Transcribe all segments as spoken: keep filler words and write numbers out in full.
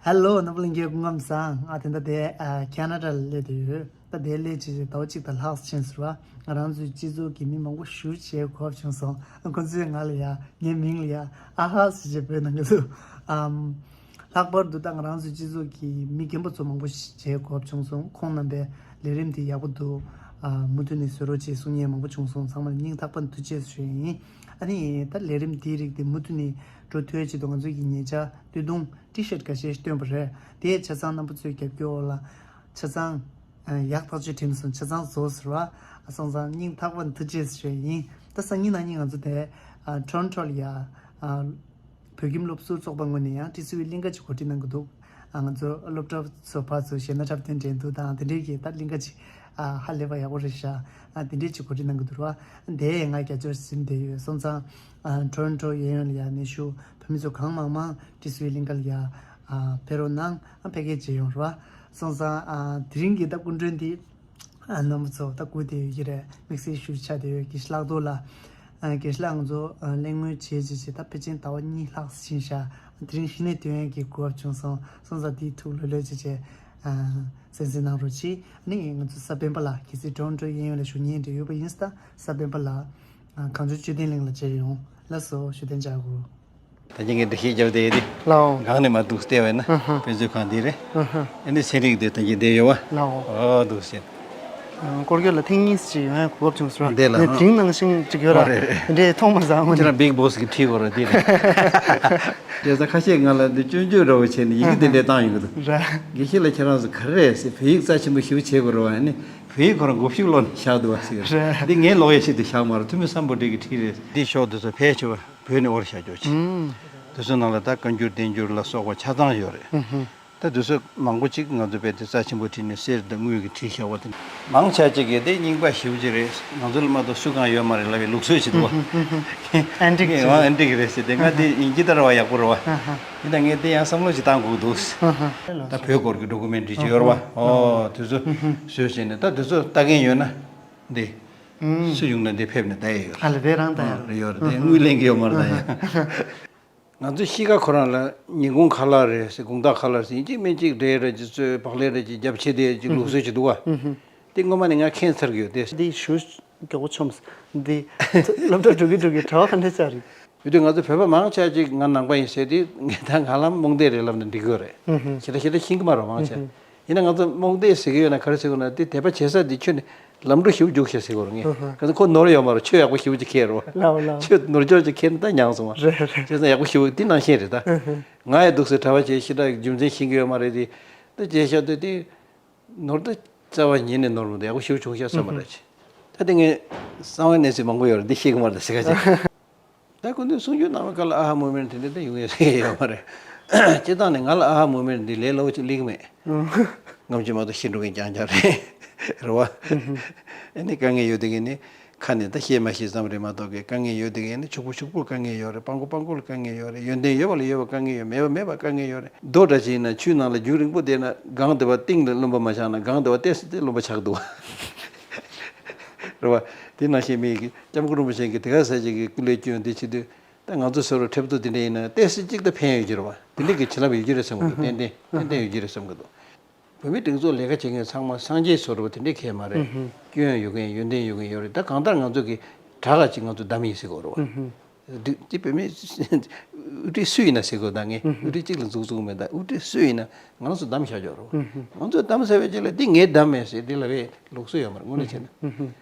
ཧེ་ལོ། རྣམ་པ་ལྷན་རྒྱས་སྐུ་ཁམས་བཟང་། ང་དེ་འདྲ་དེ་ཨ་ཁ་ན་ཌ་ལ་སླེབས་བསྡད་ཡོད། ད་དེ་སླེབས་བྱས་ཟླ་བ་གཅིག་དང་ལྷག་ཙམ་ཕྱིན་སོང་བ། ང་རང་ཚོའི་སྤྱི་ཚོགས་ཀྱི་མི་མང་པོ་ཞེ་པོ་ཅིག་གོ་བྱུང་སོང་། ཁོ་ཚོས་ང་ལ་ཡ་ངའི་མིང་ལ་ཡ་ཨ་ཧ་ཟེར་བྱས་འབོད་གནང་གི་འདུག་ཨམ། ལྷག་པར་དུ་ད་ང་རང་ཚོའི་སྤྱི་ཚོགས་ཀྱི་མི་རྒན་པ་ཚོ་མང་པོ་ཞིག་གོ་བྱུང་སོང་། ཁོང་རྣམ་པས་ལས་རིམ་འདི་ཡག་པོ་འདུག་ཨ་མུ་མཐུད་ནས་བཟོ་རོགས་བྱེད་གསུང་མཁན་མང་པོ་བྱུང་སོང་། ཚང་མ་ལ་སྙིང་ཐག་པ་ནས་ཐུགས་རྗེ་ཆེ་ཞུ་ཡ་ཡིན། ཨ་ནི་ད་ལས་རིམ་འདིའི་རིགས་འདི་མུ་མཐུད་ནས་འགྲོ་ཐུབ་ཡ་ཆེད་དུ་ང་ཚོ་གི་ཉེ་ཆར་སྟོད་ཐུང་ཊི་ཤར་ཊི་ཁ་ཤས་ཤིག་བཏོན་པ་རེད། དེ་ཆ་ཚང་རྣམ་པ་ཚོའི་རྒྱབ་སྐྱོར་འོག་ལ་ཆ་ཚང་ཨ་ཡག་ཐག་ཆོད་བྲིས་སོང་། ཆ་ཚང་བཟོ་ཟེར་བ། ཨ་སོང་ཙང་སྙིང་ཐག་པ་ནས་ཐུགས་རྗེ་ཆེ་ཞུ་ཡ་ཡིན། ད་སང་ཉིན་གནངས་ཉིན་ང་ཚོ་དེ་ཨ་ཊོ་རོན་ཊོ་ལ་ཡ་ཨ་བོད་ཁྱིམ་སློབ་ཟུར་ཚོགས་པ་ངོས་ནས་ཡང་ཊི་སི་ཝི་གླིང་ག་ཅིག་གོ་སྒྲིག་གནང་གི་འདུག་ཨ་ང་ཚོ་སློབ་གྲྭ་ཚོ་ཕར་ཚུར་གཞས་སྣ་འཁྲབ་སྟོན་འགྲན་བསྡུར་དང་དེ་འདྲའི་གི་ད་གླིང་ག་ཅིག་ཨ་ཧ་ལས་པ་ཡག་པོ་རེད་ཤག་ཨ་དེ་འདྲའི་ཅིག་གོ་སྒྲིག་གནང་གི་འདུག་ར། དེ་ཡང་ང་རྒྱབ་སྐྱོར་ཟིན་བསྡད་ཡོད། སོང་ཙང་ཨ་ཊོ་རོན་ཊོ་གཡས་གཡོན་ལ་ཡ་ནས་ཞུ་བོད་མི་ཚོ་གང་མང་མང་ཊི་སི་ཝི་གླིང་ག་ལ་ཡ་ཨ་ཕེབས་རོགས་གནང་། ཨ་ཕ་གིར་མཇལ་ཡོང་ར། སོང་ཙང་ཨ་དེ་རིང་གི་ད་སྐུ་མགྲོན་འདི། ཨ་རྣམ་པ་ཚོ་ད་སྒུག་བསྡད་ཡོད་ཀྱི་རེད། དམིགས་བསལ་ཞུ་ཆ་དེ་ཡོད། དགེ་བཤེས་ལྷག་རྡོར་ལགས། ཨ་དགེ་བཤེས་ལགས་ང་ཚོ་ཨ་གླེང་མོལ་བྱས་བྱས་བྱས་ད་ཕལ་ཆེར་ཟླ་བ་གཉིས་ལྷག་ཕྱིན་ཤག་དེ་རིང་གཞི་ནས་ཐོན་ཡས་ཀྱི་གོ་སྐབས་བྱུང་སོང་། སོང་ཙང་དེའི་ཐུགས་ལྷོད་ལྷོད་བྱས་བྱས་ཨ་གསན་གཟིགས་གནང་རོགས་གྱིས། ཨ་ནི་ང་ཚོ་གཟའ་སྤེན་པ་ལ་གལ་སྲིད་ཊོ་རོན་ཊོ་གཡས་གཡོན་ལ་བཞུགས་མཁན་དེ་ཡོད་པ་ཡིན་ཙང་གཟའ་སྤེན་པ་ལ་ཨ་གངས་ལྗོངས་དཔྱོད་ལྡན་གླིང་ལ་མཇལ་ཡོང་། ལགས་སོ། བཞུགས་གདན་འཇགས་དགོས། ད་ཅི་ངས་འདི་ཤེས་རྒྱབ་བསྡད་དེ། ལའོ། གང་ནས་མ་འདུག་བལྟས་པས་ན། ཨ་ཧ། དཔེ་མཛོད་ཁང་འདི་རེད། ཨ་ཧ། ཨ་ནི་ཚན་རིག་འདི་ད་ཅི་བསྡད་ཡོད་བ། ལའོ། ཨོ་འདུག་ཟེར། ཨ་སྐོར་སྐྱོད་ལ་ཐེངས་གཉིས་ཅིག་ཡོང་ཡ་གོ་སྐབས་བྱུང་སོང་། འདི་ལ་ངས་དེ་རིང་ནང་བཞིན་ཅིག་ཡོད་ར། ཨོ་རེད་རེད། འདི་མཐོང་མ་སོང་ངོ་། ཁྱེད་རང་བིག་བོ་སི་གི་ཁྲིད་དགོས་ར་འདི་རེད། བྱས་ཙང་ཁ་ཤས་ང་ལ་འདི་སྐྱོན་བརྗོད་འདྲ་བོ་བྱས་ནས་ཡི་གེ་འདི་འདྲས་བཏང་ཡོང་གི་འདུག་ར། དགེ་བཤེས་ལགས་ཁྱེད་རང་ཚོ་ག་རེ་རེད་ཟེར། བོད་ཡིག་རྩ་ཆེན་པོ་ཞེ་པོ་བྱེད་དགོས་ར་བ། ཨ་ནི་བོད་ཡིག་ཁོ་རང་མགོ་མཇུག་ལོག་ནས་བཞག་འདུག་བ་ཟེར། རེད། འདི་ངའི་ལོག་ཡ་ཆེད་དུ་བཞག་མ་རེད། ཐུ་མི་སམ་བྷོ་ཊ་གི་ཁྲིད་རེད། འདི་ཤོག་འདི་ཚོ་ཕལ་ཆེ་བ། བོད་ནས་དབོར་བཞག་རྒྱུ་ཅིག་ཨུམ། དེ་ཚོའི་ནང་ལ་ད་བཀའ་འགྱུར་བསྟན་འགྱུར་ལ་སོགས་པ་ཆ་ཚང་ཡོད་རེད། ཨུམ་ཧུམ། ད་དེ་ཚོ་མང་པོ་ཅིག་ང་ཚོ་དཔེ་དེ་རྩ་ཆེན་པོ་བྲིས་ནས་གསེར་དང་དངུལ་གྱིས་བྲིས་བཞག་པ་དེ། མང་ཆེ་ཅིག་གིས་དེ་རྙིང་པ་ཞེ་པོ་ཅིག་རེད། ང་ཚོ་ལ་མ་གཏོགས་སུ་གང་ཡོད་མ་རེད་ལབ་པའི་ལུགས་སྲོལ་ཞིག་འདུག་བ། ཨུམ་ཧུམ་ཧུམ་ཧུམ། ཨན་ཊིག་ངས་ཅིག་ཨང་ཨན་ཊིག་རེད་ཟེར་ཏེ། ང་དེ་ཡིན་གྱི་ལྟར་བ་ཡག་པོ་རེད་བ། ཨ་ཧ། ཡིན་ད་ངས་དེ་ཡང་བསམ་བློ་ཅིག་བཏང་དགོས་འདུག་ཨ་ཧ། ད་བོད་སྐོར་གྱི་ཌོ་ཀུ་མེན་ཊི་རི་ཅིག་ཡོད་རེད་བ། ཨོ་དེ་ཚོ་བཟོས་བྱས་ནས་ད་དེ་ཚོ་ལྟ་མཁན་ཡོད་ན་འདི། ཨུམ། སུ་ཡོང་ན་འདི་ཕེབས་ནས་ལྟ་ཡས་ཡོད་རེད། ཨ་ལ་དེ་རང་ལྟ་ཡ་རེད། ཡོད་རེད། དེ་དངུལ་ལེན་གྱི་ཡོད་མ་རེད། ལྟ་ཡ། ང་ཚོའི་གཤིས་ཀ་ཁོ་རང་ལ་ཉིན་གུང་ཁ་ལག་རེད་ཟེར། དགོང་དག་ཁ་ལག་ཟེར། ཡིན་གཅིག་མིན་གཅིག་འབྲས་རེ་ཅིག་བཙོས། བག་ལེབ་རེ་ཅིག་རྒྱབ་བྱས་དེ་ཅིག་ལུགས་སྲོལ་ཅིག་འདུག་བ། ཨུ་ཧུ། དེ་སྔོན་མ་ནས་ང་མཁྱེན་ཚར་གྱི་ཡོད་དེ། འདི་ཞུ་མགྱོགས་པོ་ཆོམས། འདི་སློབ་གྲྭ་འགྲོ་གི་འགྲོ་གི་གྲྭ་པ་ག་འདྲ་ཆགས་རེད། ཡོད་དུས་ང་ཚོ་བོད་པ་མང་ཆེ་ཅིག་ང་ནང་པ་ཡིན་ཟེར་དུས་ངས་ད་ང་ལ་རྨོངས་དད་རེད་ལབ་ན་འགྲིག་གི་ཡོད་རེད། ཨུ་ཧུ། ཞེ་དྲག་ཞེ་དྲག་ཤེས་ཀྱི་མ་རེད་མང་ཆེ། ཨུ་ཧུ། ཡིན་ན་ང་ཚོ་རྨོངས་དད་ཟེར་གྱི་ཡོད་ན་ག་རེ་ཟེར་དགོས་ན། དེ་དད་པ་བྱེད་ས་དེ་ཁྱོན་ནས་ལམ་འགྲོ་ཞེ་པོ་རྒྱུགས་ཤག་ཟེར་གྱི་ཡོད་རེད་ངས། ཨུ་ཧུ། ག་ཚོད་ཁོ་ནོར་ཡོད་མ་རེད། ཆོས་ཡག་པོ་ཞེ་པོ་ཅིག་མཁས་རེད་བ། ལའོ་ལའོ། ཆོས་ནོར་འཁྱོག་ཅིག་མཁས་ན་ད་མྱངས་སོང་བ། རེད་རེད། བྱས་ཙང་ཡག་པོ་ཞེ་པོ་འདི་ནང་བཞིན་རེད་ད། ཨུ་ཧུ། ང་ཡི་འདུག་ཟེར་གྲྭ་པ་བྱས་ཞེ་དྲག་རྒྱུ་མཚན་ཤེས་ཀྱི་ཡོད་མ་རེད་དེ། ད་བྱས་ཤག་དེ་དེ་ནོར་ད་རྩ་བ་ཉིད་ནས་ནོར་མི་འདུག་ཡག་པོ་ཞེ་པོ་བྱུང་ཤག་བསམ་པ་རེད། ད་དེ་ངས་གསང་བའི་གནས་ཚུལ་མང་པོ་ཡོད་རེད། འདི་ཤེས་ཀྱི་མ་རེད་ཟེར་ག་ཅིག་ད་ཁོ་ཚོས་གསུང་རྒྱུ་ནང་བའི་སྐབས་ལ་ཨ་ཧ་མུ་མེན་ཊི་དེ་འདྲ་ད་ཡོང་ཡ་ཡོད་མ་རེད། སྤྱིར་བཏང་ནས་ང་ལ་ཨ་ཧ་མུ་མེན་ཊི་འདི་ལས་སླ་བོ་ཅིག་སླེབས་ཀྱི་མེད། ཨང་། སྔ་ཕྱི་མ་གཏོགས་ཤི་འགྲོ་མཁན་རྐྱང་རྐྱང་རེད། རེད་བ། ཨ་ནི་དཀའ་ངལ་ཡོད་དེ་གས་ནི་ཁ་ནས་ད་བཤད་མ་ཤེས་ཙམ་རེད་མ་གཏོགས་གས། དཀའ་ངལ་ཡོད་དེ་གས་ནི་ཕྱུག་པོ་ཕྱུག་པོར་དཀའ་ངལ་ཡོད་རེད། སྤྲང་པོ་སྤྲང་པོར་དཀའ་ངལ་ཡོད་རེད། ཡོན་ཏན་ཡོད་པ་ལ་ཡོད་པ་དཀའ་ངལ་ཡོད། མེད་པ་མེད་པ་དཀའ་ངལ་ཡོད་རེད། རྡོ་འདྲ་ཅིག་ཡིན་ན་ཆུའི་ནང་ལ་རྒྱུན་རིང་པོ་བསྡད་ན་སྒང་དེ་བ་གཏིང་ལ་རློན་པ་མ་ཆགས་ན་སྒང་དེ་བ་ཏོག་ཙམ་དེ་རློན་པ་ཆགས་འདུག་བ། རེད་བ། དེ་ནང་བཞིན་མི་ཡི་སྐྱབས་མགོན་རིན་པོ་ཆེ་གིས་དེ་ག་ས་ཅིག་གི་སྐུ་ལས་བསྐྱོན་དེ་བྱེད་དུས། ད་ང་ཚོ་བཟོ་འདྲ་ཁྲེལ་བསྡུ་དེ་འདྲ་ཡིན་ན་ཏོག་ཙམ་ཅིག་ད་ཕན་ཡོད་ཀྱི་རེད་བ། དེ་འདྲ་གི་བྱིན་རླབས་ཡོད་ཀྱི་རེད་བསམ་གི་འདུག་ཏན་ཏན་ཏན་ཏན་ཡོད་ཀྱི་རེད་བསམ་གི་འདུག་བོད་མིའི་སྒྲིག་འཛུགས་ལས་ཀ་བྱེད་མཁན་ཚང་མ་སངས་རྒྱས་བཟོ་འདྲ་བ་དེ་འདྲ་གང་ཡང་མ་རེད། སྐྱོན་ཡོད་མཁན་ཡོན་ཏན་ཡོད་མཁན་ཡོད་རེད། ད་གང་ལྟར་ང་ཚོ་གི་དྲག་ག་ཅིག་ང་ཚོ་བདམས་ཡིན་ཟེར་གི་རེད་བ། འདི་འདི་བོད་མི་དབུ་ཁྲིད་སུ་ཡིན་ན་ཟེར་གི་འདུག་ད་ངས་དབུ་ཁྲིད་གཅིག་ལ་འཛུགས་བཙུགས་མེད། ད་དབུ་ཁྲིད་སུ་ཡིན་ན་ང་རང་ཚོ་བདམས་བཞག་ཆོག་རེད་བ། ང་ཚོས་བདམས་ཚར་བའི་རྗེས་ལ་འདི་ངས་བདམས་མེད་ཟེར་འདི་ལབ་པའི་ལུགས་སྲོལ་ཡོད་མ་རེད། དངོས་གནས་བྱས་ན།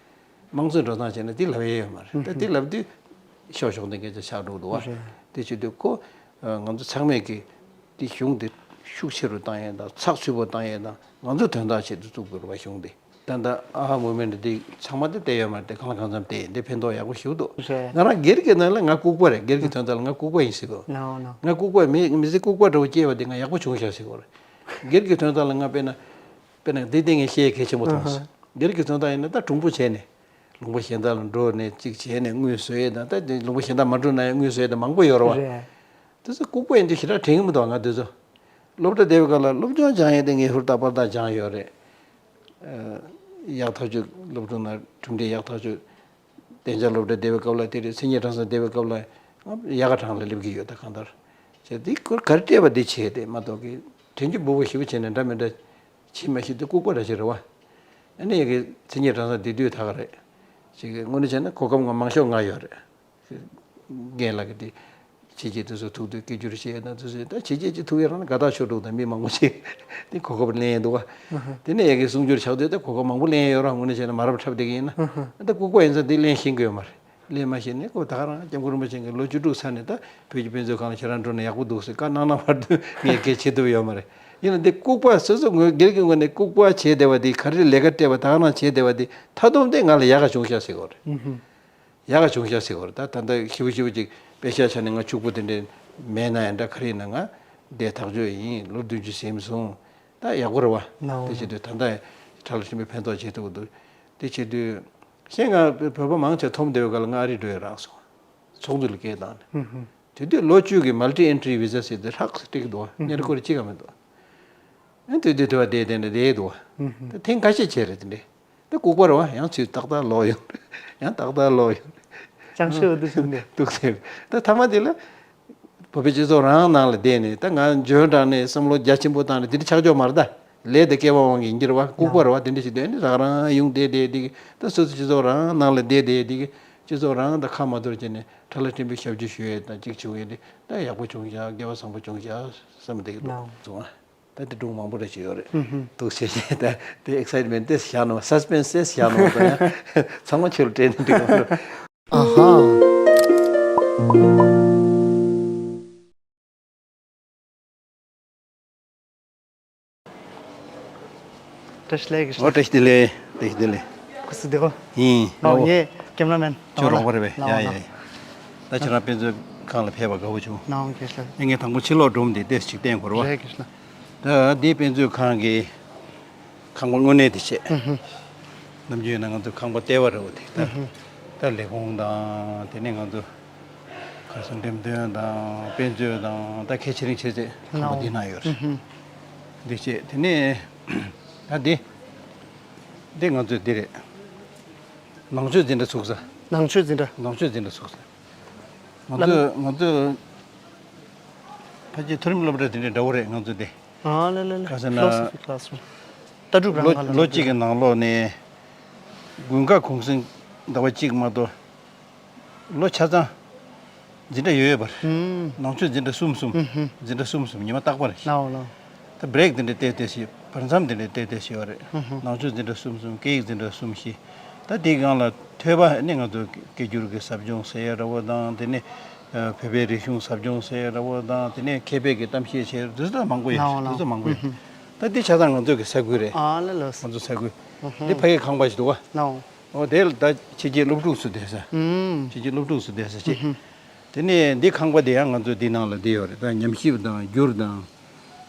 དམངས་གཙོའི་འགྲོ་སྟངས་བྱས་ན་དེ་ལབ་ཡས་ཡོད་མ་རེད། ད་དེ་ལབ་དུས་ཤོག་ཤོག་དེ་སྐད་ཆ་ཆགས་འགྲོ་གི་འདུག་བ། རེད། དེ་བྱེད་དུས་ཁོ་ང་ཚོ་ཚང་མས་ཀྱི་དེ་གཞུང་དེ་ཤུགས་ཆེ་རུ་བཏང་ཡས་དང་ཚགས་ཚུད་པོ་བཏང་ཡས་དང་ང་ཚོ་དོན་དག་ཆེད་དུ་བཙུགས་དགོས་རེད་བ། གཞུང་དེ་ད་ལྟ་ཨ་ཧ་མུ་མེན་ཊི་དེ་ཚང་མ་དེ་བལྟས་ཡོད་མ་རེད། དེ་གང་ལ་གང་འཚམ་བལྟས་ཡིན། དེ་ཕན་ཐོགས་ཡག་པོ་ཞིག་འདུག་རེད། ང་རང་སྒེར་གྱི་ནང་ལ་ང་ལྐུགས་པ་རེད། སྒེར་གྱི་དོན་དག་ལ་ང་ལྐུགས་པ་ཡིན་ཟེར་གི། ལའོ་ལའོ། ང་ལྐུགས་པ་མི་མི་ཚེ་ལྐུགས་པ་འདྲ་བོ་སྐྱེལ་བ་དེ་ང་ཡག་པོ་བྱུང་ཤག་ཟེར་གི་རེད། སྒེར་གྱི་དོན་དག་ལ་ང་དཔེར་ན། དཔེར་ན་འདི་སྟེང་ངས་བཤད་ཡས་གལ་ཆེན་པོ་མཐོང་སོང་། སྒེར་གྱི་དོན་དག་ཡིན་ན་ད་གྲུང་པོ་བྱས་ནས་ལུང་པ་གཞན་དག་ལ་འགྲོ་ནས་གཅིག་བྱས་ནས་དངུལ་བཟོ་ཡས་དང་། ད་དེ་ལུང་པ་གཞན་དག་མ་འགྲོ་ན་ཡང་དངུལ་བཟོ་ཡས་དང་མང་པོ་ཡོད་རེད་བ། རེད། དེ་ཚོ་ལྐུགས་པ་ཡིན་དུས་ཞེ་དྲག་དྲན་གྱི་མི་འདུག་ང་དེ་ཚོ་སློབ་གྲྭ་བསྡད་པའི་སྐབས་ལ་སློབ་སྦྱོང་སྦྱང་ཡས་དེ་ངས་ཧུར་ཐག་པར་ཐག་སྦྱངས་ཡོད་རེད། ཨ། ཡག་ཐག་ཆོད་སློབ་ཕྲུག་ནང་གྲུབ་འབྲས་ཡག་ཐག་ཆོད། གཏན་འཇགས་སློབ་གྲྭ་བསྡད་པའི་སྐབས་ལ་དེ་རེད། མཚན་ཉིད་གྲྭ་ཚང་བསྡད་པའི་སྐབས་ལ་ཡག་ག་གྲངས་ལ་སླེབས་ཀྱི་ཡོད། ད་གང་ལྟར་བྱས་དེ་ཁོར་ག་རེ་སྤྲད་པ་འདི་བྱས་ཏེ་མ་གཏོགས་ཀྱི་ དྲན་རྒྱུ་འབོ་བོ་ཞེ་པོ་བྱས་ནས་འདྲ་མི་འདྲ་བྱེད་མ་ཤེས་དུས་ལྐུགས་པ་འདྲ་ཞིག་རེད་བ། ཨ་ནི་ཡ་གི་མཚན་ཉིད་གྲངས་ཚང་དེ་དུས་ད་ག་རེད། ཅིག་དངོས་གནས་བྱས་ན་གོ་སྐབས་ང་མང་ཤོས་ང་ཡོད་རེད། རྒན་ལགས་ཀྱི་དེ་ཕྱི་རྒྱལ་དེ་ཚོ་ཐུག་དུས་སྐད་སྒྱུར་བཤད་དང་དེ་ཚོ་ད་ཕྱི་རྒྱལ་གྱི་ཐུག་ཡ་རང་ན་དགའ་ཐག་ཆོད་འདུག་ད་མི་མང་པོ་ཞིག་དེ་གོ་སྐབས་ལེན་ཡ་འདུག་བ། དེ་ནས་ཡ་གི་གསུང་སྒྱུར་ཆགས་དུས་ད་གོ་སྐབས་མང་པོ་ལེན་ཡ་ཡོད་ར། དངོས་གནས་བྱས་ན་མ་རབས་འཁྲབ་བསྡད་ཀྱི་ཡིན་ན་ད་ལྐུགས་པ་ཡིན་ཙང་དེ་ལེན་ཤེས་ཀྱི་ཡོད་མ་རེད། ལེན་མ་ཤེས་ནས་ཁོ་ད་ག་རང་སྐྱབས་མགོན་རིན་པོ་ཆེ་གི་ལོ་བཅུ་དྲུག་ཚར་ནས་ད་བོད་ཀྱི་དཔེ་མཛོད་ཁང་ལ་ཁྱེད་རང་འགྲོ་ན་ཡག་པོ་འདུག་ཟེར་བཀའ་གནང་གནང་བར་དུ་ངས་སྐད་ཆེ་ཐུབ་ཡོད་མ་རེད། ཡིན་ན་འདི་ལྐུགས་པ་སོ་སོ་ངོས་སྒེར་གྱི་ངོས་ནས་ལྐུགས་པ་བྱས་བསྡད་པ་འདི་ག་རེ་ལས་ཀ་སྤྲད་པ་ད་ག་རང་བྱས་བསྡད་པ་འདི་མཐའ་སྡོམ་དེ་ང་ལ་ཡག་ག་བྱུང་ཤག་ཟེར་གོ་རེད། ཡག་ག་བྱུང་ཤག་ཟེར་གོ་རེད། ད་ད་ལྟ་ཞིབ་པོ་ཞིབ་པོ་ཅིག་དཔེ་ཆ་ཆ་ནས་ང་ཕྱུག་པོ་དེ་འདྲས་མེད་ན་ཡང་འདྲ་ག་རེ་ཡིན་ན་ང་འདས་ཐག་ཆོད་ཡིན། ལོ་བདུན་ཅུ་ཟིན་སོང་། ད་ཡག་པོ་རེད་བ། ནའོ། དེ་བྱེད་དུས་ད་ལྟ་ཁྲ་ལ་ཆེན་པོའི་ཕན་ཐོགས་བྱེད་ཐུབ་འདུག་དེ་བྱེད་དུས་གཞན་ང་བོད་པ་མང་ཆེ་འཐོམ་བསྡད་པའི་སྐབས་ལ་ང་ཨ་རི་འགྲོ་ཡ་རག་སོང་། ཚོགས་འདུ་ལ་སྐད་བཏང་ནས། ཧུམ་ཧུམ། དེ་དུས་ལོ་བཅུ་གི་མལ་ཊི་ཨེན་ཊི་རི་བི་ཟ་ཟེར་དེ་ཧྲག་སེ་སྤྲད་ཀྱི་འདུག་བ། ཧུམ་ཧུམ། གཉེར་སྐོར་གཅིག་ག་མི་འདུག་ཨ་དེ་དུས་དེ་བ་དེ་དེ་འདྲ་དེ་འདུག་བ། ཧུམ་ཧུམ། ད་ཐེངས་ཁ་ཤས་བྱས་རེད་དེ་འདྲས། ད་ལྐུགས་པ་རེད་བ། ཡང་ཚུར་ཏག་ཏག་ལོག་ཡོང་། ཡང་ཏག་ཏག་ལོག་ཡོང་། ཅང་ཤེས་འདུག་བྱུང་ནས། འདུག་ཟེར། ད་ཐ་མ་དེ་ལ། བོད་པའི་སྤྱི་ཚོགས་རང་ནང་ལ་བསྡད་ནས་ད་ང་འཇོན་དྲགས་ནས་བསམ་བློ་རྒྱ་ཆེན་པོ་བཏང་ནས་དེ་འདྲ་ཆགས་ཆོག་མ་རེད་ད། ལས་དེ་སྐལ་བ་དབང་གིས་ཡིན་གྱི་རེད་བ། ལྐུགས་པ་རེད་བ། དེ་འདྲ་ཞིག་འདུག་ཨ་ནི་རང་རང་ཡོང་བསྡད་བསྡད་དེ་གི་ད་སོ་སོ་སྤྱི་ཚོགས་རང་ནང་ལ་བསྡད་བསྡད་དེ་གི་སྤྱི་ཚོགས་རང་ད་ཁ་མ་ཐོར་བྱས་ནས་ཁྲ་ལ་ཕྲན་བུ་ཞབས་ཕྱི་ཞུ་ཡས་དང་གཅིག་བྱུང་ཡས་དེ་ད་ཡག་པོ་བྱུང་ཤག་སྐལ་བ་བཟང་པོ་བྱུང་ཤག་བསམ་བསྡད་ཀྱི་འདུག་བྱུང་ཨ། ད་དེ་སྒྲུང་མང་པོ་རེ་ཞིག་ཡོད་རེད། ཧུམ་ཧུམ། འདུག་བྱས་བྱས་ད་དེ་ཨེག་སའིཊ་མེན་ཊི་ཏོག་ཙམ་བཞག་ནོ། སཱ་སི་པེན་སི་ཏོག་ཙམ་བཞག་ནོ་ད་ཡང་ཚང་མ་ཁྱོད་ལ་སྤྲད་ནས་འགྲིག་གི་མ་རེད། ཨ་ཧ། བཀྲ་ཤིས་བདེ་ལེགས། ཨོ་བཀྲ་ཤིས་བདེ་ལེགས། བཀྲ་ཤིས་བདེ་ལེགས། སྐུ་གཟུགས་བདེ་པོ། ཡིན། ཨོ་ངས་ཀེམ་ར་མེན། ཁྱོད་རོགས་པ་རེད་པས། ཡ་ཡ་ཡ། ད་ཁྱེད་རང་དཔེ་མཛོད་ཁང་ལ་ཕེབས་པ་དགའ་པོ་བྱུང་། ནའོ་ཁྱེད་ལ། ངས་དང་པོ་ཕྱི་ལོགས་སྒྲུང་འདི་ཏོག་ཙམ་ཅིག་བསྟན་དགོས་རེད་བ། རེད་ཁྱེད་ལ། ད་འདི་དཔེ་མཛོད་ཁང་གི་ཁང་པ་དངོས་གནས་དེ་བྱས། ཨུ་ཧུ། ནམ་རྒྱུན་ཡིན་ན་ང་ཚོ་ཁང་པ་ལྟེ་བ་རེད་བ་དེ། ད་ཨུ་ཧུ། ད་ལས་ཁུངས་དང་དེ་ནས་ང་ཚོ་གར་སོང་འགྲེམས་སྟོན་དང་དཔེ་མཛོད་དང་ད་གལ་ཆེ་རིང་ཆེ་ཚད་ཁང་པ་འདི་ན་ཡོད་རེད། ཨུ་ཧུ། འདི་བྱས་དེ་ནས་ད་འདི་འདི་ང་ཚོའི་འདི་རེད། ནང་ཆོས་འཛིན་གྲྭ་ཚུགས་ས། ནང་ཆོས་འཛིན་གྲྭ། ནང་ཆོས་འཛིན་གྲྭ་ཚུགས་ས། ང་ཚོས་ང་ཚོས་ཕལ་ཆེར་མཐོ་རིམ་སློབ་གྲྭ་དེ་འདྲའི་འདྲ་བོ་རེད། ང་ཚོ་དེ། ཨ་ལེ་ལེ་ལེ། ག་ཟེར་ན། Philosophy classroom། ལྟ་གྲུབ་རང་ལོ་ག་ལ་ལོ་གཅིག་གི་ནང་ལོགས་ནས་དགུན་ཁ་གུང་གསེང་ཟླ་བ་གཅིག་མ་གཏོགས་ལོ་ཆ་ཚང་འཛིན་གྲྭ་ཡོད་ཡོད་པར། ཨུམ། ནང་ཆོས་འཛིན་གྲྭ་གསུམ་གསུམ། ཨུ་ཧུམ། འཛིན་གྲྭ་གསུམ་གསུམ་ཉི་མ་རྟག་པར། ལའོ་ལའོ། ད་བྷི་རེག་དེ་འདྲ་ཏོག་ཙམ་ཞིག་བར་མཚམས་དེ་འདྲ་ཏོག་ཙམ་ཞིག་ཡོད་རེད། ཨུ་ཧུ། ནང་ཆོས་འཛིན་གྲྭ་གསུམ་གསུམ། སྐད་ཡིག་འཛིན་གྲྭ་གསུམ་བཞི། ད་དེའི་སྒང་ལ་ཐོས་པ་ནི་ང་ཚོ་སྐད་སྒྱུར་གྱི་ཟབ་སྦྱོང་ཟེར་ཡ་འདྲ་བོ་དང་དེ་ནས་བོད་པའི་རིག་གཞུང་ཟབ་སྦྱོང་ཟེར་ཡ་འདྲ་བོ་དང་དེ་ནས་མཁས་པའི་གི་གཏམ་བཤད་བྱས་དེ་ཚོ་ད་མང་པོ་ཡོད་རེད། ལའོ་ལའོ། དེ་ཚོ་མང་པོ་ཡོད། ཨུ་ཧུ། ད་འདི་ཆ་ཚང་ང་ཚོ་གི་ས་ཁུལ་རེད། ཨ་ལེ་ལོས། ང་ཚོ་ས་ཁུལ། ཨུ་ཧུ། འདི་ཕ་གི་ཁང་པ་ཞིག་འདུག་ག། ལའོ། ཨོ་དེ་ལ་ད་ཕྱི་རྒྱལ་སློབ་ཕྲུག་ཚོ་བསྡད་ས། ཨུམ། ཕྱི་རྒྱལ་སློབ་ཕྲུག་ཚོ་བསྡད་ས་ཅིག་ཨུ་ཧུ། དེ་ནས་འདི་ཁང་པ་དེ་ཡང་ང་ཚོ་འདི་ནང་ལ་བསྡད་ཡོད་རེད། ད་ཉམས་ཞིབ་དང་བསྒྱུར་དང་།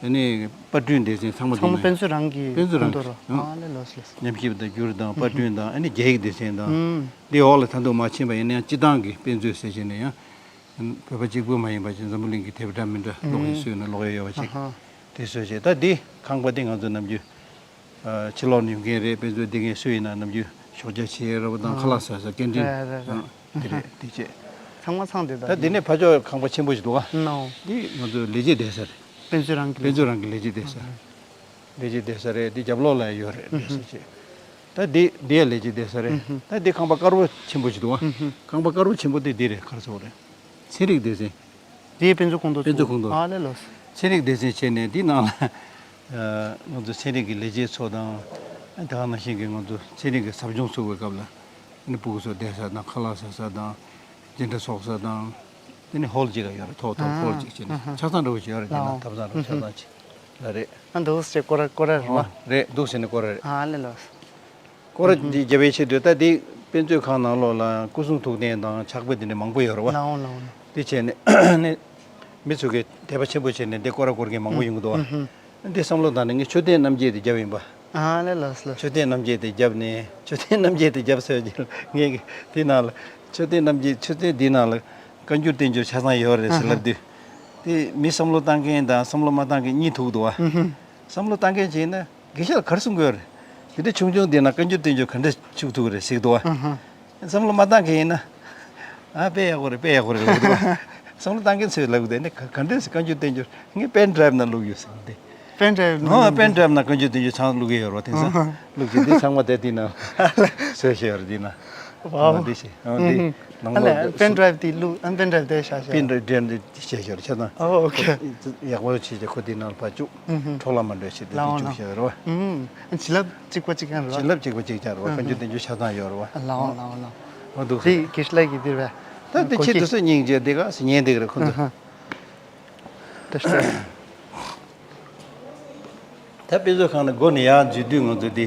དེ་ནས་པར་སྐྲུན་སྡེ་ཚན་ཚང་མ་ཚང་མ་འདི་ནང་དཔེ་མཛོད་རང་གི་དཔེ་མཛོད་རང་ཁོངས་གཏོགས་རེད། ཨང་། ཨ་ལེ་ལོས་ལོས། ཉམས་ཞིབ་དང་བསྒྱུར་དང་པར་སྐྲུན་དང་ཨ་ནི་རྒྱ་ཡིག་སྡེ་ཚན་དང་། ཨུམ། འདི་འོག་ལ་ད་དུང་མ་ཕྱིན་པ་ཡིན་ན་ཡང་སྤྱི་བཏང་གི་དཔེ་མཛོད་ཟེར་བྱས་ནས་ཡང་། བོད་པ་གཅིག་པུ་མ་ཡིན་པ་ཅིག་འཛམ་བུ་གླིང་གི་དེབ་འདྲ་མི་འདྲ་ཀློག་ཡས་བཟོས་ན་ཀློག་ཡས་ཡོད་པ་ཅིག་ཨ་ཧ། དེ་བཟོས་བྱས་ད་འདི་ཁང་པ་འདི་ང་ཚོ་ནམ་རྒྱུན། ཕྱི་ལོགས་ནས་ཡོང་མཁན་རེད། དཔེ་མཛོད་འདི་མཁན་སུ་ཡིན་ན་ནམ་རྒྱུན་ཞོགས་ཇ་བྱེད་ཡས་ར་བ་དང་ཁ་ལག་ཟ་ས་ཀེན་ཊིན། རེད་རེད་རེད། ཨང་། འདི་རེད་འདི་བྱས། ཚང་མ་ཚང་དེ་ད་ད་འདི་ནས་ཕ་ཕྱོགས་ཁང་པ་ཆེན་པོ་ཞིག་འདུག་ག། ནོ། འདི་ང་ཚོ་ལས་བྱེད་བསྡད་ས་རེད། དཔེ་མཛོད་རང་གི་དཔེ་མཛོད་རང་གི་ལས་བྱེད་བསྡད་ས། ལས་བྱེད་བསྡད་ས་རེད། འདི་རྒྱབ་ལོགས་ལ་ཡོད་རེད་བསྡད་ས་བྱས། ད་འདི་འདི་ཡ་ལས་བྱེད་བསྡད་ས་རེད། ད་འདི་ཁང་པ་དཀར་པོ་ཆེན་པོ་ཞིག་འདུག་ག། ཁང་པ་དཀར་པོ་ཆེན་པོ་དེ་འདི་རེད། ག་རེ་ཟེར་དགོས་རེད། ཚན་རིག་སྡེ་ཚན། དེའི་དཔེ་མཛོད་ཁོངས་གཏོགས། དཔེ་མཛོད་ཁོངས་གཏོགས། ཨ་ལེ་ལོས། ཚན་རིག་སྡེ་ཚན་བྱས་ནས་འདི་ནང་ལ་ང་ཚོ་ཚན་རིག་གི་ལས་བྱེད་ཚོ་དང་། དེ་ག་ནང་བཞིན་གྱི་ང་ཚོ་ཚན་རིག་གི་ཟབ་སྦྱོང་ཚུགས་པའི་སྐབས་ལ་ནི་སྤུ་གུ་ཚོ་བསྡད་ས་དང་ཁ་ལག་ཟ་ས་དང་འཛིན་གྲྭ་ཚོགས་ས་དང་། དེ་ནི་ཧོལ་གཅིག་ལ་ཡོད་རེད། ཐོག་ཐོག་ཧོལ་གཅིག་བྱས་ནས་ཆ་ཚང་འདྲ་བོ་ཞིག་ཡོད་རེད། དེ་ནང་ཐབ་ཚང་འདྲ་བོ་ཆ་ཚང་གཅིག་ལ་རེད། ཨ་འདུག་སེ་སྐོར་ར་སྐོར་ར་རེད་མ། རེད། འདུག་སེ་ནི་སྐོར་ར་རེད། ཨ་ལེ་ལོས། སྐོར་ར་འདི་རྒྱབ་པའི་ཆེད་དུ་ད་འདི་དཔེ་མཛོད་ཁང་ནང་ལོགས་ལ་སྐུ་གསུང་ཐུགས་རྟེན་དང་ཕྱག་དཔེ་འདི་འདྲ་མང་པོ་ཡོད་རེད་བ། ལའོ་ལའོ་ལའོ། འདི་བྱས་ནས་ནི་མི་ཚོ་གིས་དད་པ་ཆེན་པོ་བྱས་ནས་འདི་སྐོར་ར་སྐོར་མཁན་མང་པོ་ཡོང་གི་འདུག་བ། འདི་བསམ་བློ་བཏང་ནས་ངས་མཆོད་རྟེན་རྣམ་བརྒྱད་དེ་བརྒྱབ་ཡིན་པ། ཨ་ལེ་ལོས་ལོས། མཆོད་རྟེན་རྣམ་བརྒྱད་དེ་བརྒྱབ་ནས་མཆོད་རྟེན་རྣམ་བརྒྱད་དེ་བརྒྱབ་ཟེར་རྗེས་ངས་འདི་ནང་ལ་མཆོད་རྟེན་རྣམ་བརྒྱད་མཆོད་རྟེན་འདི་ནང་ལ་བཀའ་འགྱུར་བསྟན་འགྱུར་ཆ་ཚང་ཡོད་རེད་ཟེར་ལབ་དུས། དེ་མི་བསམ་བློ་བཏང་མཁན་དང་བསམ་བློ་མ་བཏང་མཁན་གཉིས་ཐུག་འདུག་བ། བསམ་བློ་བཏང་མཁན་བྱས་ན། དགེ་བཤེས་ལ་ག་རེ་གསུང་དགོས་རེད། དེ་འདྲ་ཆུང་ཆུང་འདི་ན་བཀའ་འགྱུར་བསྟན་འགྱུར་ག་འདྲ་བཅུག་ཐུབ་ཀྱི་རེད་ཟེར་གྱི་འདུག་བ། ཨ་ཧ། བསམ་བློ་མ་བཏང་མཁན་ཡིན་ན། ཨ་དཔེ་ཡག་པོ་རེད། དཔེ་ཡག་པོ་རེད་ལབ་ཀྱི་འདུག་བ། བསམ་བློ་བཏང་མཁན་ཚོས་ལབ་ཀྱི་འདུག་ཨ་ནི་ག་ག་འདྲས་སེ་བཀའ་འགྱུར་བསྟན་འགྱུར་ངས་པེན་ཌ་རའིབ་ནང་བླུགས་ཡོད་ཟེར་གྱི་འདུག་པེན་ཌ་རའིབ་ནང་ཨོ་པེན་ཌ་རའིབ་ནང་བཀའ་འགྱུར་བདུན་ཅུ་ཚང་བླུག་གི་ཡོད་རེད་བ། དེང་སང་ཨ་ཧ། བླུག་གི་འདི་ཚང་མ་དེ་དེ་ནང་བཟོས་བཞག་ཡོད་རེད། འདི་ནང་ཝའོ། འདི་ཞིག་ཨོ་འདི་ཨུ་ནང་ཨ་ལས་པེན་ཌ་རའིབ་དེ་བླུག་ཨ་པེན་ཌ་རའིབ་དེ་བཞག་བཞག་པེན་ཌ་རའིབ་འདི་བྱས་བཞག་རེད། ཆ་ཚང་ཨོ་ཨོ་ཁེ། ཡག་པོ་བྱས་བྱས་ཁོ་དེ་ནང་ལ་ཕར་བཅུག་ཨུ་ཧུ། འཕྲོ་བརླག་མ་འགྲོ་བྱས་དེ་ལའོ་དེ་བཅུག་ལའོ། བཞག་རེད་བ། ཨུ་ཨ་བྱིན་རླབས་གཅིག་པ་གཅིག་རྐྱང་རེད་བ། བྱིན་རླབས་གཅིག་པ་གཅིག་རྐྱང་རེད་བ། ཨུ་བཀའ་འགྱུར་ཧུ། བདུན་ཅུ་ཆ་ཚང་ཡོད་རེད་བ། ལའོ་ལའོ་ལའོ། ཨོ་འདུག་ཟེར། དེ་གེ་སླེ་གི་འདིར་བས། ད་དེ་ཁྱེད་དུ་སུ་སྙིང་རྗེ་འདི་ག་སེ་ཉན་འདི་ག་རེད་ཁོ་ཚོ། ཨ་ཧ། ད་ཤ། ད་དཔེ་མཛོད་ཁང་ནས་སྒོ་ནས་ཡར་འཛུལ་དུས་ང་ཚོ་འདི་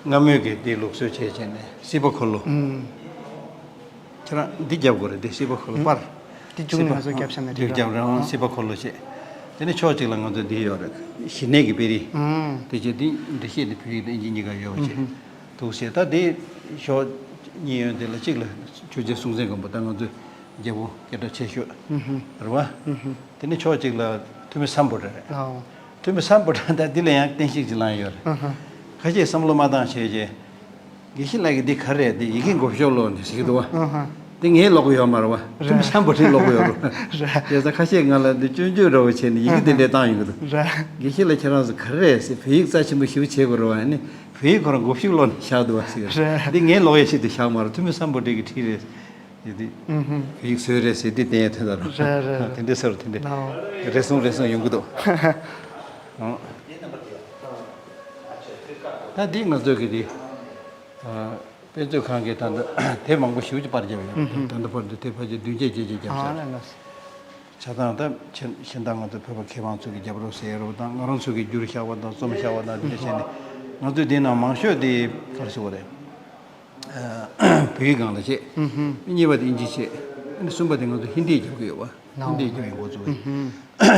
སྔ་མོས་ཀྱི་འདི་ལུགས་སྲོལ་བྱས་བྱས་ནས་སྲིད་པ་འཁོར་ལོ། ཨུམ། ཁྱེད་རང་འདི་རྒྱབ་དགོས་རེད། འདི་སྲིད་པ་འཁོར་ལོ་པར། འདི་བཅུག་ནས་ང་ཚོ་རྒྱབ་བཞག་ན་འགྲིག་རྒྱབ་རང་སྲིད་པ་འཁོར་ལོ་བྱས། དེ་ནས་ཕྱོགས་གཅིག་ལ་ང་ཚོ་འདི་ཡོད་རེད། ཞི་གནས་ཀྱི་དཔེ་རིས། ཨུམ། དེ་བྱས་འདི་འགྲེལ་བཤད་འདི་བོད་ཡིག་དང་ཨིན་ཇི་གཉིས་ཀ་ཡོད་པ་བྱས། ཨུམ། འདུག་ཟེར། ད་དེ་ཕྱོགས་གཉིས་ཡོད། དེ་ལ་གཅིག་ལ་ཆོས་རྗེ་སྲོང་བཙན་སྒམ་པོ། ད་ང་ཚོའི་རྒྱལ་པོ་སྐད་གྲགས་ཆེ་ཤོས་རེད་བ། དེ་ནས་ཕྱོགས་གཅིག་ལ་ཐུ་མི་སམ་བྷོ་ཊ་རེད། ཨོ། ཐུ་མི་སམ་བྷོ་ཊ་ད་འདི་ལ་ཡང་བསྟན་བཤིག་ཅིག་བསླངས་ཡོད་རེད། ཁ་ཤས་བསམ་བློ་མ་བཏང་བྱས་རྗེས་དགེ་བཤེས་ལགས་ཀྱིས་འདི་ག་རེ་རེད། འདི་ཡི་གེ་མགོ་གཤོག་ལོག་ནས་ཟེར་གྱི་འདུག་བ། འདི་ངས་ཀློག་གི་ཡོད་མ་རེད་བ། ཐུ་མི་སམ་བྷོ་ཊས་ཀློག་གི་ཡོད་རེད། བྱས་ཙང་ཁ་ཤས་ང་ལ་འདི་སྐྱོན་བརྗོད་འདྲ་བོ་བྱས་ནས་ཡི་གེ་འདི་འདྲས་བཏང་ཡོང་གི་འདུག་དགེ་བཤེས་ལགས་ཁྱེད་རང་ཚོ་ག་རེ་རེད་ཟེར། བོད་ཡིག་རྩ་ཆེན་པོ་ཞེ་པོ་བྱེད་དགོས་རེད་བ། ཨ་ནི་བོད་ཡིག་ཁོ་རང་མགོ་གཤོག་ལོག་ནས་བཞག་འདུག་བ་ཟེར། འདི་ངས་ཀློག་ཡས་ཆེད་དུ་བཞག་མ་རེད། ཐུ་མི་སམ་བྷོ་ཊ་གིས་བྲིས་རེད། ཡི་དེ་ཨུ་ཧུ། ཡིག་བཟོས་རེད་ཟེར་དེ་བསྟན་ཡ་དེ་ལ་རོ། རེད་རེད། དེ་འདྲས་ཟེར་རོ། དེ་འདྲས་ལའོ། རེ་ཟུང་རེ་ཟུང་ཡོང་གི་འདུག་ཨང་། ད་འདི་ང་ཚོ་གི་དེ་ཨ་དཔེ་མཛོད་ཁང་གི་ད་ལྟ་དེབ་མང་པོ་ཞེ་པོ་ཅིག་པར་བརྒྱབ་ཡོད། ཨུ་ཧུ། ད་ལྟ་བར་དུ་དེབ་ཕལ་ཆེར་བདུན་བརྒྱ་བརྒྱད་བརྒྱ་བརྒྱབ་ཨ་ཚར། ལ་ལ། ཆ་ཚང་ད་ཕྱི་གཞན་དག་ང་ཚོ་བོད་པ་མཁས་མང་ཚོ་གི་རྒྱབ་རོགས་ཟེར་རོགས་དང་། ང་རང་ཚོ་གི་བསྒྱུར་བཞག་པ་དང་རྩོམ་བཞག་པ་དང་དེ་འདྲ་བྱས་ནས་ང་ཚོས་དེ་ནང་མང་ཤོས་དེ་ག་རེ་ཟེར་དགོས་རེད། བོད་ཡིག་སྒང་ལ་བྱས། ཨུ་ཧུ། གཉིས་པ་དེ་ཨིན་ཇི་བྱས། ཨ་ནི་གསུམ་པ་དེ་ང་ཚོ་ཧིན་དིའི་རྒྱབ་ཀྱི་ཡོད་པ། ཧིན་དིའི་རྒྱབ་ཡིན་འགོ་བཙུགས།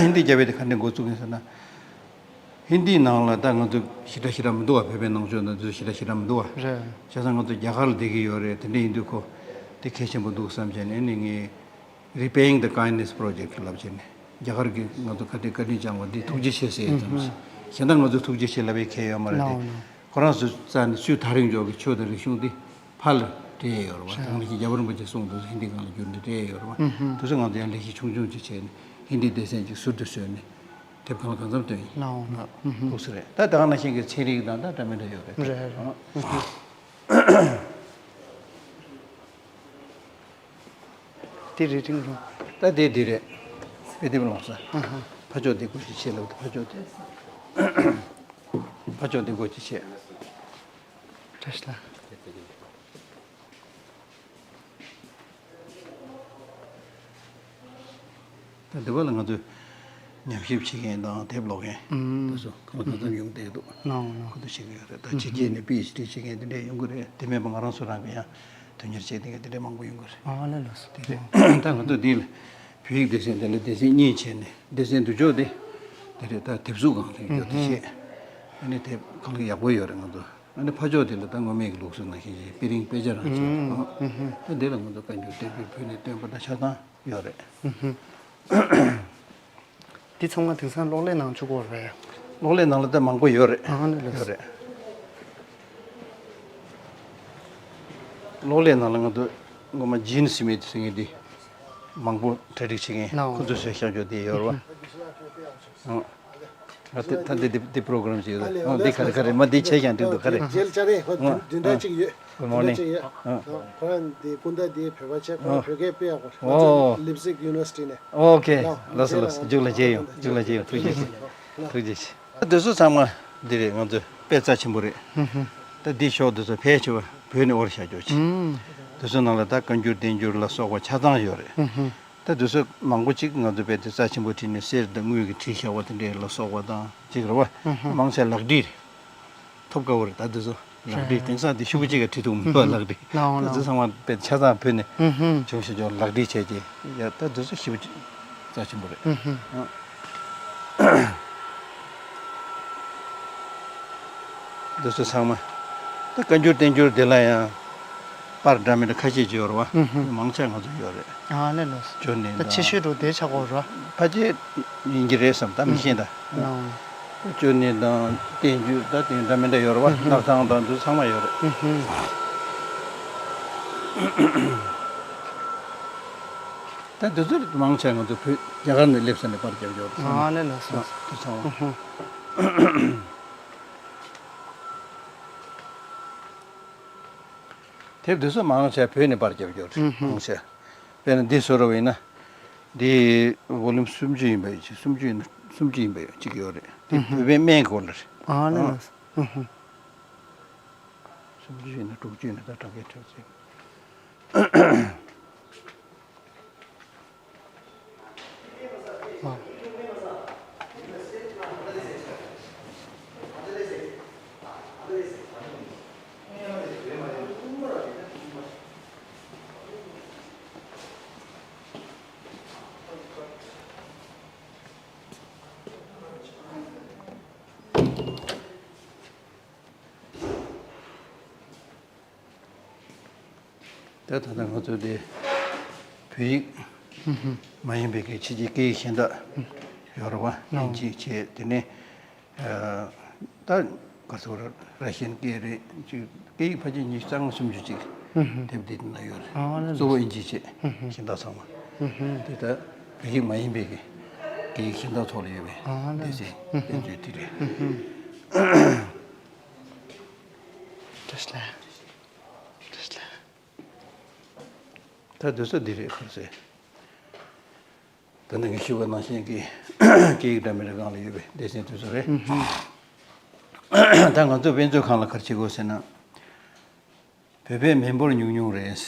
ཧིན་དིའི་རྒྱབ་ཡིན་དེ་ག་འདྲ་འགོ་བཙུགས་ཡིན་ཟེར་ན། ཧིན་དིའི་ནང་ལ་ད་ང་ཚོ་ཞེ་དྲག་ཞེ་དྲག་མི་འདུག་བ། བོད་པའི་ནང་ཆོས་ནང་ཚོ་ཞེ་དྲག་ཞེ་དྲག་མི་འདུག་བ། རེད། བྱས་ཙང་ང་ཚོ་རྒྱ་གར་ལ་བསྡད་ཀྱི་ཡོད་རེད། དེ་འདྲ་ཡིན་དུས་ཁོ་དེ་གལ་ཆེན་པོ་འདུག་བསམ་བྱས་ནས་ཨ་ནི་ངས་Repaying the Kindness Project ལབ་བྱས་ནས། རྒྱ་གར་གྱིས་ང་ཚོ་ག་དེ་བཀའ་དྲིན་བསྐྱངས་པ་འདི་ཐུགས་རྗེ་ཆེ་ཟེར་ཡས་ཙམ་ཞིག་གཞན་དག་ང་ཚོ་ཐུགས་རྗེ་ཆེ་ལབ་པའི་ཁྱད་ཡོད་མ་རེད་དེ། ལའོ་ལའོ། ཁོ་རང་ཚོའི་རྩ་ནས་སུས་དེ་རིང་འཇོག་གི་ཆོས་དང་རིག་གཞུང་འདི་ཕར་ལ་སྤྲད་ཡས་ཡོད་རེད་བ། རེད། ད་ག་ནང་བཞིན་རྒྱལ་བ་རིན་པོ་ཆེས་གསུངས་འདུག་ཧིན་དི་སྒང་ལ་བསྒྱུར་ནས་སྤྲད་ཡས་ཡོད་རེད་བ། ཨུ་ཧུ། དེ་ཚོ་ང་ཚོ་ཡང་ལས་གཞི་ཆུང་ཆུང་ཅིག་བྱས་ནས་ཧིན་དིའི་སྡེ་ཚན་ཅིག་ཟུར་དུ་བཟོས་ནས་དེབ་གང་ལ་གང་འཚམ་བཏོན་ཡིན། ལའོ་ལའོ། ཨུ་ཧུ། ཐུགས་སུ་རེད། ད་ད་ག་ནང་བཞིན་གྱི་ཚན་རིག་དང་ད་འདྲ་མི་འདྲ་ཡོད་རེད། རེད་རེད། ཨུ་ཧུ། དེ་རེད་དྲིན་རུང་། ད་དེ་དེ་རེད། དཔེ་དེབ་ལོངས་ས། ཨ་ཧ། ཕ་ཕྱོགས་དེ་སྒོ་ཕྱེ་ཕྱེ་ལབ། ད་ཕ་ཕྱོགས་དེ། ཕ་ཕྱོགས་དེ་སྒོ་ཕྱེ་ཕྱེ། བཀྲ་ཤིས་ལགས། ད་འདི་བ་ལ་ང་ཚོས་ཉམས་ཞིབ་བྱེད་མཁན་དང་དེབ་ཀློག་མཁན། ཨུམ། དེ་ཚོ་གང་ལ་གང་འཚམ་ཡོང་བསྡད་འདུག་ལའོ་ལའོ། ཁོ་ཚོ་བྱེད་ཀྱི་ཡོད་རེད། ད་ཕྱི་རྒྱལ་ནས་པི་ཨེཆ་ཌི་བྱེད་མཁན་དེ་འདྲས་ཡོང་གི་རེད། དེ་མིན་པ་ང་རང་ཚོ་རང་གི་ཡང་དོན་གཉེར་བྱེད་མཁན་དེ་འདྲས་མང་པོ་ཡོང་གི་རེད། ཨ་ལ་ལགས་སོ། དེ་རེད། ད་ང་ཚོ་འདི་ལ་བོད་ཡིག་སྡེ་ཚན་དེ་ལ་སྡེ་ཚན་གཉིས་བྱས་ནས་སྡེ་ཚན་དུ་འཇོག་དེ་དེ་རེད། ད་དེབ་གཟུགས་སྒང་ལ་ཡོད་དེ་བྱས། ཨ་ནི་དེབ་གང་ག་ཡག་པོ་ཡོད་རེད། ང་ཚོ་ཨ་ནི་ཕ་ཕྱོགས་དེ་ལ་ད་སྔོན་མའི་གི་ལུགས་སྲོལ་ནང་བཞིན་གྱི་དཔེ་རིང་དཔེ་ཆ་རང་བྱས། ཨ་ད་འདི་ལ་ང་ཚོ་བཀའ་འགྱུར་བསྟན་འགྱུར་བོད་ནས་བཏོན་པ་དང་ཆ་ཚང་ཡོད་རེད། འདི་ཚང་མ་དེང་སང་གློག་ཀླད་ནང་བཅུག་གི་ཡོད་རེད། གློག་ཀླད་ནང་ལ་ད་མང་པོ་ཡོད་རེད། ཨ་ནི་ལགས། ཡོད་རེད། གློག་ཀླད་ནང་ལ་ང་ཚོ་སྔོན་མ་ཇིན་སི་མིད་ཟེར་མཁན་དེ་མང་པོ་གྲ་སྒྲིག་བྱེད་མཁན། ལའོ། ཁོ་ཚོས་བཟོས་བཞག་ཆོག་དེ་ཡོད་རེད་བ། ཨང་། ང་དེ་ད་འདི་འདི་འདི་པོ་རོ་གྷ་རམ་ཞིག་ཡོད། ཨ་ལེ། ཨང་། འདི་ག་རེ་ག་རེ་མ་འདི་བྱས་ཀྱང་འགྲིག་འདུག་ག་རེ། རྗེས་ལ་ཅ་རེ་ཧོ། ཨང་། བདུན་ཕྲག་གཅིག་ཡོད། Good morning. བདུན་ཕྲག་གཅིག་ཡོད། ཨང་། ཁོ་རང་འདི་སྤུན་ཟླ་འདི་བོད་པ་བྱས། ཁོ་རང་ཨང་། བོད་སྐད་དཔེ་ཡག་པོ་རེད། ཨོ། ང་ཚོ་ལིབ་སིག་ཡུ་ནི་ཝར་སི་ཊི་ནས། ཨོ་ཁེ། ལགས་སོ་ལགས་སོ། མཇུག་ལ་མཇལ་ཡོང་། མཇུག་ལ་མཇལ་ཡོང་། ཐུགས་རྗེ་ཆེ། ཐུགས་རྗེ་ཆེ། དེ་ཚོ་ཚང་མ་འདི་རེད། ང་ཚོ་དཔེ་རྩ་ཆེན་པོ་རེད། ཧུམ་ཧུམ། ད་འདི་ཤོག་དེ་ཚོ་ཕལ་ཆེ་བ་བོད་ནས་དབོར་བཞག་ཆོག་ཅིག་ཧུམ། དེ་ཚོ་ནང་ལ་ད་བཀའ་འགྱུར་བསྟན་འགྱུར་ལ་སོགས་པ་ཆ་ཚང་ཡོད་རེད། ཧུམ་ཧུམ། ད་དེ་ཚོ་མང་པོ་ཅིག་ང་ཚོ་དཔེ་དེབ་རྩ་ཆེན་པོ་བྲིས་ནས་གསེར་དང་དངུལ་གྱིས་བྲིས་བཞག་པ་དེ་འདྲའི་ལ་སོགས་པ་དང་ཅིག་རེད་བ། ཧུམ་ཧུམ། མང་ཆེ་ལག་བྲིས་རེད། ཐོབ་དཀའ་བོ་རེད། ད་དེ་ཚོ་ལག་བྲིས། རེད། དེང་སང་དེ་ཤུགས་པོ་ཅིག་ག་བྲིས་ཐུབ་མི་འདུག་ལག་བྲིས། ལའོ་ད་དེ་ལའོ། ཚང་མ་དཔེ་ཆ་ཚང་བོད་ནས་ཧུམ་ཧུམ། བྱུང་ཞེས་ཀྱང་ལག་བྲིས་བྱས་རྗེས་ཡ་ད་དེ་ཚོ་ཞེ་པོ་ཅིག་རྩ་ཆེན་པོ་རེད། ཧུམ་ཧུམ། ཨ། འདི་ཚོ་ཚང་མ། ད་བཀའ་འགྱུར་བསྟན་འགྱུར་འདི་ལ་ཡང་པར་འདྲ་མི་འདྲ་ཁ་ཤས་ཅིག་ཡོད་རེད་བ། ཧུམ་ཧུམ། མང་ཆེ་ང་ཚོ་ཡོད་རེད། ཨ་ལེ་ལོ། ཅོ་ནེ་ད་དང་ཆེ་ཤོས་འགྲོ་དེ་ཆགས་ཀྱི་ཡོད་རེད་བ། ཕལ་ཆེར་ཡིན་གྱི་རེད་བསམ། ད་མི་ཤེས་ད། ཨ། ཅོ་ནེ་དང་བསྟན་འགྱུར་ད་དེ་འདྲ་མི་འདྲ་ཡོད་རེད་བ། ཧུམ་ཧུམ། སྣར་ཐང་དང་འདི་ཚང་མ་ཡོད་རེད། ཧུམ་ཧུམ། ད་འདི་ཚོ་མང་ཆེ་ང་ཚོ་བོད་རྒྱ་གར་ནས་སླེབས་ས་ནས་པར་རྒྱབ་ཡོད་རེད། ཨ་ལེ་ལོ་སོ། ཨ། འདི་ཚང་མ། ཧུམ་ཧུམ། དེབ་འདི་ཚོ་མང་ཆེ་བོད་ནས་པར་བརྒྱབ་ཡོད་རེད། ཧུམ་ཧུམ། མང་ཆེ། དཔེར་ན་འདི་བཟོ་རོགས་ཡིན་ན། འདི་ཝོ་ལུམ་སུམ་ཅུ་ཡིན་པ་ཡོད་ཅིག་སུམ་ཅུ་ཡིན་ན་སུམ་ཅུ་ཡིན་པ་ཡོད་ཅིག་ཡོད་རེད། འདི་ཧུམ་ཧུམ། བོད་པའི་སྨན་སྐོར་ལ་རེད། ཨ་ལེ། ཨ། ཧུམ་ཧུམ། སུམ་ཅུ་ཡིན་ན་དྲུག་ཅུ་ཡིན་ན་ད་གྲངས་ཀའི་ཁྲོད་ཅིག་ད་ད་ལྟ་ང་ཚོ་འདི་བོད་ཡིག་མ་ཡིན་པའི་གི་ཕྱི་རྒྱལ་སྐད་ཡིག་གཞན་དག་ཡོད་རེད་བ། དབྱིན་ཇི་བྱས། དེ་ནས་ད་ག་ཚོད་ར་ཤན་སྐད་རེད། ཅིག་སྐད་ཡིག་ཕལ་ཆེར་ཉི་ཤུ་རྩ་ལྔ་སུམ་ཅུ་ཅིག་དེབ་འདི་ན་ཡོད་རེད། གཙོ་བོ་དབྱིན་ཇི་བྱས། གཞན་དག་ཚང་མ་དེ་ད་བོད་ཡིག་མ་ཡིན་པའི་གི་སྐད་ཡིག་གཞན་དག་ཐོག་ལ་ཡོད་པའི་དེབ་ཅིག་དཔེ་མཛོད་དེ་རེད། བཀྲ་ཤིས་ལགས། བཀྲ་ཤིས་ལགས། ད་དུས་ཚོད་འདི་རེད་ཁོ་ཚོས། ད་ནི་ངས་ཞུས་པ་ནང་བཞིན་གྱི་སྐད་ཡིག་འདྲ་མི་འདྲ་སྒང་ལ་ཡོད་པའི་སྡེ་ཚན་དེ་ཚོ་རེད། ད་ང་ཚོ་དཔེ་མཛོད་ཁང་ལ་ག་རེ་བྱེད་དགོས་ཟེར་ན། བོད་པའི་མི་འབོར་ཉུང་ཉུང་རེད།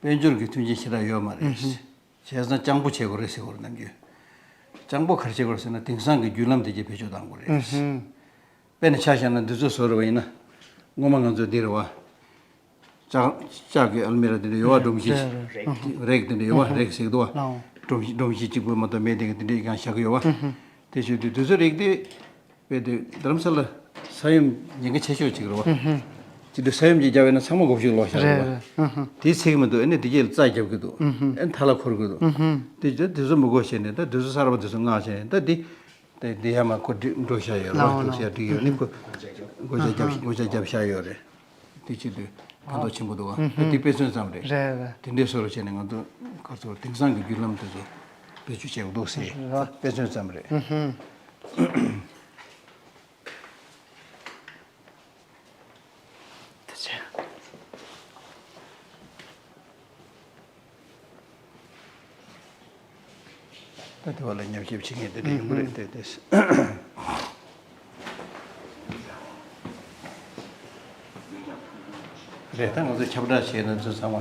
དཔལ་འབྱོར་གྱི་མཐུན་རྐྱེན་ཞེ་དྲག་ཡོད་མ་རེད། བྱས་ཙང་སྤྱང་པོ་བྱེད་དགོས་རེད་ཟེར་དགོས་རེད་ནམ་རྒྱུན། སྤྱང་པོ་ག་རེ་བྱེད་དགོས་རེད་ཟེར་ན་དེང་སང་གི་བརྒྱུད་ལམ་དེ་གྱད་བེད་སྤྱོད་གཏང་དགོས་རེད། དཔེར་ན་ཆ་བཞག་ན་འདི་ཚོ་བཟོ་རུ་བ་ཡིན་ན། སྔོན་མ་ང་ཚོ་འདི་རུ་བ། ལྕགས་ལྕགས་ཀྱི་ཨལ་མི་ར་དེ་འདྲ་ཡོད་བ། སྒྲོམ་གཞི་རེག་དེ་འདྲ་ཡོད་བ། རེག་ཟེར་གི་འདུག་བ། སྒྲོམ་གཞི་སྒྲོམ་གཞི་གཅིག་པུ་མ་གཏོགས་མེད་དེ་གི་དེ་འདྲ་ཡི་གང་བཞག་གི་ཡོད་བ། དེ་བྱས་དུས་དུས་ཚོད་རེག་དེ། བས་དུས་རྡ་རམ་ས་ལ་ས་ཡོམ་ཉེན་ཁ་ཆེ་ཤོས་ཅིག་རེད་བ། ཅི་དུས་ས་ཡོམ་ཅིག་བརྒྱབ་པ་ཡིན་ན་ཚང་མ་སྒོ་ཕྱུགས་ལོག་བཞག་རེད་བ། དེ་ཚེག་མི་འདུག་ཨ་ནི་དེ་གྱད་ལ་རྩྭ་རྒྱབ་གི་འདུག་ཨ་ནི་ཐལ་བ་འཁོར་གི་འདུག་དེ་བྱས་དུས་ཚོད་མི་དགོས་བྱས་ནས་ད་དུས་ཚོད་གསར་པ་དེ་ཚོ་མངགས་བྱས་ནས་ད་དེ། དེ་དེ་ཡར་མར་ཁོ་འགྲོ་བཞག་ཡོད་རེད་བ། ལའོ་འགྲོ་བཞག་འགྲིག་ཡོད་ནི་ཁོ་སྒོ་ལྕགས་རྒྱབ་སྒོ་ལྕགས་རྒྱབ་བཞག་ཡོད་རེད། དེ་བྱེད་དུས་ཕན་ཐོགས་ཆེན་པོ་འདུག་བ། ད་དེ་དཔེ་མཚོན་ཙམ་རེད། རེད་རེད། དེ་འདྲའི་བཟོ་འདྲ་བྱས་ནས་ང་ཚོ་ག་ཚོད་དེང་སང་གི་བརྒྱུད་ལམ་དེ་ཚོ་བེད་སྤྱོད་བྱེད་དགོས་འདུག་ཟེར། རེད། དཔེ་མཚོན་ཙམ་རེད། དེ་བྱས། ད་དེ་བ་ལ་ཉམས་ཞིབ་བྱེད་མཁན་དེ་འདྲ་ཡོང་གི་རེད་དེ་དེ། རེད། ད་ང་ཚོས་ཁྱབ་བསྒྲགས་བྱས་ན་ཚོ་ཚང་མ་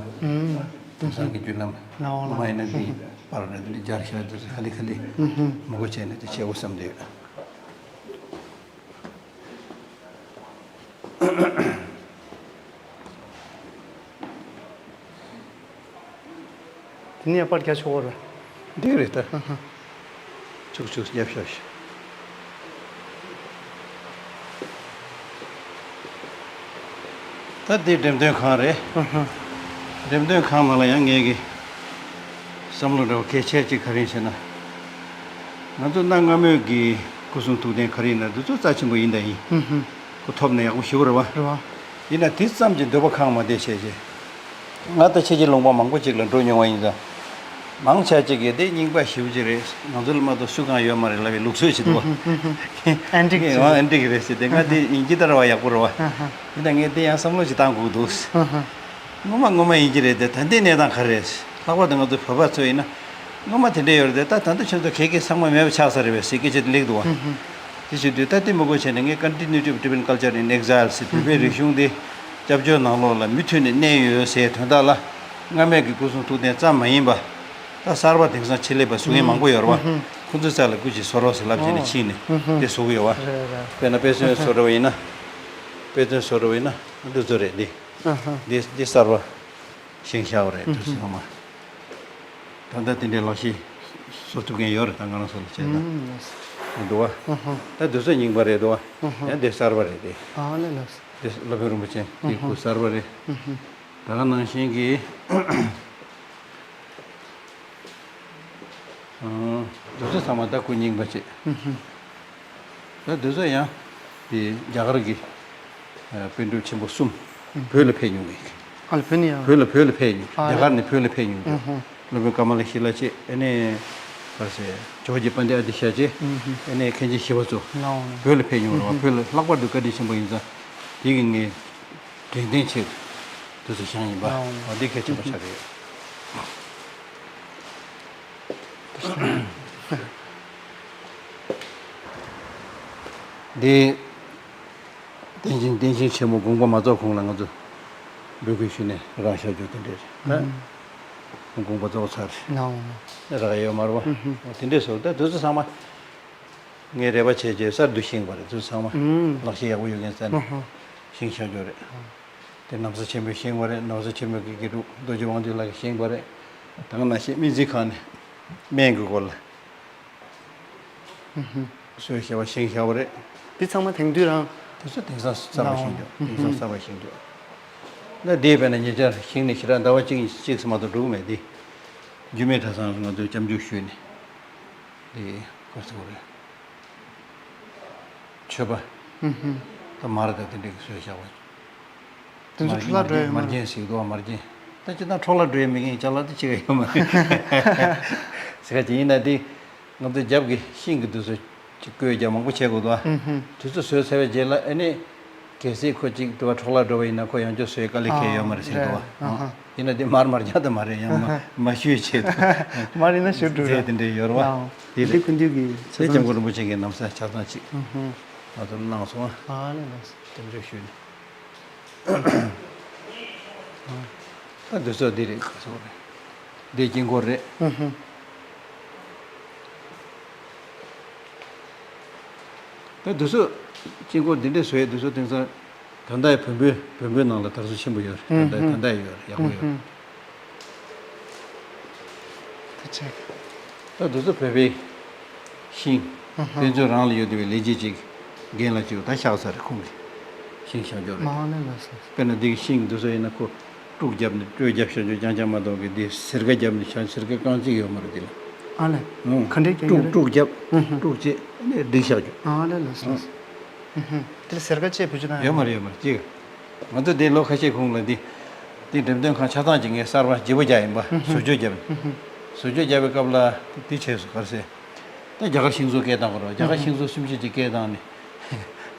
དེང་སང་གི་བརྒྱུད་ལམ་ལའོ་ལའོ། མ་ཡིན་ན་འདི་པར་རེད་འདི་སྦྱར་ཤར་དེ་ཚོ་ཧ་ལི་ཁ་ལི་མི་གོ་བྱས་ནས་དེ་བྱེད་དགོས་བསམ་དེ་ཡོད། དེ་ནས་པར་རྒྱག་ཆོག་གོ་རེད། འདི་རེད་ད། ཨ་ཧ། ཆུག་ཆུག་རྒྱབ་ཤོག་ཤོག་ད་འདི་འགྲེམས་སྟོན་ཁང་རེད། ཨ་ཧ། འགྲེམས་སྟོན་ཁང་ནང་ལ་ཡང་ངེད་ཀྱི་བསམ་བློ་འདྲ་བོ་གལ་ཆེ་གཅིག་ག་རེ་ཡིན་ཟེར་ན། ང་ཚོ་གནའ་སྔ་མོའི་གི་སྐུ་གསུང་ཐུགས་རྟེན་ག་རེ་ཡིན་ན་འདི་ཚོ་རྩ་ཆེན་པོ་ཡིན་ད་ཡིན། ཨ་ཧ། ཁོ་ཐོབ་ན་ཡག་པོ་ཞེ་པོ་རེད་བ། རེད་བ། ཡིན་ན་དེ་ཙམ་གྱི་འདོད་པ་ཁེངས་མ་བསྡད་བྱས་བྱས། ང་ད་ཕྱི་རྒྱལ་ལུང་པ་མང་པོ་ཅིག་ལ་འགྲོ་མྱོང་བ་ཡིན་ཙང་། མང་ཆེ་ཅིག་གིས་དེ་རྙིང་པ་ཞེ་པོ་ཅིག་རེད། ང་ཚོ་ལ་མ་གཏོགས་སུ་གང་ཡོད་མ་རེད་ལབ་པའི་ལུགས་སྲོལ་ཞིག་འདུག་བ། ཨན་ཏིག་ངས་ཨང་ཨན་ཏིག་རེད་ཟེར་ཏེ་ང་དེ་ཡིན་གྱི་ལྟར་བ་ཡག་པོ་རེད་བ། ཡིན་ན་ངས་དེ་ཡང་བསམ་བློ་ཞིག་བཏང་དགོས་འདུག་ངོ་མ་ངོ་མ་ཡིན་གྱི་རེད་དེ། ད་ལྟའི་གནས་སྟངས་ག་རེ་རེད། ལྷག་པར་དུ་ང་ཚོ་བོད་པ་ཚོ་ཡིན་ན། ངོ་མ་དེ་འདྲ་ཡོད་རེད་དེ། ད་ད་ལྟ་ཁྱོད་ཚོ་ག་གེ་ཚང་མ་མེད་པ་ཆགས་ཚར་རེད་པས་ཟེར་སྐད་ཆ་དེ་སླེབས་འདུག་བ། དེ་བྱེད་དུས་ད་ལྟའི་མི་གོ་བྱས་ནས་ངས་Continuity of Tibetan Culture in Exile ཟེར། བོད་པའི་རིག་གཞུང་དེ་སྐྱབས་བཅོལ་ནང་ལོགས་ལ་མུ་མཐུད་ནས་གནས་ཡོད་ཟེར་དོན་དག་ལ། སྔ་མའི་གི་སྐུ་གསུང་ཐུགས་རྟེན་ཙམ་མ་ཡིན་པ། ད་གསར་པ་དེང་སང་ཆེད་ལས་པ་བཟོ་མཁན་མང་པོ་ཡོད་རེད་བ། ཁོང་ཚོའི་རྩ་ལ་སྐུ་མཁྱེན་བཟོ་རོགས་ཟེར་ལབ་བྱས་ནས་ཕྱིན་ནས་དེ་བཟོ་གི་ཡོད་བ། དཔེར་ན་དཔེ་མཚོན་བཟོ་འདྲ་བ་ཡིན་ན། དཔེ་མཚོན་བཟོ་འདྲ་བ་ཡིན་ན་འདི་ཚོ་རེད་འདི། འདི་འདི་གསར་པ་བཞེངས་བཞག་པ་རེད། དུས་ཚོད་ཚང་མ། ད་ལྟ་དེ་འདྲའི་ལག་ཤེས་བཟོ་ཐུབ་མཁན་ཡོད་རེད། ད་ང་རང་ཚོ་ལ་བྱས་ན་འདུག་བ། ད་དུས་ཚོད་རྙིང་པ་རེད་འདུག་བ། ཡང་དེ་གསར་པ་རེད་དེ། ཨ་ལས་ལགས། དེ་སློབ་དཔོན་རིན་པོ་ཆེ་དེ་སྐུ་གསར་པ་རེད། ད་ག་ནང་བཞིན་གྱི་དུས་ཚོད་ཚང་མ་ད་སྐུ་རྙིང་པ་བྱས། ད་དེ་ཚོ་ཡང་དེ་རྒྱ་གར་གྱི་ཨ་པཎ་གྲུབ་ཆེན་པོ་གསུམ་བོད་ལ་ཕེབས་མྱོང་བའི། ཨ་ལ་བོད་ནས་ཡང་། བོད་ལ་བོད་ལ་ཕེབས་མྱོང་། ཨ་རྒྱ་གར་ནས་བོད་ལ་ཕེབས་མྱོང་། ཨུ་ཧུ། སློབ་དཔོན་ཀ་མ་ལ་ཤི་ལ་བཅས། ཨ་ནི་ ག་རེ་ཟེར། ཇོ་བོ་རྗེ་དཔལ་ལྡན་ཨ་ཏི་ཤ་རྗེ། ཨ་ནི་མཁན་ཆེན་ཞི་བ་འཚོ། ལའོ། བོད་ལ་ཕེབས་མྱོང་རེད་བ། བོད་ལ་ལྷག་པར་དུ་བཀའ་དྲིན་ཆེན་པོ་ཡིན་ཙང་། དེ་གི་ངས་དྲན་རྟེན་ཆེད་དུ་ཚོ་བཞེངས་ཡིན་པ། ལའོ། འོ་འདི་གལ་ཆེན་པོ་ཆགས་ཀྱི་ཡོད། འདི་བསྟན་ཆེན་བསྟན་ཆེན་ཆེན་མོ་དགོངས་པ་མ་རྫོགས་གོང་ལ་ང་ཚོ་འབོད་སྐུལ་ཞུས་ནས་རང་ཤར་རྒྱུ་དེ་འདྲ་རེད། ད་དགོངས་པ་རྫོགས་ཚར་རེད། ལའོ། རག་ཡོད་མ་རེད་བ། འོ་དེ་འདྲས་སོ། ད་དུས་ཚོད་ཚང་མ་ངས་རེ་བ་བྱས་རྗེས་གསར་དུ་བཞེངས་པ་རེད། དུས་ཚོད་ཚང་མ་ལག་ཤེས་ཡག་པོ་ཡོད་མཁན་རྩ་ནས་བཞེངས་བཞག་རྒྱུ་རེད། དེ་ན་བཟའ་ཆེན་པོས་བཞེངས་པ་རེད། ན་བཟའ་ཆེན་པོའི་དགེ་ཕྲུག་རྡོ་རྗེ་དབང་འདུས་ལགས་ཀྱིས་བཞེངས་པ་རེད། ད་ག་ནང་བཞིན་སྨན་རྩིས་ཁང་ནས་སྨན་གྱི་སྐོར་ལ་བཟོས་བཞག་པ་བཞེངས་བཞག་པ་རེད། འདི་ཚང་མ་དེང་དུས་རང་། དེ་ཚོ་དེང་སང་གསར་པ་བཞེངས་རྒྱུ། དེང་སང་གསར་པ་བཞེངས་རྒྱུ། ད་འདི་དཔེར་ན་ཉེ་ཆར་བཞེངས་ནས་ཞེ་དྲག་ཟླ་བ་གཅིག་གཅིག་ཙམ་མ་གཏོགས་འགྲོ་གི་མེད་དེ། རྒྱུད་སྨད་གྲྭ་ཚང་ལ་ང་ཚོས་སྐྱབས་འཇུག་ཞུས་ནས། དེ་ག་རེ་ཟེར་དགོས་རེད། མཆོད་པ། ད་མར་དང་དེ་འདྲས་ཀྱི་བཟོས་བཞག་པ། དེ་ཚོ་འཕྲོ་བརླག་འགྲོ་ཡ་ཡོད་མ་མར་རྒྱན་རེད། ཟེར་གྱི་འདུག་བ། མར་རྒྱན། ད་སྤྱིར་བཏང་འཕྲོ་བརླག་འགྲོ་ཡ་མེད་མཁན་ཅ་ལག་དེ་ཅི་ག་ཡོད་མ་རེད། ཟེར་ག་ཅིག་ཡིན་ན་དེ། ང་ཚོ་རྒྱབ་ཀྱི་ཤིང་གི་དུས་ཚོད་ཅིག་བརྐོས་རྒྱབ་མང་པོ་བྱེད་དགོས་འདུག་བ། དུས་ཚོད་བཟོས་ཚར་བའི་རྗེས་ལ་ཨ་ནི། གལ་སྲིད་ཁོ་གཅིག་དུ་བ་འཕྲོ་བརླག་འགྲོ་བ་ཡིན་ན་ཁོ་ཡང་བསྐྱར་བཟོ་ཡའི་དཀའ་ལས་ཁེལ་ཡོད་མ་རེད་ཟེར་འདུག་བ། ཨ་ཧ། ཡིན་ན་དེ་མར་མར་རྒྱག་ད་མ་རེད། ཡང་མ་མ་བཤུས་བྱས་འདུག་མར་ཡིན་ན་ཞུ་འགྲོ་རེད། རྫས་དེ་འདྲས་ཡོད་རེད་བ། ཨ་དེ་རེད། ཁོ་འདུས་ཀྱི་ཆ་དེ་ཚང་སྐྱབས་མགོན་རིན་པོ་ཆེ་གི་ན་བཟའ་ཆ་ཚང་ཅིག་ང་ཚོར་གནང་སོང་བ། ཨ་ལས་ལགས། སྐྱབས་འཇུག་ཞུས་ནས། ད་འདི་ཚོ་འདི་རེད། ག་ཚོད་རེད། འདི་དཀྱིལ་འཁོར་རེད། ཨུ་ཧུ། ད་འདི་ཚོ་དཀྱིལ་འཁོར་འདི་འདྲས་བཟོས། འདི་ཚོ་དེང་སང་ད་ལྟའི་བོན་པོའི་བོན་པོའི་ནང་ལ་དར་སྲོལ་ཆེན་པོ་ཡོད་རེད། ད་ལྟ་ད་ལྟ་ཡོད་རེད། ཡག་པོ་ཡོད་རེད། ད་ཆེ། ད་འདི་ཚོ་བོད་པའི་ཤིང་། ཨ་ཧ། དཔེ་མཛོད་རང་ལ་ཡོད་བསྡད་པའི་ལས་བྱེད་ཅིག་རྒན་ལགས་ཅིག་ད་བཞག་ཚར་རེད། ཁོང་གིས་ཤིང་བཞག་འཇོག་རེད། མ་ནས་ལ་སོ། དཔེར་ན་འདི་གི་ཤིང་འདི་ཚོ་ཡིན་ན་ཁོ་དཀྲུག་བརྒྱབ་ནས་དཀྲོལ་བརྒྱབ་བཞག་འཇོག་རྐྱང་རྐྱང་མ་གཏོགས་གི་འདི་སེར་ཀ་བརྒྱབ་ནས་བཞག་སེར་ཀ་རྐང་གཅིག་ཡོད་མ་རེད་འདི་ལ། ཨ་ལས། ཨང་། ག་འདྲས་ཀྱང་དཀྲུག་ཡོད་རེད། དཀྲུག་བརྒྱབ། ཨ་ཧ། དཀྲུག་བྱས་ནས་སྒྲིག་བཞག་འཇོག་ཨ་ལས་ལ་སོ། ཨང་། ཨ་ཧ། དེ་ལ་སེར་ཀ་བཅས་བུ་ཆུ་ན་ཡོད་མ་རེད། ཡོད་མ་རེད་ཅིག་ང་ཚོ་འདི་ལོ་ཁ་ཤས་གོང་ལ་འདི། འདི་འགྲེམས་སྟོན་ཁང་ཆ་ཚང་གཅིག་ངས་གསར་པ་བརྗེ་པོ་རྒྱག་ཡིན་པ། ཨ་ཧ། བཟོ་བཅོས་བརྒྱབ། ཨ་ཧ། བཟོ་བཅོས་བརྒྱབ་པའི་སྐབས་ལ་འདི་བྱས་སོང་། ག་རེ་ཟེར། ད་རྒྱ་གར་ཤིང་བཟོ་སྐད་བཏང་གི་རོགས། རྒྱ་གར་ཤིང་བཟོ་སུམ་ཅུ་ཅིག་སྐད་བཏང་ནས།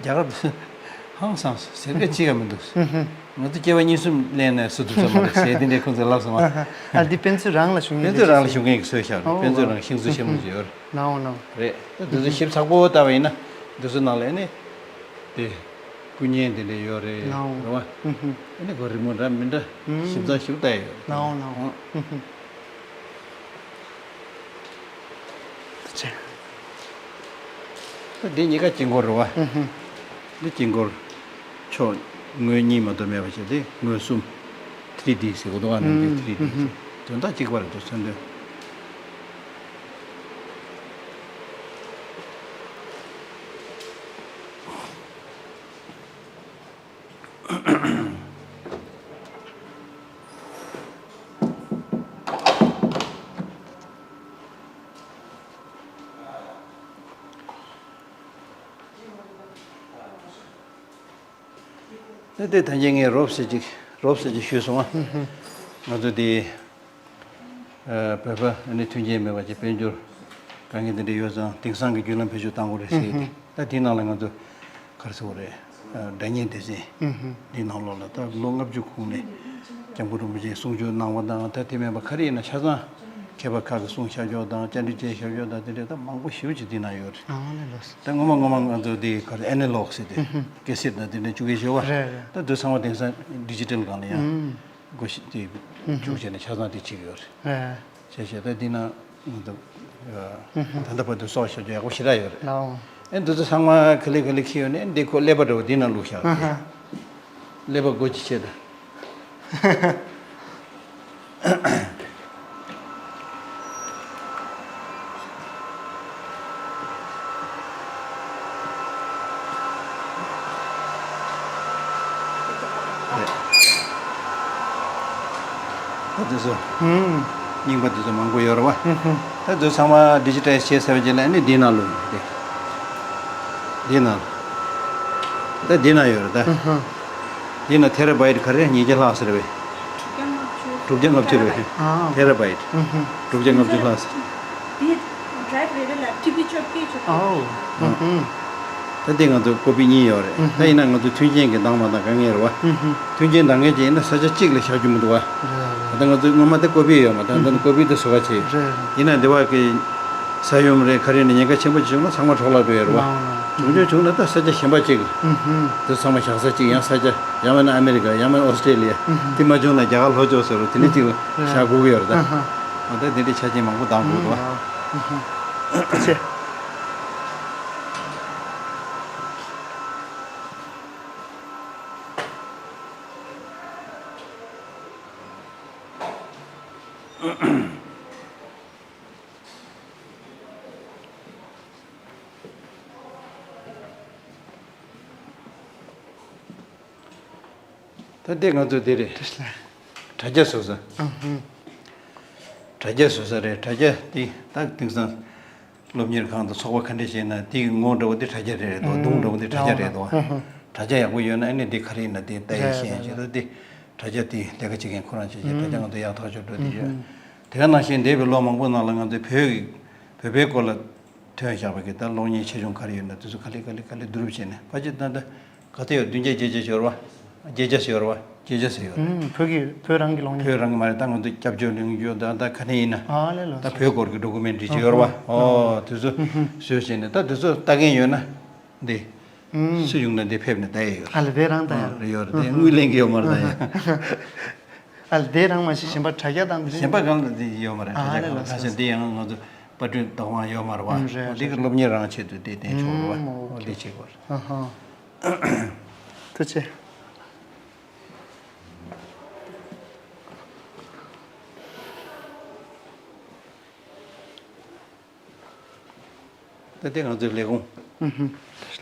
རྒྱ་གར་ཧང་སངས་སོང་། སེར་ཀ་གཅིག་ཀ་མི་འདུག་ང་ཚོ་སྐྱེ་བ་གཉིས་གསུམ་ལེན་ནས་སུ་ཐུབ་ས་མ་རེད་ཟེར་དེ་འདྲའི་ཁོང་ཚོས་ལབ་སོང་ཨ། ཨ་འདི་དཔེ་མཛོད་རང་ལ་བཞུགས་མཁན། དཔེ་མཛོད་རང་ལ་བཞུགས་མཁན་གྱིས་བཟོས་བཞག་རེད། ཨོ་དཔེ་མཛོད་རང་ཤིང་བཟོ་ཆེན་མོ་ཅིག་ཡོད་རེད། ལའོ་ལའོ། རེད། ད་འདི་ཚོ་ཞིབ་ཚགས་པོ་ལྟ་བ་ཡིན་ན། འདི་ཚོ་ནང་ལ་ཨ་ནི། དེ། སྐུ་བརྙན་དེ་འདྲ་ཡོད་རེད། ལའོ། རེད་བ། ཨ་ནི་གོ་རི་མོ་འདྲ་མི་འདྲ། ཞིབ་ཚགས་ཞིབ་ལྟ་ཡོད་རེད། ལའོ་ལའོ། ད་འདི་གཉིས་ཀ་དཀྱིལ་འཁོར་རེད་བ། འདི་དཀྱིལ་འཁོར། ཕྱོགས་ངོས་གཉིས་མ་གཏོགས་མེད་པ་བྱས་ཏེ་ངོས་གསུམ། ཐི་རི་ཌི་ཟེར་གོ་འདུག་ཨ། ནང་དེ་ཐི་རི་ཌི་ཟེར། དོན་དག་གཅིག་པ་རེད་འདུག་མཚོན་དོན། ད་ལྟའི་ཐང་ཆེན་ངས་རོབ་ཙམ་ཅིག་རོབ་ཙམ་ཅིག་ཞུས་སོང་ཨ། ང་ཚོ་དེ་བོད་པ་ཨ་ནི་མཐུན་རྐྱེན་མེད་པ་ཅིག་དཔལ་འབྱོར་དཀའ་ངལ་དེ་འདྲ་ཡོད་ཙང་དེང་སང་གི་བརྒྱུད་ལམ་བེད་སྤྱོད་གཏང་དགོས་རེད་ཟེར་ཏེ། ད་དེའི་ནང་ལ་ང་ཚོ་ག་རེ་ཟེར་དགོས་རེད། སྒྲ་སྙན་སྡེ་ཚན་འདིའི་ནང་ལོགས་ལ་ད་ལོ་ལྔ་བཅུ་གོང་ནས་སྐྱབས་མགོན་རིན་པོ་ཆེས་གསུང་ཆོས་གནང་བ་དང་། ད་དེ་མིན་པ་ག་རེ་ཡིན་ན་ཆ་ཚང་མཁས་པ་ཁག་གིས་གསུངས་བཞག་ཆོག་དང་། བཅར་འདྲི་བྱས་བཞག་ཆོག་དང་། དེ་འདྲའི་ད་མང་པོ་ཞེ་པོ་ཅིག་འདི་ན་ཡོད་རེད། ཨ་ནི་ལགས། ད་སྔོན་མ་སྔོན་མ་ང་ཚོ་དེ་ག་རེ་ཨེ་ན་ལོག་ཟེར་ཏེ་ཀེ་སེཊ་དང་དེ་འདྲ་བཅུག་གི་ཡོད་པ། རེད་རེད། ད་དེ་ཚང་མ་དེང་སང་ཌི་ཇི་ཊལ་སྒང་ལ་ཡང་སྒོ་ཕྱེ་དེ་བཅུག་བྱས་ནས་ཆ་ཚང་དེ་བྱེད་ཀྱི་ཡོད་རེད། རེད། བྱས་བྱས་ད་འདི་ན་ང་ཚོ་ད་ལྟ་བར་དུ་གསོག་བཞག་ཆོག་ཡག་པོ་ཞེ་དྲག་ཡོད་རེད། ལའོ། ཨེ་འདི་ཚོ་ཚང་མ་ག་ལེ་ག་ལེ་འཁྱེར་ཡོང་ནས་ཨེ་འདི་ཁོ་ཀླད་པ་འདྲ་བོ་འདི་ནང་བླུགས་བཞག་རེད། ཀླད་པ་སྒོ་ཅིག་ཕྱེ་དང་། ད་དེ་ཚོ། ཧུམ། རྙིང་པ་དེ་ཚོ་མང་པོ་ཡོད་རེད་བ། ཧུམ་ཧུམ། ད་དེ་ཚང་མ་ཌི་ཇི་ཊའི་ཛི་བྱས་ཚར་བའི་རྗེས་ལ་ཨ་ནི་འདིའི་ནང་བླུགས་ཏེ། འདིའི་ནང་། ད་འདིའི་ནང་ཡོད་རེད་ད། ཧུམ་ཧུམ། འདིའི་ནང་ཐེ་ར་བྷའིཊ་ག་རེ་ཉིས་བརྒྱ་ལྷག་ཟེར་བས། དྲུག་བརྒྱ་ལྔ་བཅུ་རེད་བས། ཨ། ཐེ་ར་བྷའིཊ། ཧུམ་ཧུམ། དྲུག་བརྒྱ་ལྔ་བཅུ་ལྷག་ཟེར། འདི། ལབ་རེ་རེ་ལ་ཊི་བི་ཅོབ་སྐད་ཆོད། ཨའོ། ཧུམ་ཧུམ། ད་འདི་ང་ཚོ་ཀོ་པི་གཉིས་ཡོད་རེད། ཧུམ་ཧུམ། ད་ཡིན་ན་ང་ཚོ་མཐུན་རྐྱེན་གྱི་འདང་མ་འདང་དཀའ་ངལ་རེད་བ། ཧུམ་ཧུམ། མཐུན་རྐྱེན་འདང་མཁན་ཅིག་ཡིན་ན་ས་ཆ་གཅིག་ལ་བཞག་རྒྱུ་མི་འདུག་བ། རེད་རེད། ད་ང་ཚོ་སྔོན་མ་ད་ཀོ་པི་ཡོད་མ། ད་ད་ནི་ཀོ་པི་དེ་བཟོ་ག་བྱེད། རེད་རེད། ཡིན་ན་འདི་བ་གི་ས་ཡོམ་རེད་ག་རེ་ནས་ཉེན་ཁ་ཆེན་པོ་ཅིག་བྱུང་ན་ཚང་མ་འཕྲོ་བརླག་འགྲོ་ཡ་རེད་བ། ལའོ་ལའོ། བྱུང་ཆོག་བྱུང་ན་ད་ས་ཆ་གཞན་པ་ཅིག་ལ། ཧུམ་ཧུམ། དེ་ཚང་མ་བཞག་ས་ཅིག་ཡང་ས་ཆ་ཡང་མིན་ན་ཨ་མེ་རི་ཀ་ཡང་མིན་ན་ཨོ་སི་ཀྲེ་ལི་ཡ། ཧུམ་ཧུམ། དེ་མ་བྱུང་ན་རྒྱ་གར་ལྷོ་ཕྱོགས་ཟེར་རོ་དེ་འདྲ་ཅིག་ལ་བཞག་དགོས་ཀྱི་ཡོད་རེད་ད། ཨ་ད་འདི་འདྲའི་ཆ་རྐྱེན་མང་པོ་འདང་དགོས་འདུག་བ། ཧུམ་ཧུམ། ཐུགས་རྗེ་ཆེ། ད་ལྟའི་ང་ཚོ་འདི་རེད། དྲ་རྒྱ་བཟོ་ས། ཨ་ཧུམ། དྲ་རྒྱ་བཟོ་ས་རེད། དྲ་རྒྱ་འདི་ད་དེང་སང་སློབ་གཉེར་ཁང་དང་ཚོགས་པ་ག་འདྲ་བྱས་ན་དེའི་ངོ་འདྲ་བོ་དེ་དྲ་རྒྱ་རེད་དོ། ཨུམ། གདོང་འདྲ་བོ་དེ་དྲ་རྒྱ་རེད་དོ། ཨ་ཧུམ། དྲ་རྒྱ་ཡག་པོ་ཡོད་ན་ཨ་ནི་འདི་ག་རེ་ཡིན་ན་དེ་ལྟ་ཡི་རེད་ཤེས་རེད་ཤེས། རེད། ད་འདི་དྲ་རྒྱ་དེ་ལས་ཀ་བྱེད་མཁན་ཁོ་རང་བྱེད་ཀྱི་དྲ་རྒྱ་ང་ཚོ་ཡག་ཐག་ཆོད་འགྲོ་དེ་ཡོད། ཨུམ། དེ་ག་ནང་བཞིན་འདས་པའི་ལོ་མང་པོ་ནང་ལ་ང་ཚོས་བོད་ཀྱི་བོད་པའི་སྐོར་ལ་ཐོན་བཞག་པ་གི་ད་གློག་བརྙན་ཆེ་ཆུང་ག་རེ་ཡོད་ན་དེ་ཚོ་ག་ལེ་ག་ལེ་ག་ལེ་བསྡུ་རུབ་བྱས་ནས་ཕལ་ཆེར་ད་ལྟ་ག་ཚོད་ཡོད། བདུན་བརྒྱ་བརྒྱད་བརྒྱ་ཡོད་རེད་བ། བརྒྱད་བརྒྱ་ཡོད་རེད་བ། བརྒྱད་བརྒྱ་ཡོད་རེད། ཨུམ། བོད་ཀྱི་བོད་རང་གི་གློག་བརྙན། བོད་རང་གི་མ་རེད། ད་ང་ཚོ་སྐྱབས་བཅོལ་གླིང་བརྒྱུད་ད་ད་ག་ནས་ཡིན་ན། ཨ་ལེ་ལོ། ད་བོད་སྐོར་གྱི་ཌོ་ཀུ་མེན་ཊ་རི་ཅིག་ཡོད་རེད་བ། ཨོ་དེ་ཚོ་ཨུམ་ཧུམ། བཟོས་བྱས་ནས་ད་དེ་ཚོ་ལྟ་མཁན་ཡོད་ན་འདི་ཨུམ། སུ་ཡོང་ན་འདི་ཕེབས་ནས་ལྟ་ཡས་ཡོད་རེད། ཨ་ལེ་དེ་རང་ལྟ་ཡ་ཨ་རེད་ཡོད་རེད། དེ་དངུལ་ལེན་གྱི་ཡོད་མ་རེད་ད་ཡ། ཨ་ལེ་དེ་རང་མ་ཞིག་གཞན་པ་དྲ་རྒྱ་དང་དེ་གཞན་པ་གང་ལ་དེ་ཡོད་མ་རེད། ཨ་དྲ་རྒྱ་ལེ་གང་ལ་ལགས་ད་ཆ་སོ། འདི་ཡང་ང་ཚོ་པར་སྐྲུན་བདག་དབང་ཡོད་མ་རེད་བ། ཨུམ་རེད་འོ་འདི་གི་རེད། སློབ་གཉེར་རང་ཆེད་དུ་དེ་བསྟན་ཆོག་རེད་བ། ཨུམ་ཨོ་འོ་འདི་ཁེ། བྱེད་དགོས་རེད། ཨ་ཧ། ཐུགས་རྗེ་ཆེ། ད་ལྟའི་ང་ཚོའི་ལས་ཁུངས། ཨུ་ཧུ།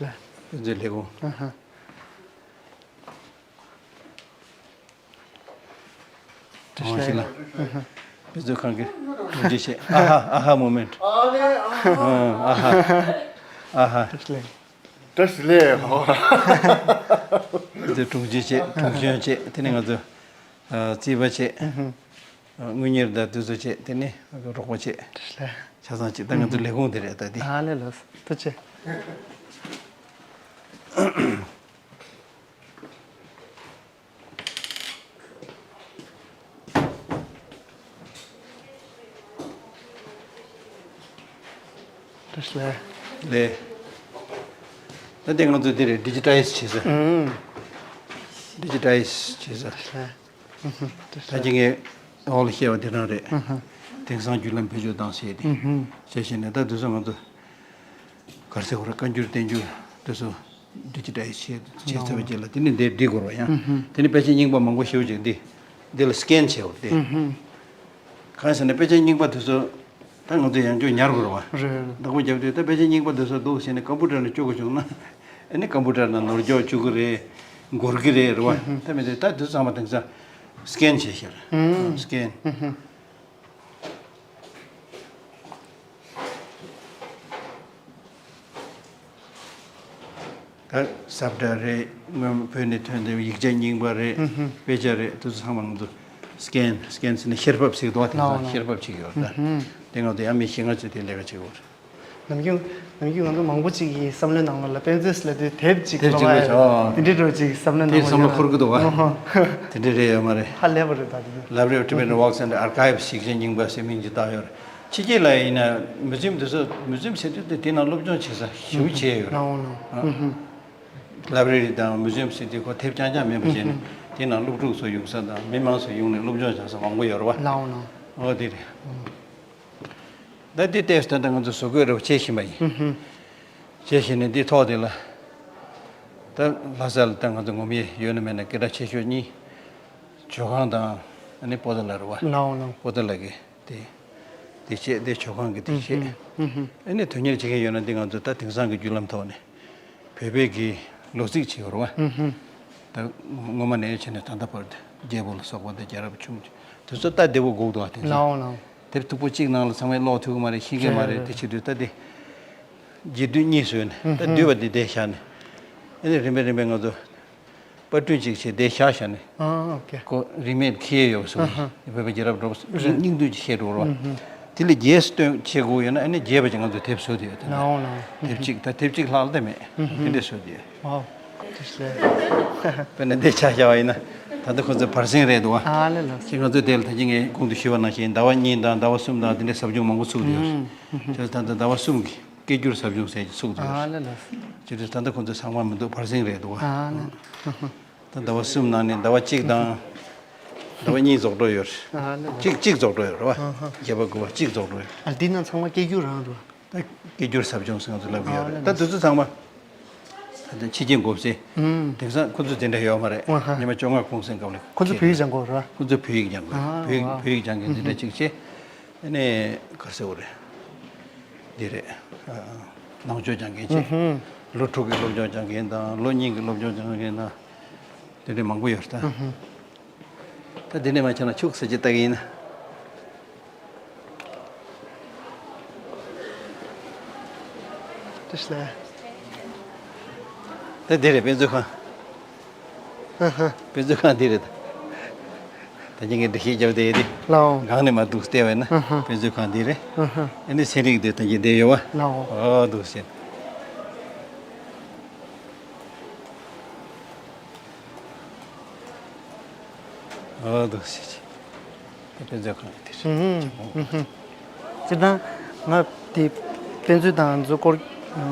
ང་ཚོའི་ལས་ཁུངས། ཨ་ཧ། ཨོ་ཞིག་ལ། ཨ་ཧ། དཔེ་མཛོད་ཁང་གི་ཐུགས་རྗེ་ཆེ། ཨ་ཧ་ཨ་ཧ་མོ་མེན་ཊ། ཨ་ཧ། ཨ་ཧ། བཀྲ་ཤིས་བདེ་ལེགས། དེ་ཐུགས་རྗེ་ཆེ། ཐུགས་སྐྱོན་ཆེ། དེ་ནས་ང་ཚོ་ཨ་རྩིས་པ་ཆེ། ཨ་དངུལ་གཉེར་དང་དུས་ཚོད་ཆེ། དེ་ནས་རོགས་པ་ཆེ། ཆ་ཚང་ཆེ། ད་ང་ཚོ་ལས་ཁུངས་དེ་རེད་ད་དེ། ཨ་ལེ་ལགས་སོ། ཐུགས་རྗེ་ཆེ། བཀྲ་ཤིས་བདེ་ལེགས། ལགས། ད་ལྟའི་ང་ཚོ་འདི་རེད། ཌི་ཇི་ཊའི་ཛི་བྱེད་ས། ཨུམ། ཌི་ཇི་ཊའི་ཛི་བྱེད་ས། ལགས། ཨུ་ཧུ། ད་ཅི་ངས་འོག་ལ་བཤད་པ་དེ་རང་རེད། ཨུ་ཧུ། དེང་སང་བརྒྱུད་ལམ་བེད་སྤྱོད་བཏང་བྱས་ཏེ། ཨུ་ཧུ། བྱས་བྱས་ནས་ད་དུས་ཚོད་ང་ཚོ་ག་རེ་ཟེར་དགོས་རེད། བཀའ་འགྱུར་བསྟན་འགྱུར་དེ་ཚོ་ཌི་ཇི་ཊའི་ཛི་བྱས་བྱས་ཚར་བའི་རྗེས་ལ་དེ་ནས་འདིར་འབྲི་དགོས་རེད་ཡང་། ཨུ་ཧུ། དེ་ནས་དཔེ་ཆ་རྙིང་པ་མང་པོ་ཞེ་པོ་ཅིག་འདི་འདི་ལ་སི་ཀེན་བྱས་པ་རེད་དེ། ཨུ་ཧུ། གང་ཟེར་ན་དཔེ་ཆ་རྙིང་པ་དེ་ཚོ་ད་ང་ཚོ་ཡང་བསྐྱར་ཉར་དགོས་རེད་བ། རེད། བདག་པོ་རྒྱབ་དུས་ད་དཔེ་ཆ་རྙིང་པ་དེ་ཚོ་འདུག་ཟེར་ནས་ཀམ་པུ་ཊར་ནང་བཅུག་དགོས་བྱུང་ན། ཨ་ནི་ཀམ་པུ་ཊར་ནང་ནོར་འཁྱོག་བཅུག་གི་རེད། འགོར་གི་རེད། རེད་བ། ཨུ་ཧུ། ད་མི་འདུག་ད་དེ་ཚོ་ཚང་མ་དེང་སང་སི་ཀེན་བྱས་ཤག་ཨུ་ཧུ། སི་ཀེན། ཨུ་ཧུ། ད་ཟབ་གྲྭ་རེད། སྔོན་བོད་ནས་ཐོན་ཏེ་ཡིག་ཆ་རྙིང་པ་རེད། ཨུ་ཧུ། དཔེ་ཆ་རེད། དེ་ཚོ་ཚང་མ་ང་ཚོ་སི་ཀེན། སི་ཀེན་ཟེར་ནས་བཤེར་ཕབ་ཟེར་གི་འདུག་བ། དེང་སང་ལའོ་ལའོ། བཤེར་ཕབ་བྱེད་ཀྱི་ཡོད་རེད་ད། ཨུ་ཧུ། དེ་ང་ཚོ་ཡང་མི་བཞི་ལྔ་ཙམ་དེ་ལས་ཀ་བྱེད་ཀྱི་ཡོད་རེད། ནམ་རྒྱུན་ནམ་རྒྱུན་ང་ཚོ་མང་པོ་ཅིག་གིས་བསམ་བློའི་ནང་ལ་དཔེ་མཛོད་ཟེར་ལབ་དུས་དེབ་ཅིག་དེབ་ཅིག་ཀློག་ཡ་ལ་དེ་འདྲའི་འགྲོ་ཅིག་བསམ་བློའི་ནང་ལ་ཡོད་ན། དེ་བསམ་བློ་འཁོར་གི་འདུག་བ། ཨོ་ཧོ། དེ་འདྲ་རེད་ཡོད་མ་རེད། ཧ་ལས་པ་རེད་ད་དེ་ཚོ། Library of Tibetan Works and Archives ཞིག་ཅན་རྙིང་པ་ཟེར་མིང་ཅིག་བཏགས་ཡོད་རེད། ཕྱི་རྒྱལ་ལ་ཡིན་ན་མུ་ཛིམ་དེ་ཚོ། མུ་ཛིམ་ཟེར་དུས་དེ་དེ་ནང་སློབ་སྦྱོང་བྱེད་ས་ཞེ་པོ་ཅིག་ཡོད་རེད། ཨོ་ཧོ། Library དང་མུ་ཛིམ་ཟེར་དུས་ཁོ་དེབ་རྐྱང་རྐྱང་མིན་པ་བྱས་ནས་དེ་ནང་སློབ་ཕྲུག་ཚོ་ཡོང་ས་དང་མི་མང་ཚོ་ཡོང་ནས་སློབ་སྦྱོང་བྱེད་ས་མང་པོ་ཡོད་རེད་བ། ལའོ་ལའོ། ཨོ་དེ་རེད། ད་འདི་ལྟས་ད་ལྟ་ང་ཚོ་བཟོ་བཀོད་རེ་བྱེད་བཞིན་པ་ཡིན། ཨུ་ཧུ། བྱེད་བཞིན་ནས་འདི་ཐོག་དེ་ལ། ད་ལྷ་ས་ལ་ད་ང་ཚོ་ངོམ་ཡས་ཡོད་ན་མེད་ན་སྐད་གྲགས་ཆེ་ཤོས་གཉིས། ཇོ་ཁང་དང་ཨ་ནི་པོ་ཏཱ་ལ་རེད་བ། ལའོ་ལའོ། པོ་ཏཱ་ལ་གི་དེ། དེ་བྱས་དེ་ཇོ་ཁང་གི་དེ་བྱས། ཨུ་ཧུ། ཨ་ནི་དོན་གཉེར་བྱེད་མཁན་ཡོད་ན་འདི་ང་ཚོ་ད་དེང་སང་གི་བརྒྱུད་ལམ་ཐོག་ནས། བོད་པའི་གི་ལོ་ཚིགས་ཅིག་ཡོད་རེད་བ། ཨུ་ཧུ། ད་སྔོན་མ་ནས་བྱས་ནས་ད་ལྟ་བར་དུ་རྒྱལ་པོ་ལ་སོགས་པ་དང་རྒྱལ་རབས་ཆུང་ཆུང་དེ་ཚོ་ལྟ་བདེ་པོ་དགོས་འདུག་བ། དེ་ཚོ། ལའོ་ལའོ། དེབ་མཐུག་པོ་གཅིག་ནང་ལ་ཚང་མས་ཀློག་ཐུབ་ཀྱི་མ་རེད། ཤེས་ཀྱི་མ་རེད། རེད། དེ་བྱེད་དུས་ད་དེ་རྒྱས་བསྡུས་གཉིས་བཟོས་ནས་ཨུ་ཧུ། ད་བསྡུས་པ་དེ་དེ་བཞག་ནས་ཨ་ནི་རིམ་པས་རིམ་པས་ང་ཚོ་པར་སྐྲུན་ཅིག་བྱས་དེ་བཞག་བཞག་ནས། ཨ་ཨོ་ཁེ། ཁོ་རིན་མེད་ཁེ་ཡོད་བཟོ་ཨ་ཧ། བོད་པའི་རྒྱལ་རབས་འགྲོ་རེད། སྙིང་བསྡུས་ཀྱི་བཤད་འགྲོ་རོགས། ཨུ་ཧུ། དེ་ལས་རྒྱས་སུ་སྟོན་བྱེད་དགོས་ཡོད་ན་ཨ་ནི་རྒྱས་པ་ཅིག་ང་ཚོས་དེབ་བཟོས་ཏེ་ཡོད་དེ་ལའོ་ལའོ། དེབ་གཅིག་ད་དེབ་གཅིག་ལྷག་ལ་དེ་མེད། དེ་འདྲས་བཟོས་ཏེ་ཡོད། ཨོ། དེ་ལས། དཔེར་ན་འདི་ཆ་བཞག་པ་ཡིན་ན་ད་ལྟ་ཁོ་ཚོ་བར་གསེང་རེད་འདུག་བ། ཨ་ལེ་ལོ། ཅིག་ང་ཚོས་དེ་ལ་ད་ཅི་ངས་གོང་དུ་ཞུས་པ་ནང་བཞིན་ཟླ་བ་གཉིས་དང་ཟླ་བ་གསུམ་དང་དེ་འདྲས་ཟབ་སྦྱོང་མང་པོ་ཚུགས་ཏེ་ཡོད། ཨུམ། ཨུམ། བྱས་ཙང་ད་ལྟ་ཟླ་བ་གསུམ་གྱི་སྐད་སྒྱུར་ཟབ་སྦྱོང་ཟེར་གྱི་ཚུགས་ཏེ་ཡོད། ཨ་ལེ་ལོ། བྱས་ཙང་ད་ལྟ་ཁོ་ཚོ་ཚང་མ་མི་འདུག་བར་གསེང་རེད་འདུག་བ། ཨ་ལེ། ད་ཟླ་བ་གསུམ་ནང་ནས་ཟླ་བ་གཅིག་དང་ཟླ་བ་གཉིས་རྫོགས་འགྲོ་ཡོད་རེད། ཨ་ལེ་ལོ། གཅིག་གཅིག་རྫོགས་འགྲོ་ཡོད་རེད་བ། ཨ་ཧ། བརྒྱད་པ་དགུ་པ་གཅིག་རྫོགས་འགྲོ་ཡོད། ཨ་འདི་ནང་ཚང་མ་སྐད་སྒྱུར་རང་རེད་བ། ད་སྐད་སྒྱུར་ཟབ་སྦྱོང་ཟེར་ང་ཚོ་ལབ་ཀྱི་ཡོད་རེད། ཨ་ད་དེ་ཚོ་ཚང་མ་ད་ཕྱི་རྐྱེན་གོ་སའི་ཨུམ། དེང་སང་ཁོ་ཚོ་དེ་འདྲ་ཡོད་མ་རེད། ཨ་ཧ། ཉི་མ་བཅོ་ལྔ་གུང་སེང་སྐབས་ལ་ཁོ་ཚོ་བོད་ཡིག་སྦྱང་གི་ཡོད་རེད་བ། ཁོ་ཚོ་བོད་ཡིག་སྦྱང་གི་ཡོད། ཨ་བོད་ཡིག་ཨ། བོད་ཡིག་སྦྱང་མཁན་དེ་འདྲ་གཅིག་བྱས། ཨ་ནི་ག་རེ་ཟེར་དགོས་རེད། འདི་རེད། ཨ། ནང་ཆོས་སྦྱང་མཁན་བྱས། ཨུ་ཧུམ། ལོ་དྲུག་གི་སློབ་སྦྱོང་སྦྱང་མཁན་དང་ལོ་གཉིས་ཀྱི་སློབ་སྦྱོང་སྦྱང་མཁན་དང་། དེ་འདྲ་མང་པོ་ཡོད་རེད་ད། ཨུ་ཧུམ། ད་འདི་ནས་མ་ཆགས་ན་ཕྱུགས་ཟེར་གྱི་ལྟ་གི་ཡིན། ཏིས་ལེ། ད་འདི་རེད་དཔེ་མཛོད་ཁང་། ཨ་ཧ། དཔེ་མཛོད་ཁང་འདི་རེད་ད། ད་ཉིན་གྱི་འདི་ཤེས་རྒྱབ་དེ་ཡེ་དེ། ལའོ། སྒང་ནས་མ་འདུག་བལྟས་པས་ན། ཨ་ཧ། དཔེ་མཛོད་ཁང་འདི་རེད། ཨ་ཧ། ཨ་ནི་ཚན་རིག་དེ་ད་ཉིན་འདི་ཡོད་བ། ལའོ། ཨོ་འདུག་ཟེར། ཨོ་འདུག་ཟེར། དཔེ་མཛོད་ཁང་དེ་རེད། ཨུ་ཧུ། ཨུ་ཧུ། སྤྱིར་བཏང་ང་དེ་དཔེ་མཛོད་དང་ཚོ་སྐོར་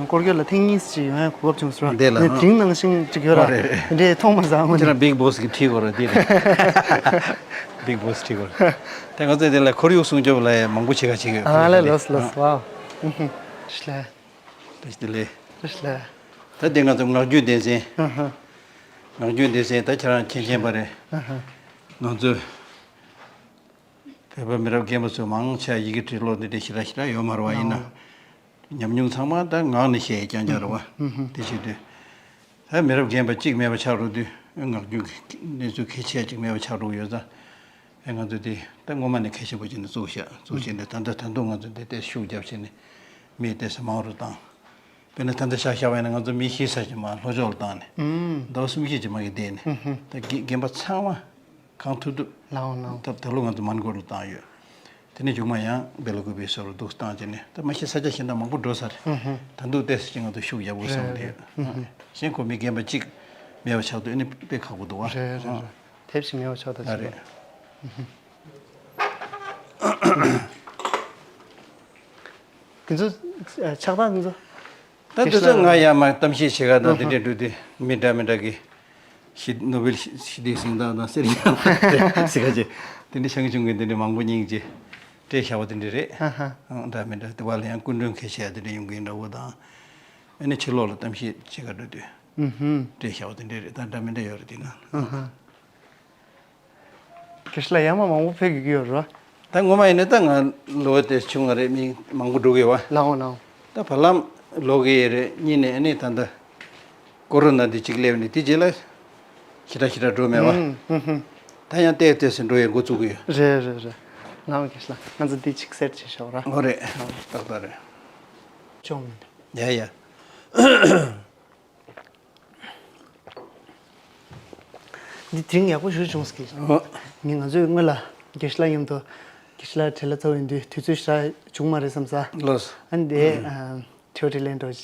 སྐོར་སྐྱོད་ལ་ཐེངས་གཉིས་ཤིག་ཡོང་ཡ་གོ་སྐབས་བྱུང་སོང་། འདི་ལ་ནས་ཧང་དེ་རིང་ནང་བཞིན་ཅིག་ཡོད་ར། ཨོ་རེད་རེད། དེ་འདྲས་མཐོང་མ་སོང་ངོ་། ཁྱེད་རང་Big Boss་གི་ཁྲིད་དགོས་ར་འདི་རེད། Big Boss་ཁྲིད་དགོས་ར། དེ་ང་ཚོས་དེ་ལ་ཁོར་ཡུག་སྲུང་སྐྱོབ་ལ་ཡ་མང་པོ་བྱེད་ག་བྱེད་ཀྱི་ཡོད། ཨ་ལེ་ལོས་ལོས། ཝའོ། ཧུམ་ཧུམ། ཤི་ལེ། བཀྲ་ཤིས་བདེ་ལེགས། བཀྲ་ཤིས་བདེ་ལེགས། ད་དེ་ང་ཚོ་ངག་རྒྱུན་སྡེ་ཚན། ཨ་ཧ། ངག་རྒྱུན་སྡེ་ཚན་ད་ཁྱེད་རང་མཁྱེན་མཁྱེན་པ་རེད། ཨ་ཧ། ང་ཚོ་བོད་པ་མི་རབས་རྒན་པ་ཚོ་མང་ཆེ་ཡི་གེ་བྲིས་ཀློག་འདི་འདྲ་ཞེ་དྲག་ཞེ་དྲག་ཡོད་མ་རེད་བ། ཡིན་ན་ཉམས་མྱོང་ཚང་མ་ད་ངག་ནས་བཤད་རྐྱང་རྐྱང་རེད་བ། ཨུ་ཧུ། དེ་བྱེད་དུས་ད་མི་རབས་རྒན་པ་གཅིག་མེད་པ་ཆགས་འགྲོ་དུས་ངག་རྒྱུན་གྱི་གནས་ཚུལ་གལ་ཆེ་གཅིག་མེད་པ་ཆགས་འགྲོ་གི་ཡོད་ཙང་། ཨེ་ང་ཚོ་དེ་ད་སྔོན་མ་ནས་གལ་ཆེན་པོ་བྱས་ནས་བཙུགས་བཞག་བཙུགས་བྱས་ནས་ད་ལྟ་ད་དུང་ང་ཚོ་འདི་ལྟའི་ཤུགས་རྒྱབ་བྱས་ནས་མི་ལྟས་ས་མང་རུ་བཏང་། དཔེར་ན་ད་ལྟ་བཞག་བཞག་པ་ཡིན་ན་ང་ཚོ་མི་བཞི་ཙམ་ཅིག་མར་ལྷོ་ཕྱོགས་ལ་བཏང་ནས་ཨུམ། ཟླ་བ་གསུམ་བཞི་ཅིག་མ་གི་བསྡད་ནས་ཨུ་ཧུ། ད་དགེ་རྒན་པ་ཚང་མ་གང་ཐུབ་ཐུབ་ལའོ་ལའོ། ད་ད་ལོ་ང་ཚོ་མོན་གྷོ་ལ་བཏང་ཡོད། དེ་ནས་མཇུག་མ་ཡང་སྦེ་ལ་ཀུ་པའི་སོ་ལ་འདུག་བཏང་བྱས་ནས་ད་མ་གཞི་ས་ཆ་གཞན་དག་མང་པོ་འགྲོ་ས་རེད། ཨུ་ཧུ། ད་འདུག་ལྟས་ས་ཅིག་ང་ཚོ་ཤུགས་རྒྱབ་དགོས་བསམ་རེད་གི་རེད། ཨུ་ཧུ། གཞན་ཁོ་མི་རྒན་པ་གཅིག་མེད་པ་ཆགས་དུས་ཨ་ནི་དཔེ་ཁག་པོ་འདུག་བ། རེད་རེད་རེད། དེབ་ཞིག་མེད་པ་ཆགས་ད་ཨ་ཆགས་རེད། ཨུ་ཧུ། དེ་ཚོ་ཨ་ཆགས་སྟངས་དེ་ཚོ། ད་དེ་ཚོ་ང་ཡར་མར་གཏམ་བཤད་བྱེད་ག་དང་དེ་འདྲས་འགྲོ་དུས་མི་འདྲ་མི་འདྲ་གི་ཞི་ནོ་བེལ་ཞི་ཞི་བདེའི་གཟེངས་རྟགས་དང་གསེར་ཉག་ཟེར་ག་ཅེ་དེ་འདྲས་ཤང་ཆུང་གི་དེ་འདྲས་མང་པོ་སྙིང་རྗེ་སྤྲད་བཞག་པ་དེ་འདྲས་རེད། ཨ་ཧ། ཨང་འདྲ་མི་འདྲ་དེ་བ་ལ་ཡང་སྐུ་མགྲོན་ཁ་ཤས་དེ་འདྲས་ཡོང་གི་འདྲ་བོ་དང་། ཨ་ནི་ཕྱི་ལོགས་ལ་གཏམ་བཤད་བྱེད་ག་འགྲོ་དུས་ཨུ་ཧུ། སྤྲད་བཞག་པ་དེ་འདྲས་རེད། ད་འདྲ་མི་འདྲ་ཡོད་རེད་དེ་ན། ཨ་ཧ། དགེ་བཤེས་ལགས་ཡར་མར་མང་པོ་ཕེབས་ཡོད་ཀྱི་ཡོད་རེད་བ། ད་སྔོན་མ་ཡིན་ན་ད་ང་ལོ་དེ་ཆུང་བ་རེད། མི་མང་པོ་འགྲོ་གི་ཡོད་བ། ལའོ་ལའོ། ད་བར་ལམ་ལོག་གི་ཡོད་རེད། གཉིས་ནས་ཨ་ནི་ད་ལྟ་ཀོ་རོ་ན་འདི་གཅིག་སླེབས་ནས་དེ་རྗེས་ལ་ཞེ་དྲག་ཞེ་དྲག་འགྲོ་མེད་བ། ཨུམ་ཨུམ་ཧུམ། ད་ཡང་ཏོག་ཏོག་ཙམ་འགྲོ་ཡས་འགོ་བཙུགས་གི་ཡོད། རེད་རེད་རེད། ལའོ་དགེ་བཤེས་ལགས་ང་ཚོ་འདི་གཅིག་སེར་བྱེད་ཤོག་ར། ཨོ་རེད། ལའོ། ཏག་ཏག་རེད། ཅོང་མི་འདུག་ཡ་ཡ། འདི་དེ་རིང་ཡག་པོ་ཞེ་པོ་བྱུང་སོང་གི། ཨོ། ངས་ང་ཚོས་སྔོན་ལ་དགེ་བཤེས་ལགས་མཉམ་དུ་དགེ་བཤེས་ལགས་བྲེལ་བ་ཚ་བོ་ཡིན་དུས་དུས་ཚོད་ཞེ་དྲག་བྱུང་མ་རེད་བསམ་ས། ལགས་སོ། ཨ་ནི་དེ་ཨ་དྲི་བ་དྲིས་ལན་འདྲ་བོ་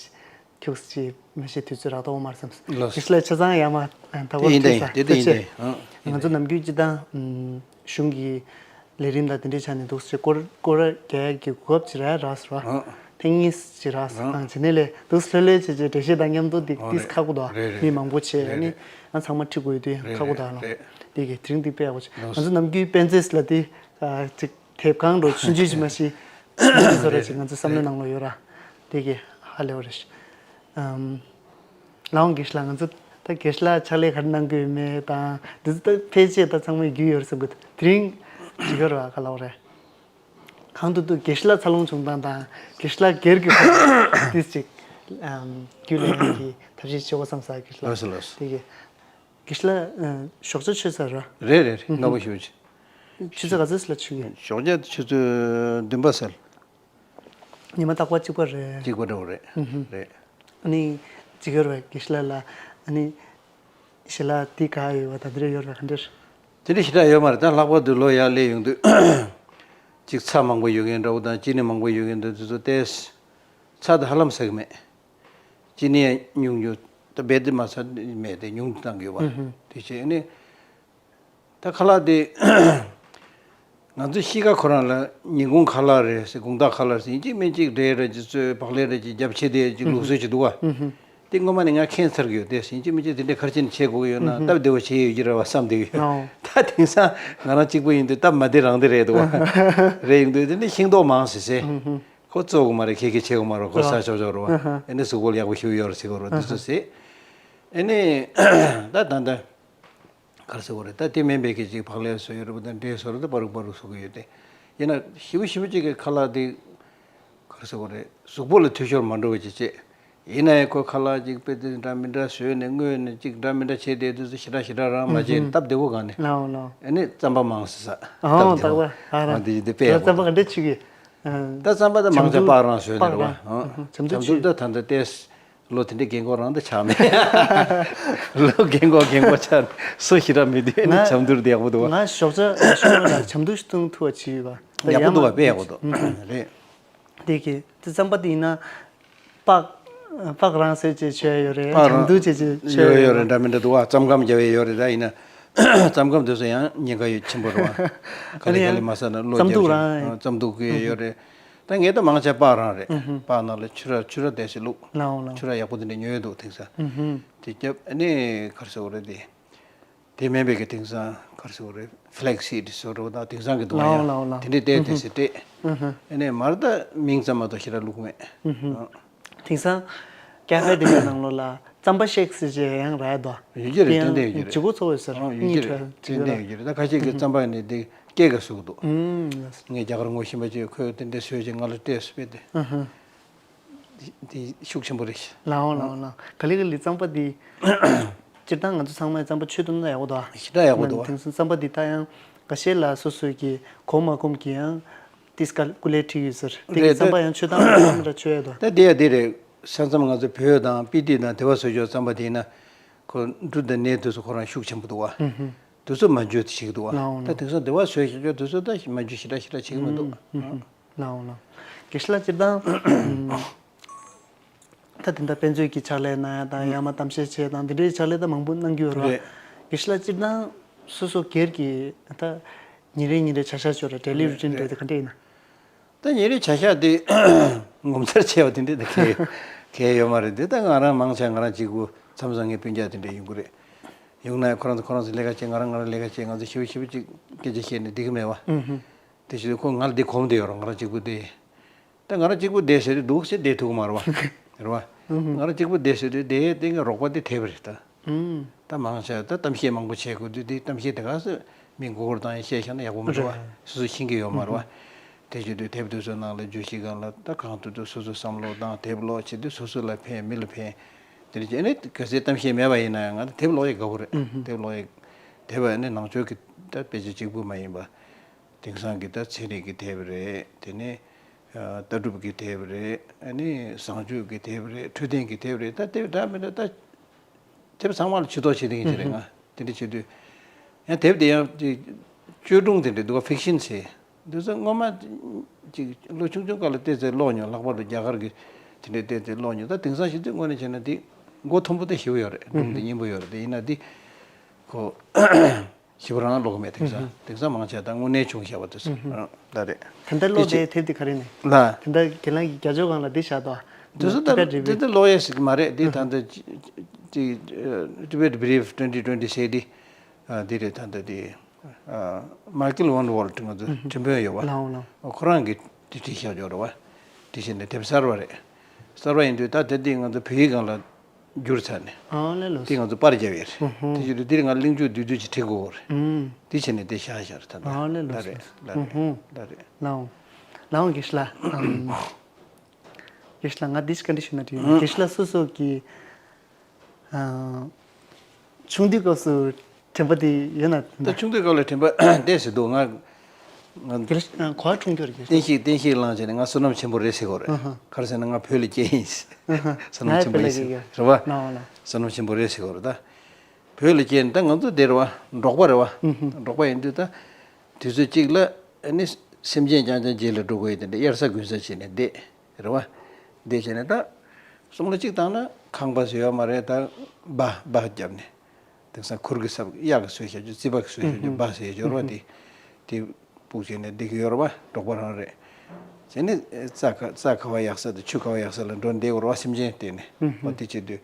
ཁྱུག་ཙམ་ཅིག་མ་གཞི་དུས་ཚོད་རག་མདོག་མ་རེད་བསམ་སོང་། ལགས་སོ། དགེ་བཤེས་ལགས་ཆ་ཚང་ཡར་མར་ཨ་ད་དེ་གོ་ཡིན་དེ་ཡིན་དེ་དེ་ཡིན་དེ། ཨོ། ང་ཚོ་ནམ་རྒྱུན་སྤྱིར་བཏང་ཨམ་གཞུང་གི་ལས་རིམ་དང་དེ་འདྲའི་ཆ་ནས་འདུག་ཟེར་སྐོར་སྐོར་ར་རྒྱག་ཡག་གི་གོ་སྐབས་ཅིག་རག་རག་སོང་བ། ཨ། ཐེངས་གཉིས་ཅིག་རག་སོང་། ཨ། ཨ་བྱས་ནས་ལས་འདུག་ལྷོད་ལྷོད་བྱས་བྱས་འགྲེལ་བཤད་དང་མཉམ་དུ་འདི་ཨོ་ཏིས་རེད། ཁག་པོ་འདུག་རེད་རེད། མི་མང་པོ་བྱས། རེད་ཨ་ནི་རེད། ང་ཚང་མ་ཁྲིད་དགོས་ཡོད་དུས་རེད་ཁག་པོ་རེད་འདུག་ཨ་ལོ། རེད། དེ་གི་དེ་རིང་འདི་དཔེ་ཡག་པོ་བྱས། ལགས་སོ། ང་ཚོ་ནམ་རྒྱུན་དཔེ་མཛོད་ལ་དེ་ཨ་ཅིག་དེབ་ཁང་འགྲོ་ཆུང་ཆུང་ཅིག་མ་གཞི་འདི་བཟོ་འདྲ་ཅིག་ང་ཚོ་བསམ་བློའི་ནང་ལ་ཡོད་ར། དེ་གི་ཧ་ལས་པ་རེད། ཨམ། ལའོ་དགེ་བཤེས་ལགས་ང་ཚོ་ད་དགེ་བཤེས་ལགས་ཕྱག་ལས་ག་རེ་གནང་གི་ཡོད་མེད་དང་འདི་ཚོ་ད་ཕལ་ཆེར་ད་ཚང་མས་རྒྱུས་ཡོད་རེད་བསམ་གི་འདུག་དེ་རིང་ཅི་ག་རེད་བ་ག་ལབ་དགོས་རེད། གང་ཐུབ་ཐུབ་དགེ་བཤེས་ལགས་འཚར་ལོངས་བྱུང་སྟངས་དང་དགེ་བཤེས་ལགས་སྒེར་གྱི་ཁོར་ཡུག་ཏིས་ཅིག་ཨམ་རྒྱུས་ལེན་གྱི་ཐབས་ཤེས་བྱེད་དགོས་བསམ་ས་དགེ་བཤེས་ལགས། ལགས་སོ་ལགས་སོ། དེ་གི་དགེ་བཤེས་ལགས་ཨ་ཞོགས་ཇ་མཆོད་ཚར་ར། རེད་རེད་རེད། ཨུ་ཧུ། སྔ་པོ་ཞེ་པོ་ཅིག་ཆུ་ཚོད་ག་ཚོད་ལ་མཆོད་ཀྱི་ཡོད། ཞོགས་ཇ་ཆུ་ཚོད་བདུན་པ་ཙམ། ཉི་མ་རྟག་པར་གཅིག་པ་རེད། གཅིག་པ་འདྲ་བོ་རེད། ཨུ་ཧུ། རེད། ཨ་ནི་གཅིག་ཡོད་རེད་པས་དགེ་བཤེས་ལགས་ལ། ཨ་ནི་ཞལ་ལག་འདི་ག་ཡོད་པ་དང་འདི་རེ་ཡོད་རེད་པ་ག་འདྲ། དེ་འདྲ་ཞེ་དྲག་ཡོད་མ་རེད། ད་ལྷག་པར་དུ་ལོ་ཡར་སླེབས་ཡོང་དུས་ གཅིག་ཚྭ་མང་པོ་ཡོད་མཁན་འདྲ་བོ་དང་ཅི་ནི་མང་པོ་ཡོད་མཁན་འདྲ་བོ་དེ་ཚོ་ཏོག་ཙམ་ཚྭ་དེ་ཧ་ལམ་ཟ་གི་མེད། ཅི་ནི་ཉུང་ཉུང་ད་རྦད་དེ་མ་ཟ་མེད་དེ་ཉུང་དུ་བཏང་གི་ཡོད་པ། དེ་བྱས་ནས་ད་ཁ་ལག་དེ་ང་ཚོ་གཤིས་ཀ་ཁོ་རང་ལ་ཉིན་གུང་ཁ་ལག་རེད་ཟེར་དགོང་དག་ཁ་ལག་རེད་ཟེར་ཡིན་གཅིག་མིན་གཅིག་འབྲས་རེད་ཅིག་བཙོས་བག་ལེབ་རེད་ཅིག་རྒྱབ་ཆེ་དེ་ཅིག་ལུགས་སྲོལ་ཅིག་འདུག་བ། དེ་སྔོན་མ་ནས་ང་མཁྱེན་ཚར་གི་ཡོད་དེ་ཡིན་གཅིག་མིན་གཅིག་དེ་འདྲའི་ག་རེ་བྱས་ནས་བྱེད་དགོས་ཀྱི་ཡོད་ན་སྟབས་བདེ་བོ་བྱེད་ཡོད་ཀྱི་རེད་བ་བསམ་བསྡད་ཡོད། ད་དེང་སང་ང་རང་གཅིག་པུ་ཡིན་དུས་སྟབས་མ་བདེ་རང་བདེ་རེད་འདུག་བ། རེད་ཡིན་དུས་དེ་ནི་ཤིང་ཏོག་མང་ཟེར་ཟེར། ཁོ་བཙོ་དགོས་མ་རེད། ཁྱེད་ཀྱིས་བྱེད་དགོས་མ་རེད། ཁོ་ཟ་ཆོག་ཆོག་རེད་བ། ཨ་ནི་གཟུགས་པོ་ལ་ཡག་པོ་ཞིག་ཡོད་རེད་ཟེར་གོ་རེད་བ། དེ་ཚོ་ཟེར། ཨ་ནི་ད་ད་ད་ག་རེ་ཟེར་གོ་རེད། ད་དེ་མིན་པའི་གི་ཅིག་བག་ལེབ་བཟོ་ཡོད་རེད་བ། ད་འབྲས་བཟོ་རེད། ད་པ་རུག་པ་རུག་བཟོ་གི་ཡོད་དེ། ཡིན་ན་ཞེ་པོ་ཞེ་པོ་ཅིག་གི་ཁ་ལག་དེ་ག་རེ་ཟེར་གོ་རེད། གཟུགས་པོ་ལ་འཐུས་ཤོར་མ་འགྲོ་བ་ཅིག་བྱེད། ཡིན་ན་ཡང་ཁོ་ཁ་ལག་ཅིག་དཔེ་དེ་འདྲ་མི་འདྲ་བཟོས་ནས་བརྔོས་ནས་ཅིག་འདྲ་མི་འདྲ་བྱས་དེ་དུས་སུ་ཞེ་དྲག་ཞེ་དྲག་རང་མ་བྱས་ནས་སྟབས་བདེ་བོ་གང་ནས། ལའོ་ལའོ། ཨ་ནི་རྩམ་པ་མང་ཟེར་ས། ཨོ་སྟབས་བདེ་བོ། ད་ག་ཨ་ར། ཨ་འདི་འདི་དཔེ་ཡག་པོ། རྩམ་པ་ག་འདྲ་བྱེད་ཀྱི། ཨ། ད་རྩམ་པ་ད་མང་ཆེ་པགས་རང་བཟོས་ནས་རེད་བ། ཨ། ཨ། ཇ་མདོག་ཇ་མདོག་ཅིག་ད་ད་ལྟ་ཏེས་ལོ་དེ་འདྲའི་རྒན་གོག་རང་ད་ཆགས་མེད། ལོ་རྒན་གོག་རྒན་གོག་ཆགས་ནས་སུ་ཞེ་དྲག་མི་འདུག་ཨ་ནི་ང་ཇ་མདོག་དེ་ཡག་པོ་འདུག་བ། ང་ཞོགས་ཇ་ཞོགས་ཇ་ཇ་མདོག་ཞིག་བཏུང་ཐུབ་པ་བྱས་ཡོད་པ། ད་ཡག་པོ་འདུག་བ། དཔེ་ཡག་པོ་འདུག་ཨ། རེད། དེ་གི་དེ་རྩམ་པ་དེ་ཡིན་ན་པགས་པགས་རང་བཟོས་བྱས་མཆོད་ཡ་ཡོད་རེད། པགས་རང་ཇ་མདོག་བྱས་བྱས་མཆོད་ཡ་ཡོད་ཡོད་ཡོད་རེད། རེད། འདྲ་མི་འདྲ་འདུག་བ། རྩམ་སྐམ་རྒྱབ་ཡ་ཡོད་རེད། ད་ཡིན་ན་རྩམ་སྐམ་དེ་ཚོ་ཡང་ཉེན་ཁ་ཡོད་ཆེན་པོ་རེད་བ། ག་ལེ་ག་ལེ་མ་ཟ་ན་གློ་རྩམ་རྒྱབ་བྱས། ཨ། རྩམ་སྡུག་གི་ཡོད་རེད། ད་ངས་ད་མང་ཆེ་པགས་རང་རེད། ཨ་ཧུམ། པགས་ནང་ལ་ཕྱུ་ར་ཕྱུ་ར་དེ་ཞིག་བླུགས། ལའོ་ལའོ། ཕྱུ་ར་ཡག་པོ་དེ་འདྲ་ཉོས་འདུག་དེང་སང་། ཨ་ཧུམ། དེ་རྒྱབ་ཨ་ནི་ག་རེ་ཟེར་དགོས་རེད་དེ། དེ་མིན་པའི་གི་དེང་སང་ག་རེ་ཟེར་དགོས་རེད། ཕི་ལེག་སི་སི་ཌི་བཟོ་འདྲ་བོ་དང་དེང་སང་གི་འདུག་ལའོ་ཡང་ལའོ་ལའོ། དེ་འདྲའི་བལྟས་ཨ་ཧུམ། དེ་ཟེར་སྤྲད། ཨ་ཧུམ། ཨ་ནི་མར་ད་མིང་ཙམ་མ་གཏོགས་ཞེ་དྲག་བླུགས་མེད། ཨ་ཧུམ། ཨ། དེང་སང་ཀ་ཧྥེ་དེ་འདྲའི་ནང་ལོགས་ལ་རྩམ་པ་ཤེག་ཟེར་བྱས་ཡང་རག་འདུག་ཡོད་ཀྱི་རེད། ཏན་ཏན་ཡོད་ཀྱི་རེད། ལྗིད་ཁོག་ཚོ་ཡོད་ཟེར། ཨང་། ཡོད་ཀྱི་རེད། གཉིས་ཏན་ཏན་ཡོད་ཀྱི་རེད། ད་ཁ་ཤས་ཀྱིས་རྩམ་པ་ནི་དེ་སྐྱེ་ག་བཟོ་གི་འདུག་ཨང་། ངས་རྒྱ་གར་ངོ་ཤེས་པ་ཅིག་ཁོས་དེ་འདྲ་བཟོས་བྱས་ང་ལ་སྤྲད་སོང་པས་དེ། ཨ་ཧ། དེ་དེ་ཤུགས་ཆེན་པོ་རེད། ལའོ་ལའོ་ལའོ། ག་ལེ་ག་ལེ་རྩམ་པ་དེ། སྤྱིར་བཏང་ང་ཚོ་ཚང་མས་རྩམ་པ་མཆོད་ཐུབ་ན་ཡག་པོ་འདུག་ཨ། ཞེ་དྲག་ཡག་པོ་འདུག་ཨ། དེང་སང་རྩམ་པ་འདི་ད་ཡང་འགའ་ཤས་ལ་སོ་སོའི་གི་གོམས་མ་གོམས་ཀྱི་ཡང་ཏིས་ཀ་ཀུ་ལེ་ཁྲིད་ཡོད་ཟེར། དེ་གི་རེད། རྩམ་པ་ད་ཡང་མཆོད་སྟངས་ཚང་མ་འདྲ་མཆོད་ཡ་འདུག་ད་དེ་ཡ་དེ་རེད། ས་མཚམས་ང་ཚོ་བོད་དང་སྤི་ཏི་དང་དེ་བ་བཟོ་ཆོག་རྩམ་པ་དེ་ཡིན་ན། ཁོ་འབྲུ་དང་ནས་དེ་ཚོ་ཁོ་རང་ཤུགས་ཆེན་པོ་འདུག་ཨ། ཧུམ་ཧུམ། དེ་ཚོ་མ་འཇུ་ཞིག་འདུག་ཨ། ལའོ་ད་ལའོ། དེང་སང་དེ་བ་བཟོས་ཤིག་ཆོག་དེ་ཚོ་ད་མ་འཇུ་ཞེ་དྲག་ཞེ་དྲག་བྱེད་ཀྱི་མི་འདུག་ཧུམ་ཧུམ། ལའོ་ལའོ། དགེ་བཤེས་ལགས་སྤྱིར་བཏང་། ད་དེ་འདྲ་དཔེ་མཛོད་ཀྱི་ཕྱག་ལས་གནང་ཡ་དང་། ཡང་མ་གཏམ་བཤད་བྱས་དང་དེ་འདྲའི་ཕྱག་ལས་ད་མང་པོ་གནང་གི་ཡོད་རེད་བ། རེད། དགེ་བཤེས་ལགས་སྤྱིར་བཏང་སོ་སོ་སྒེར་གྱི་ད་ཉིན་རེ་ཉིན་རེ་བྱ་གཞག་ཅིག་ཡོད་རེད། ཌེ་ལི་རེད་རུ་ཊིན་རེད། འདྲ་དེ་ག་འདྲ་ཡིན་ན། ད་ཉིན་རེ་བྱ་གཞག་དེ་ངོ་མཚར་ཆེ་བ་དེ་འདྲ་ད་གལ་གལ་ཡོད་མ་རེད། དེ་ད་ང་རང་མང་ཆེ་ང་རང་གཅིག་པུ་མཚམས་མཚམས་ངའི་སྤུན་ཀྱག་དེ་འདྲ་ཡོང་གི་རེད། ཡོང་ན་ཁོ་རང་ཚོ་ཁོ་རང་ཚོ་ལས་ཀ་བྱེད། ང་རང་ང་རང་ལས་ཀ་བྱེད། ང་ཚོ་ཞེ་པོ་ཞེ་པོ་ཅིག་སྐད་ཆ་བཤད་ནས་བསྡད་ཀྱི་མེད་བ། ཨུ་ཧུ། དེ་བཞིན་དུ་ཁོ་ང་ལ་འདི་གོམས་བསྡད་ཡོད་རེད། ང་རང་གཅིག་པུ་བསྡད། ད་ང་རང་གཅིག་པུ་བསྡད་ཟེར་དུས་འདུག་ཟེར་བསྡད་ཐུབ་ཀྱི་མ་རེད་བ། རེད་བ། ཨུ་ཧུ། ང་རང་གཅིག་པུ་བསྡད་ཟེར་དུས་བསྡད་དེ་ངའི་རོགས་པ་དེ་དེབ་རེད་ད། ཨུམ། ད་མང་ཆེ་ད་གཏམ་བཤད་མང་པོ་བྱེད་དགོས་དུས་དེ་གཏམ་བཤད་དེ་ག་ཚོད་མི་མགོ་སྐོར་བཏང་ཡ་བཤད་བཞག་ན་ཡག་པོ་མི་འདུག་བ། རེད། སོ་སོ་ཤེས་ཀྱི་ཡོད་མ་རེད་བ། ཨུ་ཧུ། དེ་བྱེད་དུས་དེབ་དེ་ཚོ་ནང་ལ་འཇུ་ཤེས་སྒང་ལ་ད་གང་ཐུབ་ཐུབ་སོ་སོ་བསམ་བློ་བཏང་། དེབ་ཀློག་བྱེད་དུས་སོ་སོ་ལ་ཕན། མི་ལ་ཕན། དེ་འདྲ་བྱས་ནས་གལ་སྲིད་གཏམ་བཤད་མེད་པ་ཡིན་ན་ཡང་ང་ད་དེབ་ཀློག་ཡ་དགའ་པོ་རེད། ཨུ་ཧུ། དེབ་ཀློག་ཡ། དེབ་ནི་ནང་ཆོས་ཀྱི་ད་དཔེ་ཆ་གཅིག་པུ་མ་ཡིན་པ། དེང་སང་གི་ད་ཚན་རིག་གི་དེབ་རེད། དེ་ནས་ཨ་ལྟ་གྲུབ་ཀྱི་དེབ་རེད། ཨ་ནི་བཟང་སྤྱོད་ཀྱི་དེབ་རེད། འཕྲོད་བསྟེན་གྱི་དེབ་རེད། ད་དེབ་འདྲ་མི་འདྲ་ད་དེབ་ཚང་མ་ལ་ཆེ་མཐོང་བྱེད་མཁན་ཅིག་རེད་ང་། དེ་འདྲ་བྱེད་དུས་ཡང་དེབ་དེ་ཡང་ཅིག་བཅོས་སྒྲུང་དེ་འདྲ་འདུག་ག་ཕིག་ཤིན་ཟེར། འདི་ཚོ་སྔོན་མ་ཅིག་ལོ་ཆུང་ཆུང་སྐབས་ལ་བལྟས་ཚེ་ཀློག་མྱོང་། ལྷག་པར་དུ་རྒྱ་གར་གྱི་དེ་འདྲ་བལྟས་ཚེ་ཀློག་མྱོང་། ད་དེང་སང་བྱེད་དུས་དངོས་གནས་བྱས་ན་འདི་མགོ་མཐོན་པོ་དེ་ཞེ་པོ་ཡོད་རེད། སྒྲུང་འདི་སྙན་པོ་ཡོད་རེད། དེ་ཡིན་ན་འདི་ཁོ་ཞེ་པོ་རང་ཀློག་གི་མེད། དེང་སང་། ཨུ་ཧུ། དེང་སང་མང་ཆེ་ད་དངོས་གནས་བྱུང་བཞག་པ་དེ་ཚོ། ཨུ་ཧུ། ཨ། ད་རེད། ད་ལྟ་ཀློག་དེ་དེ་ཅི་དེབ་དེ་ག་རེ་ནས། ལ། ད་ལྟ་རྒན་ལགས་ཀྱིས་རྒྱབ་ལྗོངས་སྒང་ལ་འདི་བཞག་འདུག་དེ་ཚོ་ད་Tibet Review། དེ་ད་ཀློག་ཡས་ཞིག་མ་རེད། འདི་ད་ལྟ་ཅི་ཅི་Tibet Brief twenty twenty་ཟེར་འདི། ཨ། འདི་རེད། ད་ལྟ་འདི། ཨ། Michael Van Walt་ང་ཚོ་ཁྲིམས་དཔོན་ཡོད་བ། ལའོ་ལའོ། ཁོ་རང་གིས་འདི་བྲིས་བཞག་ཡོད་རེད་བ། དེ་བཞིན་དུ་དེབ་གསར་བ་རེད། གསར་བ་ཡིན་དུས་ད་དེ་འདི་ང་ཚོ་བོད་ཡིག་སྒང་ལ་བསྒྱུར་ཚར་ནས། ཨ་ལེ་ལོ། དེ་ང་ཚོ་པར་བརྒྱབ་ཡོད་རེད། ཨུ་ཧུ། དེ་བཞིན་དུ་འདིར་ང་གླེང་བརྗོད་བསྡུས་བསྡུས་ཅིག་བྲིས་དགོས་རེད། ཨུམ། དེ་བྱས་ནས་དེ་བཞག་བཞག་རེད་ད་ལྟ། ཨ་ལེ་ལོ། ད་རེད། ད་རེད། ཨུ་ཧུ། ད་རེད། ལའོ། ལའོ་དགེ་བཤེས་ལགས། ཨམ། དགེ་བཤེས་ལགས་ང་འདི་ཞིག་བཀའ་འདྲི་ཞུ་ན་འགྲིག་ཡོད་ན། ཨུ། དགེ་བཤེས་ལགས་སོ་སོ་གི། ཨ། ཆུང་དུས་སྐབས་སུ་དྲན་པ་དེ་ཡོད་ན། ད་ཆུང་དུས་སྐབས་ལ་དྲན་པ་ཏོག་ཙམ་འདུག་ང་། ང་། དགེ་བཤེས། ཨ། ག་པར་འཁྲུངས་ཀྱི་རེད། བསྟན་བཤིག་བསྟན་བཤིག་བླངས་བྱས་ནས་ང་བསོད་ནམས་ཆེན་པོ་རེད་ཟེར་གྱི་ཡོད་རེད། ཨ་ཧ། ག་རེ་ཟེར་ན་ང་བོད་ལ་སྐྱེས་ཡིན། ཨ་ཧ། བསོད་ནམས་ཆེན་པོ་ཡིན་ཟེར། ང་བོད་ལ་སྐྱེས་ཀྱི་ཡོད། རེད་བ། ལའོ་ལའོ། བསོད་ནམས་ཆེན་པོ་རེད་ཟེར་གྱི་ཡོད་རེད་ད། བོད་ལ་སྐྱེས་ནས་ད་ང་ཚོ་འདིར་བ་འབྲོག་པ་རེད་བ། ཨུ་ཧུ། འབྲོག་པ་ཡིན་དུས་ད་དུས་ཚོད་གཅིག་ལ་ཨ་ནི་ སེམས་ཅན་རྐྱང་རྐྱང་རྗེས་ལ་འགྲོ་དགོས་ཡོད་དེ་འདྲ། དབྱར་ས་དགུན་ས་བྱས་ནས་བསྡད་རེད་བ། བསྡད་བྱས་ནས་ད་གསུམ་ལ་གཅིག་བཏང་ན་ཁང་པ་ཟེར་ཡོད་མ་རེད། ད་སྦ་སྦ་བརྒྱབ་ནས། དེང་སང་གུར་གྱི་སབ་གཡག་གི་བཟོས་བཞག་རྒྱུ། རྩིད་པ་གི་བཟོས་བཞག་རྒྱུ། སྦ་ཟེར་ཡོད་རེད་བ། དེ་དེ་སྤུག་བྱས་ནས་བསྡད་ཀྱི་ཡོད་རེད་བ། འབྲོག་པ་རང་རེད། བྱས་ནས་རྩྭ་ཁ་རྩྭ་ཁ་བ་ཡག་ས་དང་ཆུ་ཁ་བ་ཡག་ས་ལ་འགྲོ་བསྡད་ཡོད་རེད་བ། སེམས་ཅན་བལྟས་ནས། འོ་དེ་བྱེད་དུས་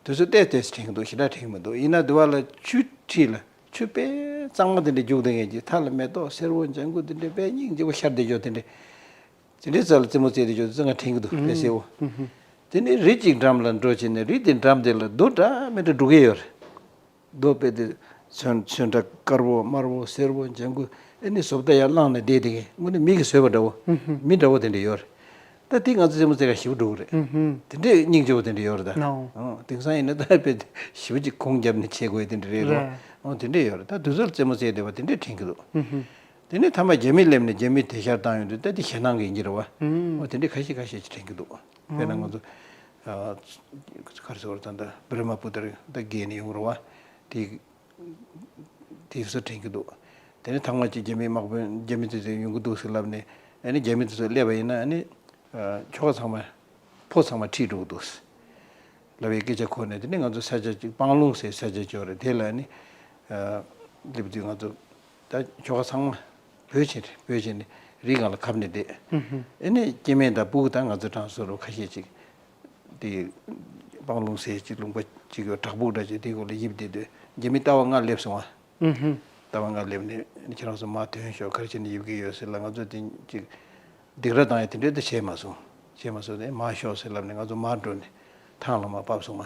དུས་ཚོད་ཏོག་ཙམ་དྲན་གྱི་འདུག་ཞེ་དྲག་དྲན་གྱི་མི་འདུག་ཡིན་ན་དུ་བ་ལ་ཆུ་འཁྲིས་ལ་ཆུ་དཔེ་གཙང་མ་དེ་འདྲ་རྒྱུག་བསྡད་མཁན་གྱི། མཐའ་ལ་མེ་ཏོག་སེར་པོ་ལྗང་གུ་དེ་འདྲ་དཔེ་སྙིང་རྗེ་པོ་ཤར་བསྡད་ཡོད་དེ་འདྲ། དེ་འདྲའི་རྩ་ལ་རྩེད་མོ་རྩེ་བསྡད་ཡོད་དེ་ང་དྲན་གྱི་འདུག་དཔེ་གསལ་བོ། དེ་ནས་རི་གཅིག་འགྲམ་ལ་འགྲོ་བྱས་ནས་རི་དེ་འགྲམ་དེ་ལ་རྡོ་འདྲ་མི་འདྲ་སྒྲུག་གི་ཡོད་རེད། རྡོ་དཔེ་དེ་ཚོན་ཚོན་ཁྲ་དཀར་པོ་དམར་པོ་སེར་པོ་ལྗང་གུ། ཨེ་ནི་བཟོ་ལྟ་ཡར་བླངས་ནས་བསྡད་དེ། དངོས་གནས་མི་གིས་བཟོས་པ་འདྲ་བོ། མི་འདྲ་བོ་དེ་འདྲ་ཡོད་རེད། ད་དེ་ང་ཚོ་རྩེད་མོ་རྩེ་ག་ཞེ་པོ་འགྲོ་གི་རེད། དེ་འདྲའི་སྙིང་རྗེ་བོ་དེ་འདྲ་ཡོད་རེད་ད། ཨོ། དེང་སང་ཡིན་ན་ད་དཔེ་ཞེ་པོ་ཅིག་གོང་བརྒྱབ་ནས་བྱེད་དགོས་དེ་འདྲ་རེད་རོ། ཨོ་དེ་འདྲ་ཡོད་རེད། ད་དུས་ཚོད་རྩེད་མོ་རྩེ་བསྡད་པ་དེ་འདྲ་དྲན་གྱི་འདུག་དེ་ནས་མཐའ་མ་རྒྱ་མི་སླེབས་ནས་རྒྱ་མི་དེ་ཤར་བཏང་ཡོང་དུས་ད་དེ་ཞེད་སྣང་གི་ཡིན་གྱི་རེད་བ། ཨོ་དེ་འདྲ་ཁ་ཤས་ཁ་ཤས་ཅིག་དྲན་གྱི་འདུག་དཔེར་ན་ང་ཚོ་ག་རེ་ཟེར་བ་རེད། ད་ལྟ་བི་རི་མ་པུ་ཏར་ད་བརྒལ་ནས་ཡོང་རེད་བ། དེ་དེ་ཚོ་དྲན་གྱི་འདུག་དེ་ནས་ཐེངས་མ་གཅིག་རྒྱ་མིའི་དམག་དཔོན་རྒྱ་མི་དེ་ཚོ་ཡོང་གི་འདུག་ཟེར་ལབ་ནས། ཨ་ནི་རྒྱ་མི་དེ་ཚོ་སླེབས་པ་ཡིན་ན། ཨ་ནི་ཁྱོ་ག་ཚང་མ་ཕོ་ཚང་མ་ཁྲིད་འགྲོ་གི་འདུག་ལབ་པའི་སྐད་ཆ་གོ་ནས། དེ་ནས་ང་ཚོ་ས་ཆ་གཅིག་སྤང་ལུང་ཟེར་ས་ཆ་ཅིག་ཡོད་རེད། དེ་ལ་ནི་སླེབས་དུས་ང་ཚོ་ད་ཁྱོ་ག་ཚང་མ་བོས་ཕྱིན་རེད། བོས་ཕྱིན་ནས་རི་སྒང་ལ་ཁབ་ནས་བསྡད། ཨ་ནི་སྐྱེ་དམན་དང་སྤུ་གུ་དང་ང་ཚོ་གྲངས་སུ་རུ་ཁ་ཤས་ཅིག་དེ་སྤང་ལུང་ཟེར་ཅིག་ལུང་པ་ཅིག་ཡོད། བྲག་ཕུག་འདྲ་ཅིག་དེ་སྐོར་ལ་ཡིབ་བསྡད་དུས་རྒྱ་མི་ལྟ་བ་ལྔ་སླེབས་སོང་བ། ལྟ་བ་ལྔ་སླེབས་ནས་ཁྱེད་རང་ཚོ་མར་ཐོན་ཤོག་ག་རེ་བྱས་ནས་ཡིབ་ཀྱི་ཡོད་ཟེར་ལབ། ང་ཚོ་དེ་ཅིག་སྡིགས་ར་བཏང་ཡ་དེ་འདྲའི་དེ་བྱས་མ་སོང་། བྱས་མ་སོང་ནས་མར་ཤོག་ཟེར་ལབ་ནས་ང་ཚོ་མར་འགྲོ་ནས་ཐང་ལ་མར་བབས་སོང་བ།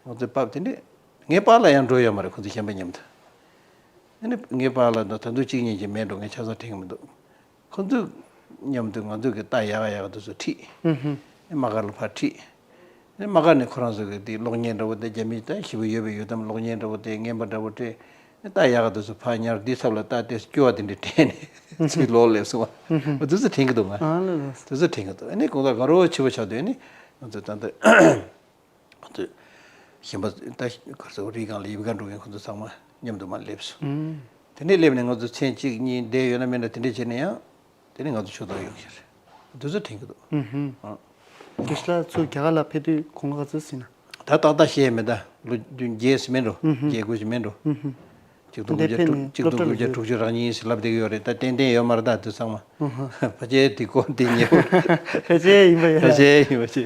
ང་ཚོ་བབས་དེ་འདྲའི་ངའི་པཱ་ལགས་ཡང་འགྲོ་ཡོད་མ་རེད། ཁོ་ཚོ་གཞན་པ་མཉམ་དུ། ཨ་ནི་ངའི་པཱ་ལགས་དང་ད་དུང་གཅིག་གཉིས་ཀྱིས་མེད་འགྲོ། ངས་ཆ་ཚང་དྲན་གྱི་མི་འདུག་ཁོ་ཚོ་མཉམ་དུ་ང་ཚོ་གི་རྟ་ཡག་ག་ཡག་ག་དེ་ཚོ་ཁྲིད། ཨ་ནི་དམག་སྒར་ལ་ཕར་ཁྲིད། ཨ་ནི་དམག་སྒར་ནས་ཁོ་རང་ཚོ་གི་དེ་གློག་བརྙན་འདྲ་བོ་དེ། རྒྱ་མི་ད་ཞེ་པོ་ཡོད་པའི་ཡོད་དམ། གློག་བརྙན་འདྲ་བོ་དེ། རྔན་པ་འདྲ་བོ་སྤྲད། ཨ་ནི་རྟ་ཡག་ག་དེ་ཚོ་ཕར་ཉར། དེའི་ཚབ་ལ་རྟ་དེ་སྐྱོ་བ་དེ་འདྲ་སྤྲད་ནས་ཚུར་ལོག་སླེབས་སོང་བ། ཨ་དེ་ཚོ་དྲན་གྱི་འདུག་ང་། ཨ་ལ་ལ། དེ་ཚོ་དྲན་གྱི་འདུག་ཨ་ནི་དགོང་དག་དགའ་རོགས་ཆེ་བོ་ཆགས་དུས། ཨ་ནི་ང་ཚོ་ད་ལྟ་ང་ཚོ་གཞན་པ་ད་ག་རེ་ཟེར། རི་སྒང་ལ་ཡིབ་ག་འགྲོ་མཁན་ཁོ་ཚོ་ཚང་མ་མཉམ་དུ་མར་སླེབས་སོང་། དེ་ནས་སླེབས་ནས་ང་ཚོ་མཚན་གཅིག་གཉིས་བསྡད་ཡོད་ན་མེད་ན་དེ་འདྲས་བྱས་ནས་ཡང་དེ་ནས་ང་ཚོ་ཆུ་ཐོག་ཡོང་ཤག་རེད། དེ་ཚོ་དྲན་གྱི་འདུག་ཨ། དགེ་བཤེས་ལགས་ཚུར་རྒྱ་གར་ལ་ཕེབས་དུས་གོང་ལ་ག་ཚོད་ཟིན་ན། ད་ཏག་ཏག་ཤེས་མེད། ད་ལོ་བརྒྱད་ཙམ་མིན་འགྲོ། བརྒྱད་དགུ་ཙམ་མིན་འགྲོ། གཅིག་དང་དགུ་བརྒྱ་དྲུག་གཅིག་དང་དགུ་བརྒྱ་དྲུག་ཅུ་རེ་གཉིས་ཟེར་ལབ་བསྡད་ཀྱི་ཡོད་རེད། ད་ཏན་ཏན་ཡོད་མ་རེད། ད་དེ་ཚང་མ་ཕལ་ཆེར་དེ་སྐོར་དེ་ཉེ་བོ། ཕལ་ཆེར་ཡིན་པ་ཡིན་ལ། ཕལ་ཆེར་ཡིན་པ་ཆེ།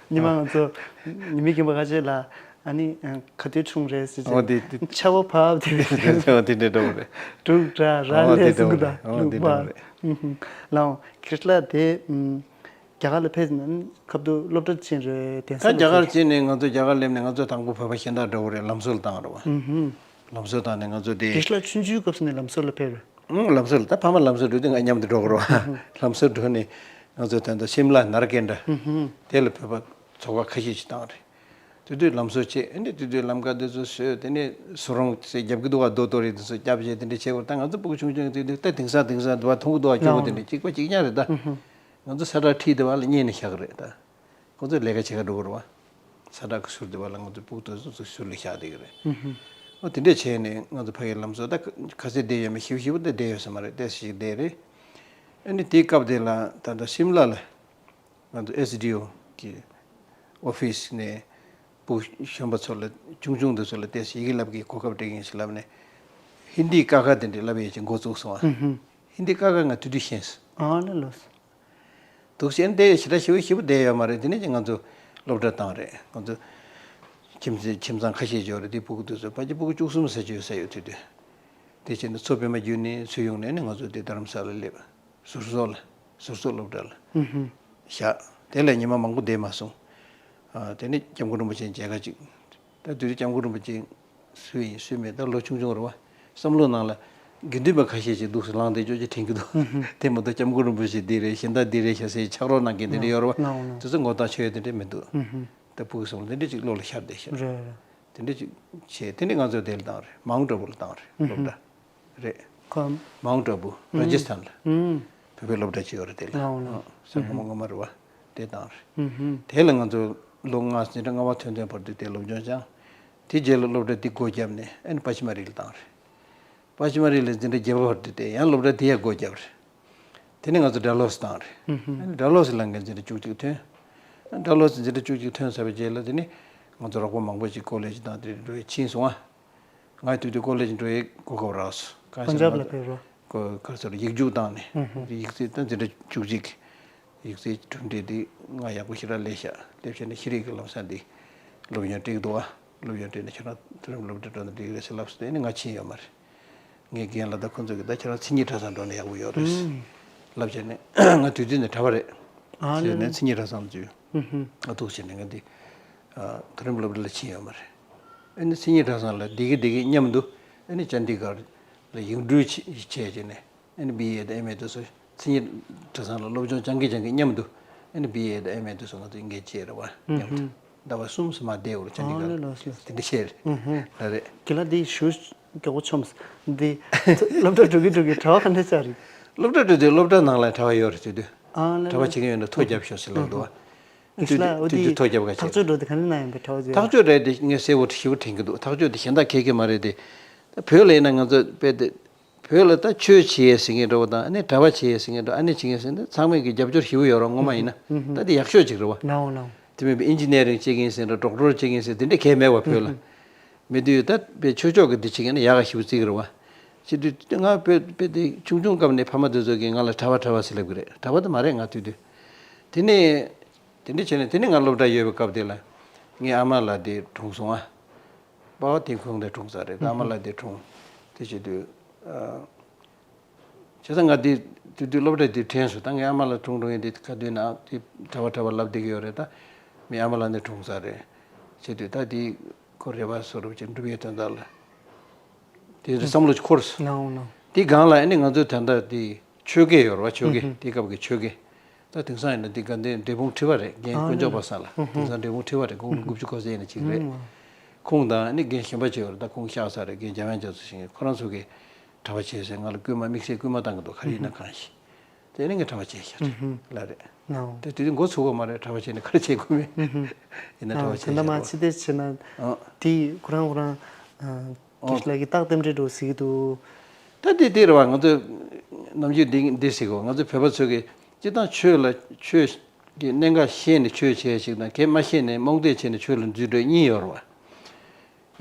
ཉི་མ་ང་ཚོ་ཉི་མའི་རྒན་པ་ཁ་ཤས་ལ། ཨ་ནི་ཁ་ཐུག་ཆུང་རེད་ཟེར། ཨོ་དེ་དེ། ཆ་བོ་བབ་དེ་རེད། ཨོ་དེ་འདྲ་འདྲ་བོ་རེད། དྲུག་འདྲ་ར་ཨོ་ལས་དེ་འདྲ་ཟུག་བོ་དང་རེད། ཨོ་དེ་ལུག་འདྲ་བོ་པ། རེད། ལའོ་ཁིར་ལ་དེ། རྒྱ་གར་ལ་ཕེབས་ནས་ཁབ་ཏུ་སློབ་གྲྭ་ཕྱིན་རེད། དེང་ད་སང་རྒྱ་གར་ཕྱིན་ནས་ང་ཚོ་རྒྱ་གར་སླེབས་ནས་ང་ཚོ་དང་པོ་བོད་པ་གཞན་དག་འདྲ་བོ་རེད། ལམ་བཟོ་ལ་བཏང་རེད་བ། ལམ་བཟོ་བཏང་ནས་ང་ཚོ་དེ། དེ་ལ་ཆུང་ཆུང་སྐབས་སུ་ནས་ལམ་བཟོ་ལ་ཕེབས་རེད། ལམ་བཟོ་ལ། ད་ཕ་མ་ལམ་བཟོ་འགྲོ་དུས་ང་མཉམ་དུ་འགྲོ་གི་རེད་བ། ལམ་བཟོ་འགྲོ་ནས་ང་ཚོ་ད་ལྟ་ཤིམ་ལ་ནར་ཀེན་དྲ་དེ་ལ་བོད་པ་ཚོགས་པ་ཁ་ཤས་ཤིག་བཏང་རེད། དེ་དུས་ལམ་བཟོ་བྱས། ཨ་ནི་དེ་དུས་ལམ་ཀ་དེ་ཚོ་བཟོས། དེ་ནས་སུ་རུང་ཟེར་རྒྱབ་ཀྱི་འདུག་ག་རྡོ་གཏོར་ཡས་དེ་ཚོ་རྒྱབ་བྱས། དེ་འདྲ་བྱས་པར་ད་ང་ཚོ་སྤུ་གུ་ཆུང་ཆུང་དེ་དུས་ད་དེང་སང་དེང་སང་འདུག་བ། མཐོང་གི་འདུག་བ། སྐྱོ་བོ་དེ་འདྲ་གཅིག་པ་གཅིག་རྐྱང་རེད་ད། ང་ཚོ་ས་བསྒྲགས་ཁྲིད་བསྡད་པ་ལ་བསྙེས་ནས་བཞག་གི་རེད་ད། ཁོ་ཚོས་ལས་ཀ་བྱེད་ག་འགྲོ་གི་རེད་བ། ས་བསྒྲགས་ཀྱི་ཟུར་དེ་བ་ལ་ང་ཚོ་སྤུ་གུ་དེ་ཚོ་ཚོ་ཟུར་ལ་བཞག་བསྡད་ཀྱི་རེད། ཨོ་དེ་འདྲ་བྱས་ནས་ང་ཚོ་ཕ་གིའི་ལམ་བཟོ་ད་ག་ཚོད་བསྡད་ཡོད་མེད། ཞིབ་ཞིབ་ད་བསྡད་ཡོད་ས་མ་རེད། ཏོག་ཙམ་ཞིག་བསྡད་རེད། ཨ་ནི་དེའི་སྐབས་དེ་ལ་ད་ལྟ་ཤིམ་ལ་ལ་ང་ཚོ་ཨེས་ཌི་ཨོ་གི་ཨོ་ཕི་སི་ནས་སྤུ་གུ་གཞོན་པ་ཚོ་ལ། ཆུང་ཆུང་དེ་ཚོ་ལ་ཏོག་ཙམ་ཡི་གེ་བསླབ་ཀྱི་གོ་སྐབས་སྤྲད་ཀྱི་ཡིན་ཟེར་ལབ་ནས། ཧིན་དི་ཀ་ཁ་དེ་འདྲ་བསླབ་ཡས་ཅིག་འགོ་བཙུགས་སོང་ཨ། ཧིན་དི་ཀ་ཁ་ང་ཐུ་ཐུ་ཤེས། ཨ་ལ་ལོས། འདུག་སེ་བསྡད། ཞེ་དྲག་ཞེ་པོ་ཞེ་པོ་བསྡད་ཡོད་མ་རེད། དེ་ནས་ཅིག་ང་ཚོ་སློབ་གྲྭ་བཏང་རེད། ང་ཚོ་ཁྱིམ་མཚེས་ཁྱིམ་ཚང་ཁ་ཤས་ཡོད་རེད། དེ་སྤུ་གུ་དེ་ཚོ་ཕལ་ཆེར་སྤུ་གུ་བཅུ་གསུམ་ཙམ་ཅིག་ཡོད་ས་ཡོད་དུས་དུས། དེ་བྱས་ནས་མཚོ་པདྨ་བརྒྱུད་ནས་ཚུར་ཡོང་ནས་ནི་ང་ཚོ་དེ་རྡ་རམ་ས་ལ་སླེབས། ཟུར་བཟོ་ལ། ཟུར་བཟོ་སློབ་གྲྭ་ལ་བཞག་དེ་ལ་ཉི་མ་མང་པོ་བསྡད་མ་སོང་། ཨ། དེ་ནས་སྐྱབས་མགོན་རིན་པོ་ཆེ་མཇལ་ཁ་ཅིག་ད་དུས་དེ་སྐྱབས་མགོན་རིན་པོ་ཆེ་སུ་ཡིན་སུ་མེད་ད་ལོ་ཆུང་ཆུང་རེད་བ། བསམ་བློ་ནང་ལ་དགེ་འདུན་པ་ཁ་ཤས་ཤིག་འདུག་སེ་ལངས་བསྡད་ཅོག་ཅིག་དྲན་གྱི་འདུག་དེ་མ་གཏོགས་སྐྱབས་མགོན་རིན་པོ་ཆེ་འདི་རེད། གཞན་དག་འདི་རེད་ཤག་ཟེར་ཕྱག་རོགས་གནང་མཁན་དེ་འདྲ་ཡོད་རེད་བ། དེ་ཚོ་ངོ་རྟགས་ཆོད་ཡ་དེ་འདྲ་མི་འདུག་ད་སྤུ་གུ་སོང་ལ་དེ་འདྲ་ཅིག་བློ་ལ་ཤར་བསྡད་ཤག་རེད། དེ་འདྲ་ཅིག་བྱས། དེ་ནས་ང་ཚོ་དེ་ལ་བཏང་རེད། མའུན་ཊ་ཨ་བུ་ལ་བཏང་རེད། སློབ་གྲྭ་རེད། ཁམས། མའུན་ཊ་ཨ་བུ། ཨུམ། ར་ཇི་སི་ཐན་ལ། ཨུམ། བོད་པའི་སློབ་གྲྭ་ཅིག་ཡོད་རེད། དེ་ལ། ལའོ་ལའོ། ཨ། ས་སྔ་མོ་སྔ་མ་རེད་བ། དེ་བཏང་རེད། ཨུམ། དེ་ལ་ང་ཚོ་ལོ་ལྔ། འཛིན་གྲྭ་ལྔ་པ་ཐོན་ཐོན་བར་དུ་དེ་སློབ་སྦྱོང་སྦྱངས། དེ་རྗེས་ལ་སློབ་གྲྭ་དེ་སྒོ་བརྒྱབ་ནས་ཨ་ནི་པ་ཆི་མ་རི་ལ་བཏང་རེད། པ་ཆི་མ་རི་ལ་འཛིན་གྲྭ་བརྒྱད་པ་བར་དུ་དེ་ཡང་སློབ་གྲྭ་དེ་ཡང་སྒོ་བརྒྱབ་རེད། དེ་ནས་ང་ཚོ་ཌལ་ཧོ་སི་བཏང་རེད། ཨ་ནི་ཌལ་ཧོ་སི་ལ་ངས་འཛིན་གྲྭ་བཅུ་གཅིག་ཐོན། ཌལ་ཧོ་སི་འཛིན་གྲྭ་བཅུ་གཅིག་ཐོན་ཚར་བའི་རྗེས་ལ་དེ་ནས་ང་ཚོ་རོགས་པ་མང་པོ་ཅིག་ཀོ་ལེ་ཇི་དང་དེ་འདྲ་ཕྱིན་སོང་ཨ། ང་དུས་དུས་ཀོ་ལེ་ཇི་འགྲོ་ཡའི་གོ་སྐབས་རག་སོང་། གང་ཞིག་པན་ཇབ་ལ་ཕེབས་རོགས། ཁ་སོར་ཡིག་རྒྱུགས་བཏང་ནས་ཡིག་ཚད་ད་འཛིན་གྲྭ་བཅུ་གཅིག་ཡིག་ཚད་གྲུབ་འབྲས་དེ་ང་ཡག་པོ་ཞེ་དྲག་སླེབས་ཤག་སླེབས་ཤག་ནས་ཤེས་རིག་གི་ལམ་སང་དེ་སློབ་ཡོན་སྤྲད་འདུག་ཨ། སློབ་ཡོན་སྤྲད་ནས་ཁྱེད་རང་མཐོ་རིམ་སློབ་གྲྭ་འགྲོ་ན་འགྲིག་རེད་ཟེར་ལབ་སོང་། དེ་ནས་ང་ཕྱིན་ཡོད་མ་རེད། ངའི་རྒན་ལགས་དང་ཁོང་ཚོ་གིས་ད་ཁྱེད་རང་མཚན་ཉིད་གྲྭ་ཚང་འགྲོ་ན་ཡག་པོ་ཡོད་རེད་ལབ་བྱས་ནས། ང་དུས་དུས་ནས་གྲྭ་པ་རེད་ཟེར་ནས་མཚན་ཉིད་གྲྭ་ཚང་ལ་འཛུལ། ང་ཐུག་བྱས་ནས་ང་འདི་མཐོ་རིམ་སློབ་གྲྭ་ལ་ཕྱིན་ཡོད་མ་རེད། ཨ་ནི་མཚན་ཉིད་གྲྭ་ཚང་ལ་བསྡད་ཀྱི་བསྡད་ཀྱི་མཉམ་དུ་ཨ་ནི་ཅན་དི་གར་ལ་ཡིག་འབྲེལ་བྱས་བྱས་བྱས་ནས། ཨ་ནི་བི་ཨེ་དང་ཨེམ་ཨེ་དེ་ཚོ་མཚན་ཉིད་གྲྭ་ཚང་ལ་སློབ་སྦྱོང་སྦྱང་གི་སྦྱང་གི་མཉམ་དུ། ཨ་ནི་བི་ཨེ་དང་ཨེམ་ཨེ་དེ་ཚོ་ང་ཚོ་འགན་བྱས་རེད་བ། མཉམ་དུ་ཟླ་བ་གསུམ་སུ་མ་བསྡད་འོར་ཅན་དི་གར་ལ་དེ་འདྲ་བྱས་རེད། ལ་རེད། ཁྱེད་ལ་འདི་ཞུ་མགྱོགས་པོ་ཆོམས། འདི་སློབ་གྲྭ་འགྲོ་གི་འགྲོ་གི་གྲྭ་པ་ག་འདྲ་ཆགས་རེད། སློབ་གྲྭ་འགྲོ་དུས་སློབ་གྲྭ་ནང་ལ་གྲྭ་པ་ཡོད་རེད་དུས་དུས། ཨ་ལ་གྲྭ་པ་ལ་བྱེད་ཀྱི་ཡོད་ན་ཐོ་རྒྱབ་ཤོག་ཟེར་ལབ་འདུག་བ། དུས་ལ་འོ་དུས་དུས་དེ་ཐོ་རྒྱབ་ག་ཐག་བྱས། གཅོད་འགྲོ་དེ་ག་ནས་ན་ཡིན་པའི་གྲྭ་པ་ཚོས། ཐག་གཅོད་རེད་དེ་ངས་གསལ་བོ་ཞིབ་པོ་དྲན་གྱི་འདུག་ཐག་གཅོད་དེ་གཞན་དག་གས་ཀྱི་མ་རེད་དེ། ད་བོད་ལ་ཡིན་ན་ང་ཚོ་དཔེ་དེ། བོད་ལ་ད་ཆོས་བྱེད་ཡས་ཟེར་མཁན་འདྲ་བོ་དང་ཨ་ནི་གྲྭ་པ་བྱེད་ཡས་ཟེར་མཁན་འདྲ་ཨ་ནི་བྱེད་མཁན་ཟེར་ན་ཚང་མས་ཀྱི་རྒྱབ་སྐྱོར་ཞེ་པོ་ཡོད་རེད་ངོ་མ་ཡིན་ན། ད་དེ་ཡག་ཤོས་ཅིག་རེད་བ། ལའོ་ལའོ། དེ་མིན་པའི་ཨིན་ཇི་ནི་ཡ་རིང་བྱེད་མཁན་ཟེར་འདྲ་ཌོག་ཊར་བྱེད་མཁན་ཟེར་དེ་འདྲ་གས་མེད་བ་བོད་ལ། མེད་དུས་ད་དཔེ་ཆོས་ཕྱོགས་ཀྱི་འདི་བྱེད་མཁན་ན་ཡག་ག་ཞེ་པོ་བརྩི་གི་རེད་བ། བྱེད་དུས་ང་བོད་དཔེ་དེ་ཆུང་ཆུང་སྐབས་ནས་ཕ་མ་དེ་ཚོ་གིས་ང་ལ་གྲྭ་པ་གྲྭ་པ་ཟེར་ལབ་ཀྱི་རེད། གྲྭ་པ་དེ་མ་རེད་ང་དུས་དུས། དེ་ནས་དེ་འདྲ་བྱས་ནས་དེ་ནས་ང་སློབ་གྲྭ་ཡོད་པའི་སྐབས་དེ་ལ་ངའི་ཨ་མ་ལགས་དེ་གྲོངས་སོང་ཨ། པ་ཕ་དེ་ཁོང་དེ་གྲོངས་ཚར་རེད། ད་ཨ་མ་ལགས་དེ་གྲོངས། དེ་བྱེད་དུས། བྱས་ཙང་ང་དེ་དུས་དུས་སློབ་གྲྭ་དེ་དྲན་སོང་། ད་ངའི་ཨ་མ་ལགས་གྲོངས་འགྲོ་མཁན་དེ་ག་དུས་ན་དེ་གྲྭ་པ་གྲྭ་པ་ལབ་བསྡད་ཀྱི་ཡོད་རེད། ད་མི་ཨ་མ་ལགས་ནི་གྲོངས་ཚར་རེད། བྱེད་དུས་ད་དེ་ཁོ་རེ་བ་བཟོ་རུ་བྱེད་འགྲུབ་ཡས་དོན་དག་ལ། དེ་བསམ་བློ་ཅིག་འཁོར་སོང་། དེ་སྒང་ལ་ཨ་ནི་ང་ཚོའི་ད་ལྟ་དེ་ཆོས་དགེ་ཡོད་རེད་བ། ཆོས་དགེ་དེ་སྐབས་ཀྱི་ཆོས་དཀྱུས། ད་དེང་སང་ཡིན་ན་འདི་དགའ་ལྡན་འབྲས་སྤུངས་ཁྲི་པ་རེད། རྒན་དཀོན་མཆོག་པ་སངས་ལགས། དེང་སང་འབྲས་སྤུངས་ཁྲི་པ་རེད། དགུང་ལོ་དགུ་བཅུ་གོ་ཙམ་ཡིན་ན་ཅིག་རེད། ཁོང་དང་ནི་རྒན་གཞན་པ་ཅིག་ཡོད་རེད། ད་ཁོང་གཤགས་ཚར་རེད། རྒན་འཇམ་དབྱངས་རྒྱ་མཚོ་ཞིག་ཁོ་རང་ཚོ་གིས་གྲྭ་པ་བྱས་ཟེར་ང་ལ་སྐུལ་མ་དམིགས་བསལ་སྐུལ་མ་བཏང་གི་འདུག་ག་རེ་ཡིན་ན་གང་ཞིག་དེ་ནི་ངས་གྲྭ་པ་བྱས་ཤག་ལ་རེད། དེ་དུས་འགོ་ཚུགས་པ་མ་རེད། གྲྭ་པ་བྱས་ནས་ག་རེ་བྱེད་དགོས་མིན། ཡིན་ན་གྲྭ་པ་བྱས་ཤག་ད་མ་ཕྱི་དེ་བྱས་ན་དེ་ཁོ་རང་ཁོ་རང་། དེ་ལ་གི་རྟགས་རྟེན་འབྲེལ་འགྲོ་ཟེར་གི་འདུག་ད་དེ་དེ་རེད་བ། ང་ཚོས་ནམ་རྒྱུན་འདི་འདི་ཟེར་གོ་ང་ཚོ་བོད་པ་ཚོས་ཀྱི་སྤྱིར་བཏང་ཆོས་ལ་ཆོས་ཀྱི་གནད་འགག་ཤེས་ནས་ཆོས་བྱེད་ཞིག་དང་གལ་མ་ཤེས་ནས་རྨོངས་དད་བྱས་ནས་ཆོས་ལ་འཛུལ་འགྲོ་གཉིས་ཡོད་རེད་བ།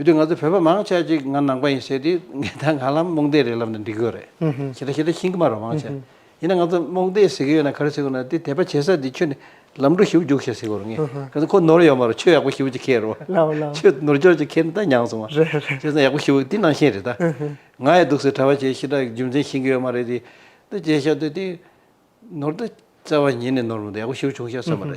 ཡོད་དུས་ང་ཚོ་བོད་པ་མང་ཆེ་ཅིག་ང་ནང་པ་ཡིན་ཟེར་དུས་ངས་ད་ང་ལ་རྨོངས་དད་རེད་ལབ་ན་འགྲིག་གི་རེད། ཞེ་དྲག་ཞེ་དྲག་ཤེས་ཀྱི་མ་རེད་མང་ཆེ། ཡིན་ན་ང་ཚོ་རྨོངས་དད་ཟེར་གྱི་ཡོད་ན་ག་རེ་ཟེར་དགོས་ན་དེ་དད་པ་བྱེད་ས་དེ་ཁྱོད་ནི་ལམ་འགྲོ་ཞིབ་རྒྱུགས་ཤག་ཟེར་དགོས་རེད། ངས་ག་ཚོད་ཁོ་ནོར་ཡོད་མ་རེད། ཆོས་ཡག་པོ་ཞིབ་རྒྱུགས་ཁྱེར་རོ། ལའོ་ལའོ། ཆོས་ནོར་འཆོར་ཅིག་ཁྱེར་ན་ད་མྱངས་སོང་བ། རེད་རེད། བྱས་ཙང་ཡག་པོ་ཞིབ་རྒྱུགས་དེ་ནང་བཞིན་རེད་ད། ང་ཡི་འདུག་ཟེར་གྲྭ་པ་བྱས་ཞེ་དྲག་རྒྱུ་མཚན་ཤེས་ཀྱི་ཡོད་མ་རེད་དེ། ད་བྱས་ཤག་དུས་དེ། ནོར་ད་རྩ་བ་ཉིད་ནས་ནོར་མི་འདུག་ཡག་པོ་ཞིབ་བྱུང་ཤག་བསམ་པ་རེད།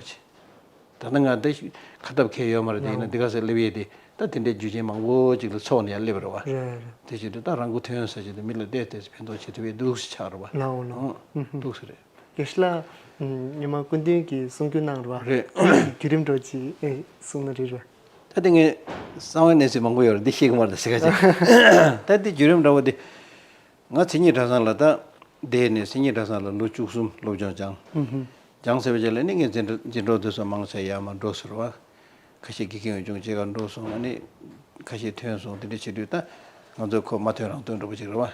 ད་ལྟ་ང་འདི་ཁ་སྟབས་ཁེལ་ཡོད་མ་རེད་དེ། ཡིན་ན་འདི་ག་ས་སླེབས་ཡས་དེ་ད་དེ་འདྲའི་རྒྱུ་རྐྱེན་མང་པོ་ཅིག་ལ་ཚོགས་ནས་ཡར་སླེབས་པ་རེད་བ། རེད་རེད། དེ་བྱེད་དུས་ད་རང་མགོ་ཐོན་ས་བྱེད་དུས་མི་ལ་བལྟས་ཏེ་ཕན་ཐོགས་བྱེད་ཐུབ་ཡས་འདུག་སེ་ཆགས་རེད་བ། ལའོ་ལའོ། ཨང་། འདུག་སེ་རེད། དགེ་བཤེས་ལགས། ཉི་མ་སྐུ་མདུན་གྱིས་གསུང་རྒྱུ་གནང་རེད་བ། རེད། བརྒྱུད་རིམ་འདྲ་ཅིག་གསུང་ན་རེད་བ། ད་དེ་ངས་གསང་བའི་གནས་ཚུལ་མང་པོ་ཡོད་རེད། འདི་ཤེས་ཀྱི་མ་རེད་ཟེར་ག་ཅིག་ད་དེ་བརྒྱུད་རིམ་འདྲ་བོ་དེ། ང་མཚན་ཉིད་གྲྭ་ཚང་ལ་ད་བསྡད་ནས་མཚན་ཉིད་གྲྭ་ཚང་ལ་ལོ་བཅུ་གསུམ་སློབ་སྦྱོང་སྦྱངས། སྦྱངས་ཚར་བའི་རྗེས་ལ་ནི་ངས་འཛིན་གྲྭ་འཛིན་གྲོགས་དེ་ཚོ་མང་ཆེ་ཡར་མར་འགྲོ་ཟེར་བ། ཁ་ཤས་དགེ་རྒན་འོས་སྦྱོང་བྱེད་གར་འགྲོ་སོང་། ཨ་ནི་ཁ་ཤས་ཐོན་སོང་། དེ་འདྲ་བྱེད་དུས་ད་ང་ཚོ་ཁོ་མ་ཐོན་རང་ཐོན་འདྲ་པོ་ཅིག་རེད་བ།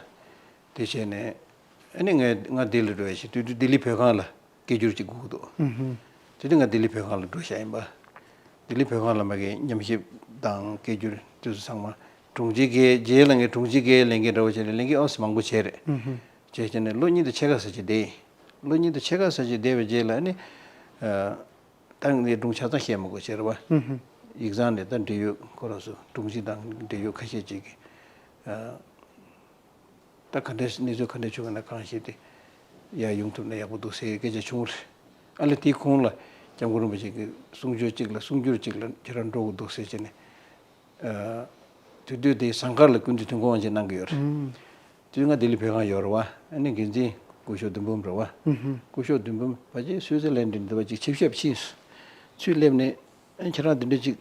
དེ་བྱས་ནས་ཨ་ནི་ངས་ང་ལྡི་ལི་འགྲོ་ཡ་ཞིག་དུས་དུས་ལྡི་ལི་བོད་ཁང་ལ། སྐད་སྒྱུར་གཅིག་སྒུག་འདུག་དེ་དུས་ང་ལྡི་ལི་བོད་ཁང་ལ་འགྲོ་བཞག་ཡིན་པ། ལྡི་ལི་བོད་ཁང་ལ་མ་གི་ཉམས་ཞིབ་དང་སྐད་སྒྱུར་དུས་སུ་ཚང་མ་དྲུང་ཆེ་གིས་རྗེས་ལ་ངས་དྲུང་ཆེ་གིས་ལས་འགན་འདྲ་བོ་བྱས་ནས་ལས་འགན་ཨོ་སི་མང་པོ་བྱས་རེད། བྱས་བྱས་ནས་ལོ་གཉིས་དང་ཕྱེད་ཀ་ཙམ་ཅིག་བསྡད་ཡིན། ལོ་གཉིས་དང་ཕྱེད་ཀ་ཙམ་ཅིག་བསྡད་པའི་རྗེས་ལ་ནི། ད་ངས་སྒྲུང་ཆ་ཚང་བཤད་མི་དགོས་བྱས་རེད་བ། ཡིག་ཚང་ནས་ད་འབྲེལ་ཡོད་ཁོ་རང་ཚོ་དྲུང་ཆེ་དང་འབྲེལ་ཡོད་ཁ་ཤས་ཅིག་གིས། ད་ག་འདྲ་གནས་ཚུལ་ག་འདྲ་བྱུང་ཡོད་ན་གང་ཤེས་ཏེ། ཡར་ཡོང་ཐུབ་ན་ཡག་པོ་འདུག་ཟེར་སྐད་ཆ་བྱུང་རེད། ཨ་ལས་དེའི་གོང་ལ་སྐྱབས་མགོན་རིན་པོ་ཆེ་གི་གསུང་ཆོས་གཅིག་ལ་གསུང་སྒྱུར་གཅིག་ལ་ཁྱེད་རང་འགྲོ་དགོས་འདུག་ཟེར་བྱས་ནས། དུས་དུས་དེ་ཟངས་དཀར་ལ་ཀུན་གྱིས་དུས་འཁོར་དབང་ཆེན་གནང་གི་ཡོད་རེད། དུས་ང་ལྡི་ལི་བོད་ཁང་ཡོད་རེད་བ། ཨ་ནི་འགན་འཛིན་སྐུ་ཞབས་བདུད་འབུམ་རེད་བ། སྐུ་ཞབས་བདུད་འབུམ་ཕལ་ཆེར་སུའི་ཙི་ལན་འདྲ་འདི་བ་ཅིག་ཆིབས་ཞབས་ཕྱིན་སོང་། ཚུར་སླེབས་ནས། ཨ་ཁྱེད་རང་འདི་འདྲ་ཅིག་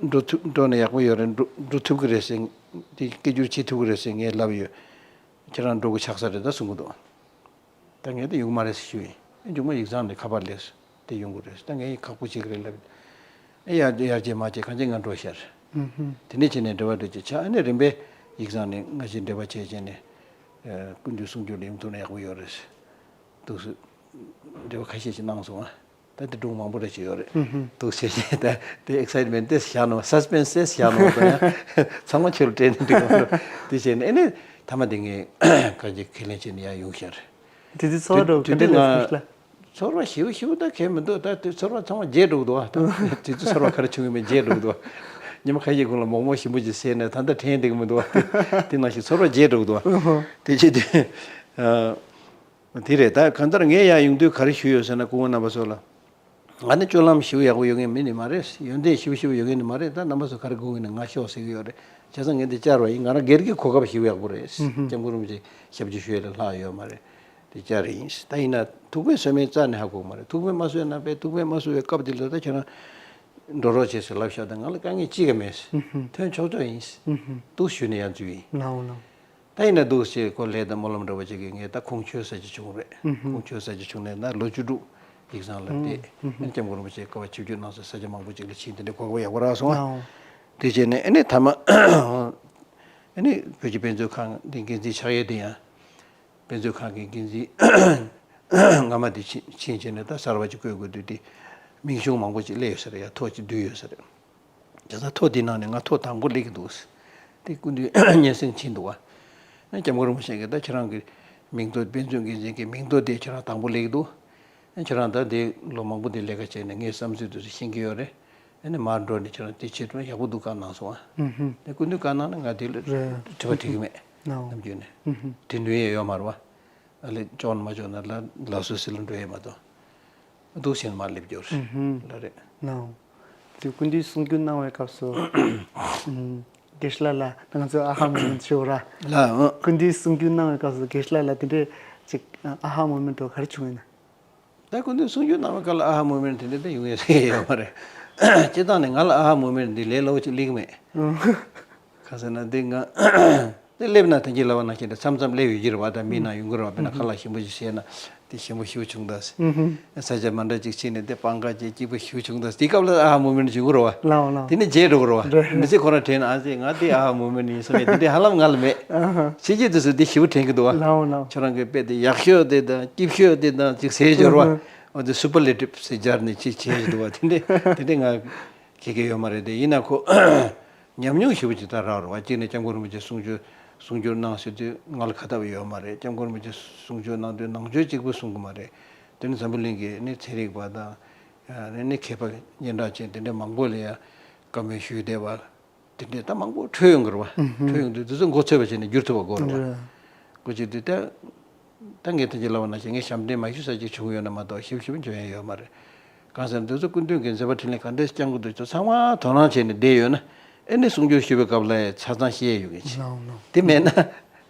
འགྲོ་ཐུབ་འགྲོ་ན་ཡག་པོ་ཡོད་རེད། འགྲོ་འགྲོ་ཐུབ་ཀྱི་རེད་ཟེར། དེ་སྐད་སྒྱུར་བྱེད་ཐུབ་ཀྱི་རེད་ཟེར་ངས་ལབ་ཡོད། ཁྱེད་རང་འགྲོ་དགོས་ཆགས་ས་རེད་ད་གསུང་གི་འདུག་ད་ངས་ད་ཡོང་གི་མ་རེད་ཟེར་ཞུས་ཡིན། ཨ་མཇུག་མ་ཡིག་ཚང་ནས་ཁ་པར་སླེབས་སོང་། དེ་ཡོང་གི་རེད་ཟེར། ད་ངས་ཁག་པོ་བྱེད་ཀྱི་རེད་ལབ། ཨ་ཡར་ཡར་བྱས་མར་བྱས་གང་བྱས་ང་འགྲོ་ཤར། དེ་འདྲ་བྱས་ནས་འབྲེལ་བ་འགྲོ་བྱས་ཆགས། ཨ་ནི་རིམ་པས་ཡིག་ཚང་ནས་སྔ་ཕྱི་འབྲེལ་བ་བྱས་བྱས་ནས། ཀུན་འདུས་གསུང་སྒྱུར་ལ་ཡོང་ཐུབ་ན་ཡག་པོ་ཡོད་རེད་ཟེར། འདུག་སེ་འབྲེལ་བ་ཁ་ཤས་ཤིག་གནང་སོང་ང་། ད་དེ་སྒྲུང་མང་པོ་རེ་ཞིག་ཡོད་རེད། ཨུ་ཧུམ། འདུག་སེ་བྱས་ད་དེ་ཨེག་སའིཊ་མེན་ཊི་ཏོག་ཙམ་བཞག་ནོ། སཱ་སི་པེན་སི་ཏོག་ཙམ་བཞག་ནོ། ད་ཡང་ཚང་མ་ཁྱོད་ལ་སྤྲད་ན་འགྲིག་གི་མ་རེད། དེ་བྱས་ནས་ཨ་ནི་མཐའ་མ་དེ་ངས་ཁ་ཅིག་ཁས་ལེན་བྱས་ནས་ཡར་ཡོང་ཤག་རེད། དེ་དུས་ཚོར་བ་འདྲ་བོ་ག་འདྲ་ལབ་སོང་ལ། ཚོར་བ་ཞེ་པོ་ཞེ་པོ་ད་གང་ཡང་མི་འདུག་ད་དེ་ཚོར་བ་ཚང་མ་བརྗེད་འགྲོ་གི་འདུག་བ། ད་དེ་ཚོ་ཚོར་བ་ག་རེ་བྱུང་ཡོད་མེད་བརྗེད་འགྲོ་གི་འདུག་བ། ཉི་མ་ཁ་ཤས་གོང་ལ་མོག་མོག་ཞིམ་པོ་ཅིག་ཟས་ནས་ད་ལྟ་དྲན་བསྡད་ཀྱི་མི་འདུག་བ། དེ་ནང་བཞིན་ཚོར་བ་བརྗེད་འགྲོ་གི་འདུག་བ། དེ་བྱེད་དུས། ཨ། དེ་རེད། ད་གང་ལྟར་ངས་ཡར་ཡོང་དུས་ག་རེ་ཞུས་ཡོད་ཟེར་ན། སྐུ་ངོ་རྣམ་པ་ཚོ་ལ། ང་ནི་སྤྱོད་ལམ་ཞེ་པོ་ཡག་པོ་ཡོད་མཁན་མི་ནི་མ་རེད། ཡོན་ཏན་ཞེ་པོ་ཞེ་པོ་ཡོད་མཁན་ནི་མ་རེད། ད་རྣམ་པ་ཚོ་ག་རེ་དགོས་ཡིན་ན་ང་ཤོག་ཟེར་གྱི་ཡོད་རེད། བྱས་ཙང་ངས་འདི་བཅར་བ་ཡིན། ང་རང་སྒེར་གྱི་གོ་སྐབས་ཞེ་པོ་ཡག་པོ་རེད། ཨུ་ཧུམ། སྐྱབས་མགོན་རིན་པོ་ཆེ་ཞབས་ཕྱི་ཞུ་ཡས་ལས་ལྷག་ཡོད་མ་རེད། དེ་བཅར་ཡིན། ད་ཡིན་ན་ཐུག་པ་གསོལ་མིན་རྩ་ནས་ཧ་གོ་གི་མ་རེད། ཐུག་པ་མ་གསོལ་ན་དཔེ་ཐུག་པ་མ་གསོལ་བའི་སྐབས་དེ་ལ་ད་ཁྱེད་རང་འགྲོ་རོགས་བྱེད་ཟེར་ལབ་ཤག་ད་ང་ལ་དཀའ་ངལ་ཅི་ག་མེད། ཨུ་ཧུམ། ཐོན་ཆོག་ཆོག་ཡིན། ཨུ་ཧུམ། འདུག་ཞུས་ནས་ཡར་འཛུལ་ཡིན། ལའོ་ལའོ། ད་ཡིན་ན་འདུག་ཅེས་ཁོ་ལས་དང་སྨོན་ལམ་འདྲ་བོ་ཅིག་གིས་ངས་ད་ཁུངས་འཁྱོལ་ས་ཅིག་བྱུང་རེད། ཨུ་ཧུམ། ཁུངས་འཁྱོལ་ས་ཅིག་བྱུང་ནས་ད་ལོ་བཅུ་དྲུག་ཡིག་ཚང་ལ་བསྡད། ཨུ་ཧུམ། ཨ་ནི་སྐྱབས་མགོན་རིན་པོ་ཆེས་དཀའ་བ་ཆིབས་བསྒྱུར་གནང་སའི་ས་ཆ་མང་པོ་ཅིག་ལ་ཕྱིན། དེ་འདྲའི་གོ་སྐབས་ཡག་པོ་རག་སོང་། ལའོ། དེ་བྱས་ནས་ཨ་ནི་མཐའ་མ་ཨ་ནི་བོད་ཀྱི་དཔེ་མཛོད་ཁང་འདི་འགན་འཛིན་ཆགས་ཡས་དེ་ཡང་། དཔེ་མཛོད་ཁང་གི་འགན་འཛིན་སྔ་མ་དེ་ཕྱིན་ཕྱིན་བྱས་ནས་ད་གསར་པ་ཅིག་བསྐོས་དགོས་དུས་དེ་མིང་གཞུང་མང་པོ་ཅིག་སླེབས་ཡོད་ས་རེད། ཡ་ཐོ་ཅིག་བསྡུས་ཡོད་ས་རེད། བྱས་ཙང་ཐོ་འདི་ནང་ནས་ང་ཐོ་དང་པོ་སླེབས་ཀྱི་འདུག་དེ་སྐུ་མདུན་སྙན་སེང་ཕྱིན་འདུག་བ། ཨ་སྐྱབས་མགོན་རིན་པོ་ཆེ་གིས་ད་ཁྱེད་རང་གི་མིང་ཐོ། དཔེ་མཛོད་འགན་འཛིན་གྱི་མིང་ཐོ་དེ་ཁྱེད་རང་དང་པོ་སླེབས་ཀྱི་འདུག་ཨ་ཁྱེད་རང་ད་དེ་ལོ་མང་པོ་དེ་ལས་ཀ་བྱས་ནས་ངའི་བསམ་ཚུལ་དེ་ཚོ་ཤེས་ཀྱི་ཡོད་རེད། ཨ་ནི་མར་འགྲོ་ནས་ཁྱེད་རང་དེ་བྱེད་ཐུབ་ན་ཡག་པོ་འདུག་བཀའ་གནང་སོང་ཨ། ཨུ་ཧུམ། དེ་སྐུ་མདུན་བཀའ་གནང་ན་ང་དེ་ལ་རེད། དྲི་བ་དྲི་གི་མེད། ནའོ། ནམ་རྒྱུན་ནས། ཨུ་ཧུམ། དྲི་འདོད་ཡས་ཡོད་མ་རེད་བ། ཨ་ལས་ལྕོགས་ན་མ་ལྕོགས་ན་ལ་ལ་སོ་སི་ལ་འགྲོ་ཡས་མ་གཏོགས། འདུག་བྱས་ནས་མར་སླེབས་རྒྱུ་རེད། ཨུ་ཧུམ། ལ་རེད། ནའོ། དེ་སྐུ་མདུན་གསུང་སྒྱུར་གནང་བའི་སྐབས་སུ། ཨུམ། དགེ་བཤེས་ལགས་ལ་ང་ཚོས་ཨ་ཧ་མོ་མེན་ཊི་ཞུ་ར། ལ་ཨ། སྐུ་མདུན་གསུང་སྒྱུར་གནང་བའི་སྐབས་སུ་དགེ་བཤེས་ལགས་ལ་དེ་འདྲས་ཅིག་ཨ་ཧ་མོ་མེན་ཊི་ག་རེ་བྱུང་ཡོད་ན། ད་སྐུ་མདུན་གསུང་སྒྱུར་གནང་བའི་སྐབས་ལ་ཨ་ཧ་མོ་མེན་ཊི་དེ་འདྲ་ད་ཡོང་ཡས་ཡོད་མ་རེད། སྤྱིར་བཏང་ནས་ང་ལ་ཨ་ཧ་མོ་མེན་ཊི་འདི་ལས་སླ་བོ་ཅིག་སླེབས་ཀྱི་མེད། ཨང་། གང་ཟེར་ན་འདི་ང་། དེ་སླེབས་ན་ཐེངས་གཅིག་ལབ་པ་ནང་བཞིན་དུ་མཚམས་མཚམས་སླེབས་ཡོད་ཀྱི་རེད་བ། ད་མི་ནང་ཡོང་གི་རེད་བ། དཔེར་ན་ཁ་ལག་ཞིམ་པོ་ཞིག་བཟས་ན་དེ་ཞིམ་པོ་ཞེ་པོ་བྱུང་ད་ཟེར། ཨུ་ཧུ། ས་ཆ་མ་འདྲ་ཅིག་ཕྱིན་ནས་དེ་སྤང་ཁ་ཅིག་སྐྱིད་པོ་ཞེ་པོ་བྱུང་ད་ཟེར། དེ་སྐབས་ལ་ཨ་ཧ་མོ་མེན་ཊི་བྱུང་གི་རེད་བ། ལའོ་ལའོ། དེ་ནས་བརྗེད་འགྲོ་གི་རེད་བ། རེད། མི་ཚེ་ཁོ་རང་དྲན་ན་ཨ་ཙི་ང་དེ་ཨ་ཧ་མོ་མེན་ཊི་ཡིན་བསམ་ཡས་དེ་འདྲའི་ཧ་ལམ་ང་ལ་མེད། ཨ་ཧ། ཕྱི་རྒྱལ་དུ་སུ་དེ་ཞེ་པོ་དྲན་གི་འདུག་བ། ལའོ་ལའོ། ཁྱོད་རང་གི་དཔེ་དེ་ཡག་ཤོས་དེ་དང་སྐྱིད་ཤོས་དེ་དང་ཅིག་ཟེར་སྦྱོར་བ། ཨ་ཧ། འོ་དེ་སུ་པར་ལེ་ཊིབ་ཟེར་སྦྱར་ནས་ཅིག་བྱས་ཡོད་འདུག་བ། དེ་འདྲའི་དེ་འདྲའི་ང་གི་གེ་ཡོད་མ་རེད་དེ། ཡིན་ན་ཁོ། ཉམས་མྱོང་ཞེ་པོ་ཅིག་ད་རག་རེད་བ། གཅིག་ནས་སྐྱབས་མགོན་རིན་པོ་ཆེ་གསུང་ཆོས་གསུང་སྒྱུར་གནང་ཟེར་དུས་ང་ལ་ཁ་བཏགས་ཡོད་མ་རེད། སྐྱབས་མགོན་རིན་པོ་ཆེ་གསུང་ཆོས་གནང་དུས་ནང་ཆོས་གཅིག་པུ་གསུང་གི་མ་རེད། དེ་ནི་འཛམ་བུ་གླིང་གི་ནི་ཚན་རིག་པ་དང་། ནི་མཁས་པ་སྙན་གྲགས་ཅན་དེ་འདྲ་མང་པོ་ལ་ཡང་བཀའ་མོལ་ཞུས་བསྡད་པ། དེ་འདྲ་ད་མང་པོ་འཕྲོས་ཡོང་གི་རེད་བ། ཨུ་ཧུ། འཕྲོས་ཡོང་དུས་དེ་ཚོ་མགོ་ཚོས་པ་བྱས་ནས་བསྒྱུར་ཐུབ་པ་དགོས་རེད་བ། རེད། དགོས་ཀྱི་དུས་ད། ད་ངས་ད་ཅི་ལབ་པ་ནང་བཞིན་ངས་ཞབས་འདྲེན་མ་ཞུ་ས་ཅིག་བྱུང་ཡོད་ན་མ་གཏོགས་ཞིབ་ཞིབ་འཇོན་ཡ་ཡོད་མ་རེད། གང་ཟེར་ན་དེ་ཚོ་སྐུ་མདུན་གྱི་མཛད་པ་འཕྲིན་ལས་ག་འདྲས་བསྐྱངས་དགོས་འདུག་ཚོ་ཚང་མ་དོ་སྣང་བྱས་ནས་བསྡད་ཡོད་ན། ཨེ་ནི་གསུང་སྒྱུར་ཞུ་བའི་སྐབས་ལ་ཆ་ཚང་ཤེས་ཡ་ཡོད་ཀྱི་ཅི། ལའོ་ལའོ། དེ་མེད་ན་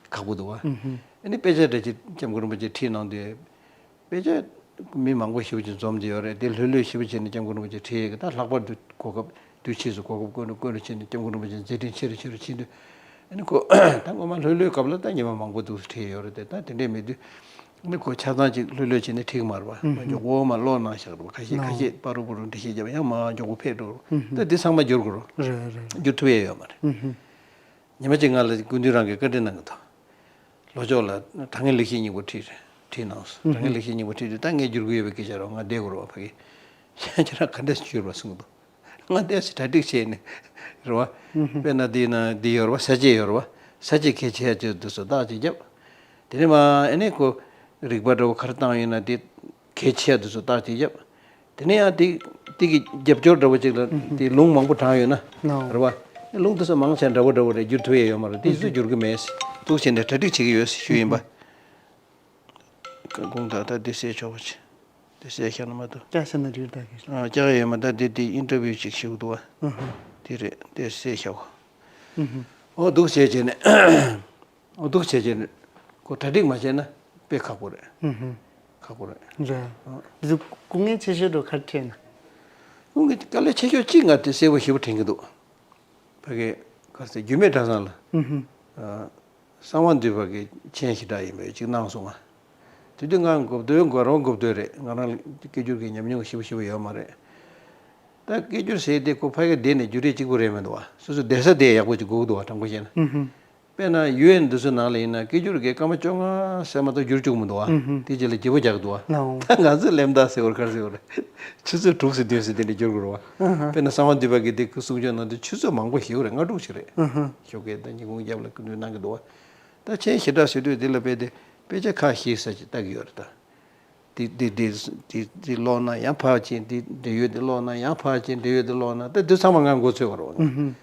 ཁག་པོ་འདུག་བ། ཨུ་ཧུ། ཨེ་ནི་དཔེ་ཆ་འདྲ་ཅིག་སྐྱབས་མགོན་རིན་པོ་ཆེ་ཁྲིད་གནང་དུས། དཔེ་ཆ་མི་མང་པོ་ཞེ་པོ་ཅིག་འཛོམས་ཏེ་ཡོད་རེད། དེ་ལྷོད་ལྷོད་ཞེ་པོ་བྱས་ནས་སྐྱབས་མགོན་རིན་པོ་ཆེ་ཁྲིད་ཡོད་ཀྱི། ད་ལྷག་པར་དུ་གོ་སྐབས་དུས་ཕྱིས་སུ་གོ་སྐབས་བཀོད་ནས་བཀོད་ནས་བྱས་ནས་སྐྱབས་མགོན་རིན་པོ་ཆེ་མཛད་འཕྲིན་ཆེ་རུ་ཆེ་རུ་ཕྱིན་དུས། ཨ་ནི་ཁོ་ད་སྔོན་མ་ལྷོད་ལྷོད་སྐབས་ལ་ད་ཉི་མ་མང་པོ་འདུག་སེ་ཁྲིད་ཡོད་རེད་དེ། ད་དེ་འདྲས་མེད་དུས་ཨ་ནི་ཁོ་ཆ་ཚང་ཅིག་ལྷོད་ལྷོད་བྱས་ནས་ཁྲིད་ཀྱི་མ་རེད་པ། ཨུ་ཧུ། མགྱོགས་པོ་མར་ཀློག་གནང་བཞག་རེད་པ། ཁ་ཤས་ཁ་ཤས་པ་རུ་པ་རུ་འགྲེལ་བཤད་བརྒྱབ་ཡང་མར་མགྱོགས་པོ་ཕེབས་འགྲོ་རེད། ཨུ་ཧུ། ད་འདི་ཚང་མ་འགྱུར་དགོས་རེད། རེད་རེད། འགྱུར་ཐུབ་ཡས་ཡོད་མ་རེད། ཨུ་ཧུ། ཉི་མ་གཅིག་ང་ལ་སྐུ་མདུན་རང་གིས་བཀའ་འདྲི་གནང་གི་འདུག་ལྷོ་ཕྱོགས་ལ་དྲང་ངེས་ལེགས་བཤད་སྙིང་པོ་ཁྲིད་ཁྲིད་གནང་སོང་། དྲང་ངེས་ལེགས་བཤད་སྙིང་པོ་ཁྲིད་དུས་ད་ངས་བསྒྱུར་གྱི་ཡོད་པའི་སྐད་ཆ་རེད། ང་བསྡད་དགོས་རེད་བ། ཕ་གི་ཁྱེད་རང་ག་འདྲས་བསྒྱུར་བ་གསུངས་འདུག་ང་བལྟས་ཚེ་གྲ་སྒྲིག་བྱས་ནས་རེད་བ། དཔེར་ན་འདི་ན་འདི་ཡོད་རེད་བ། ས་བཅད་ཡོད་རེད་བ། ས་བཅད་གལ་ཆེ་ཡ་ཅིག་འདུག་སོ་རྟགས་ཅིག་བརྒྱབ། དེ་ནས་མ་ཨ་ནི་ཁོ་རིགས་པ་འདྲ་བོ་ག་རེ་བཏང་ཡོད་ན་དེ། གལ་ཆེ་ཡ་དེ་ཚོ་རྟགས་ཅིག་བརྒྱབ། དེ་ནས་ཡང་དེ་དེ་གི་རྒྱབ་སྐྱོར་འདྲ་བོ་ཅིག་ལ་དེ་ལུང་མང་པོ་དྲངས་ཡོད་ན། ནོ། རེད་བ། ལུང་དེ་ཚོ་མང་ཆེ་འདྲ་བོ་འདྲ་བོ་རེད། བསྒྱུར་ཐུབ་ཡས་ཡོད་མ་རེད། དེ་ཚོ་བསྒྱུར་གི་མེད། འདུག་བྱས་ནས་གྲ་སྒྲིག་བྱེད་ཀྱི་ཡོད་ཞུ་ཡིན་པ། དགོངས་དག་ད་འདི་བསད་ཆོག་པ་ཅིག་འདི་བསད་བཞག་ན་མ་གཏོགས། སྐྱག་བཞག་ན་འགྲིག་ད་གི། ཨ་སྐྱག་ཡོད་མ་ད་འདི་འདི་ཨིན་ཊར་བིའུ་ཅིག་ཞུ་གི་འདུག་བ། ཨ་ཧ། དེ་རེད། དེ་བསད་བཞག་གོ། ཨ་ཧ། འོ་འདུག་བྱས་བྱས་ནས། འོ་འདུག་བྱས་བྱས་ནས་ཁོ་གྲ་སྒྲིག་མ་བྱས་ན་དཔེ་ཁག་པོ་རེད། ཧུམ་ཧུམ། ཁག་པོ་རེད། རེད། ཨ། འདི་ཚོ་སྐུ་ངལ་ཆེ་ཤོས་འགྲོ་ག་རེ་འཕྲད་ན། སྐུ་ངལ་དཀའ་ལས་ཆེ་ཤོས་གཅིག་ང་དེ་གསལ་པོ་ཞེ་པོ་དྲན་གྱི་འདུག་ཕ་གི་ག་ཚོད་རྒྱུད་སྨད་གྲྭ་ཚང་ལ། ཧུམ་ཧུམ། ཨ། གསང་བ་འདུས་པ་གི་མཆན་ཞེ་དྲག་ཡིན་པའི་གཅིག་གནང་སོང་ང་། དེ་དུས་ང་འགོ་བསྡོད་འགོ་རང་འགོ་བསྡོད་རེད། ང་རང་ལ་སྐད་སྒྱུར་གྱི་ཉམས་མྱོང་ཞེ་པོ་ཞེ་པོ་ཡོད་མ་རེད། ད་སྐད་སྒྱུར་ཟེར་དེ་ཁོ་ཕ་གི་བསྡད་ནས་སྒྱུར་རེས་གཅིག་པུ་རེད་མི་འདུག་བ། སོ་སོ་བསྡད་ས་དེ་ཡག་པོ་ཅིག་དགོས་ཀྱི་འདུག་བ། དྲང་པོ་བཤད་ན། ཧུམ་ཧུམ། དཔེར་ན་ཡུ་ཨེན་འདི་ཚོའི་ནང་ལ་ཡིན་ན་སྐད་སྒྱུར་གྱི་སྐར་མ་བཅོ་ལྔ་ཟེར་མ་གཏོགས་བསྒྱུར་བཅུག་མི་འདུག་བ། ཨུ་ཧུམ། དེ་རྗེས་ལ་བརྗེ་པོ་རྒྱག་འདུག་བ། ལའོ། ད་ང་ཚོས་ལེམ་ད་ཟེར་བར་ག་རེ་ཟེར་བ་རེད། ཆུ་ཚོད་དྲུག་ཟེར་བདུན་ཟེར་དེ་འདྲ་བསྒྱུར་དགོས་རེད་བ། ཨུ་ཧུམ། དཔེར་ན་གསང་བ་འདུས་པ་གི་དེ་གསུང་ཆོས་ནང་དུ་ཆུ་ཚོད་མང་པོ་ཞིག་རེད། ལྔ་དྲུག་ཞིག་རེད། ཨུ་ཧུམ། ཞོགས་ཀས་ད་ཉིན་གུང་རྒྱབ་ལ་སྐུ་མདུན་གནང་གི་འདུག་བ། ད་མཆན་ཞེ་དྲག་ཟེར་དུས་དེ་ལ་དཔེ་དེ་དཔེ་ཆ་ཁག་ཤིག་ཟེར་ཅིག་ལྟ་གི་ཡོད་རེད་ད། དེ་དེ་དེ་དེ་དེ་ཀློག་ན་ཡང་ཕར་ཕྱིན། དེ་འབྲེལ་ཡོད་དེ་ཀློག་ན་ཡང་ཕར་ཕྱིན། འབྲེལ་ཡོད་དེ་ཀློག་ན་ད་དེ་ཚང་མ་ང་མགོ་ཚོས་པ་རེད་བ། ཨུ་ཧུམ།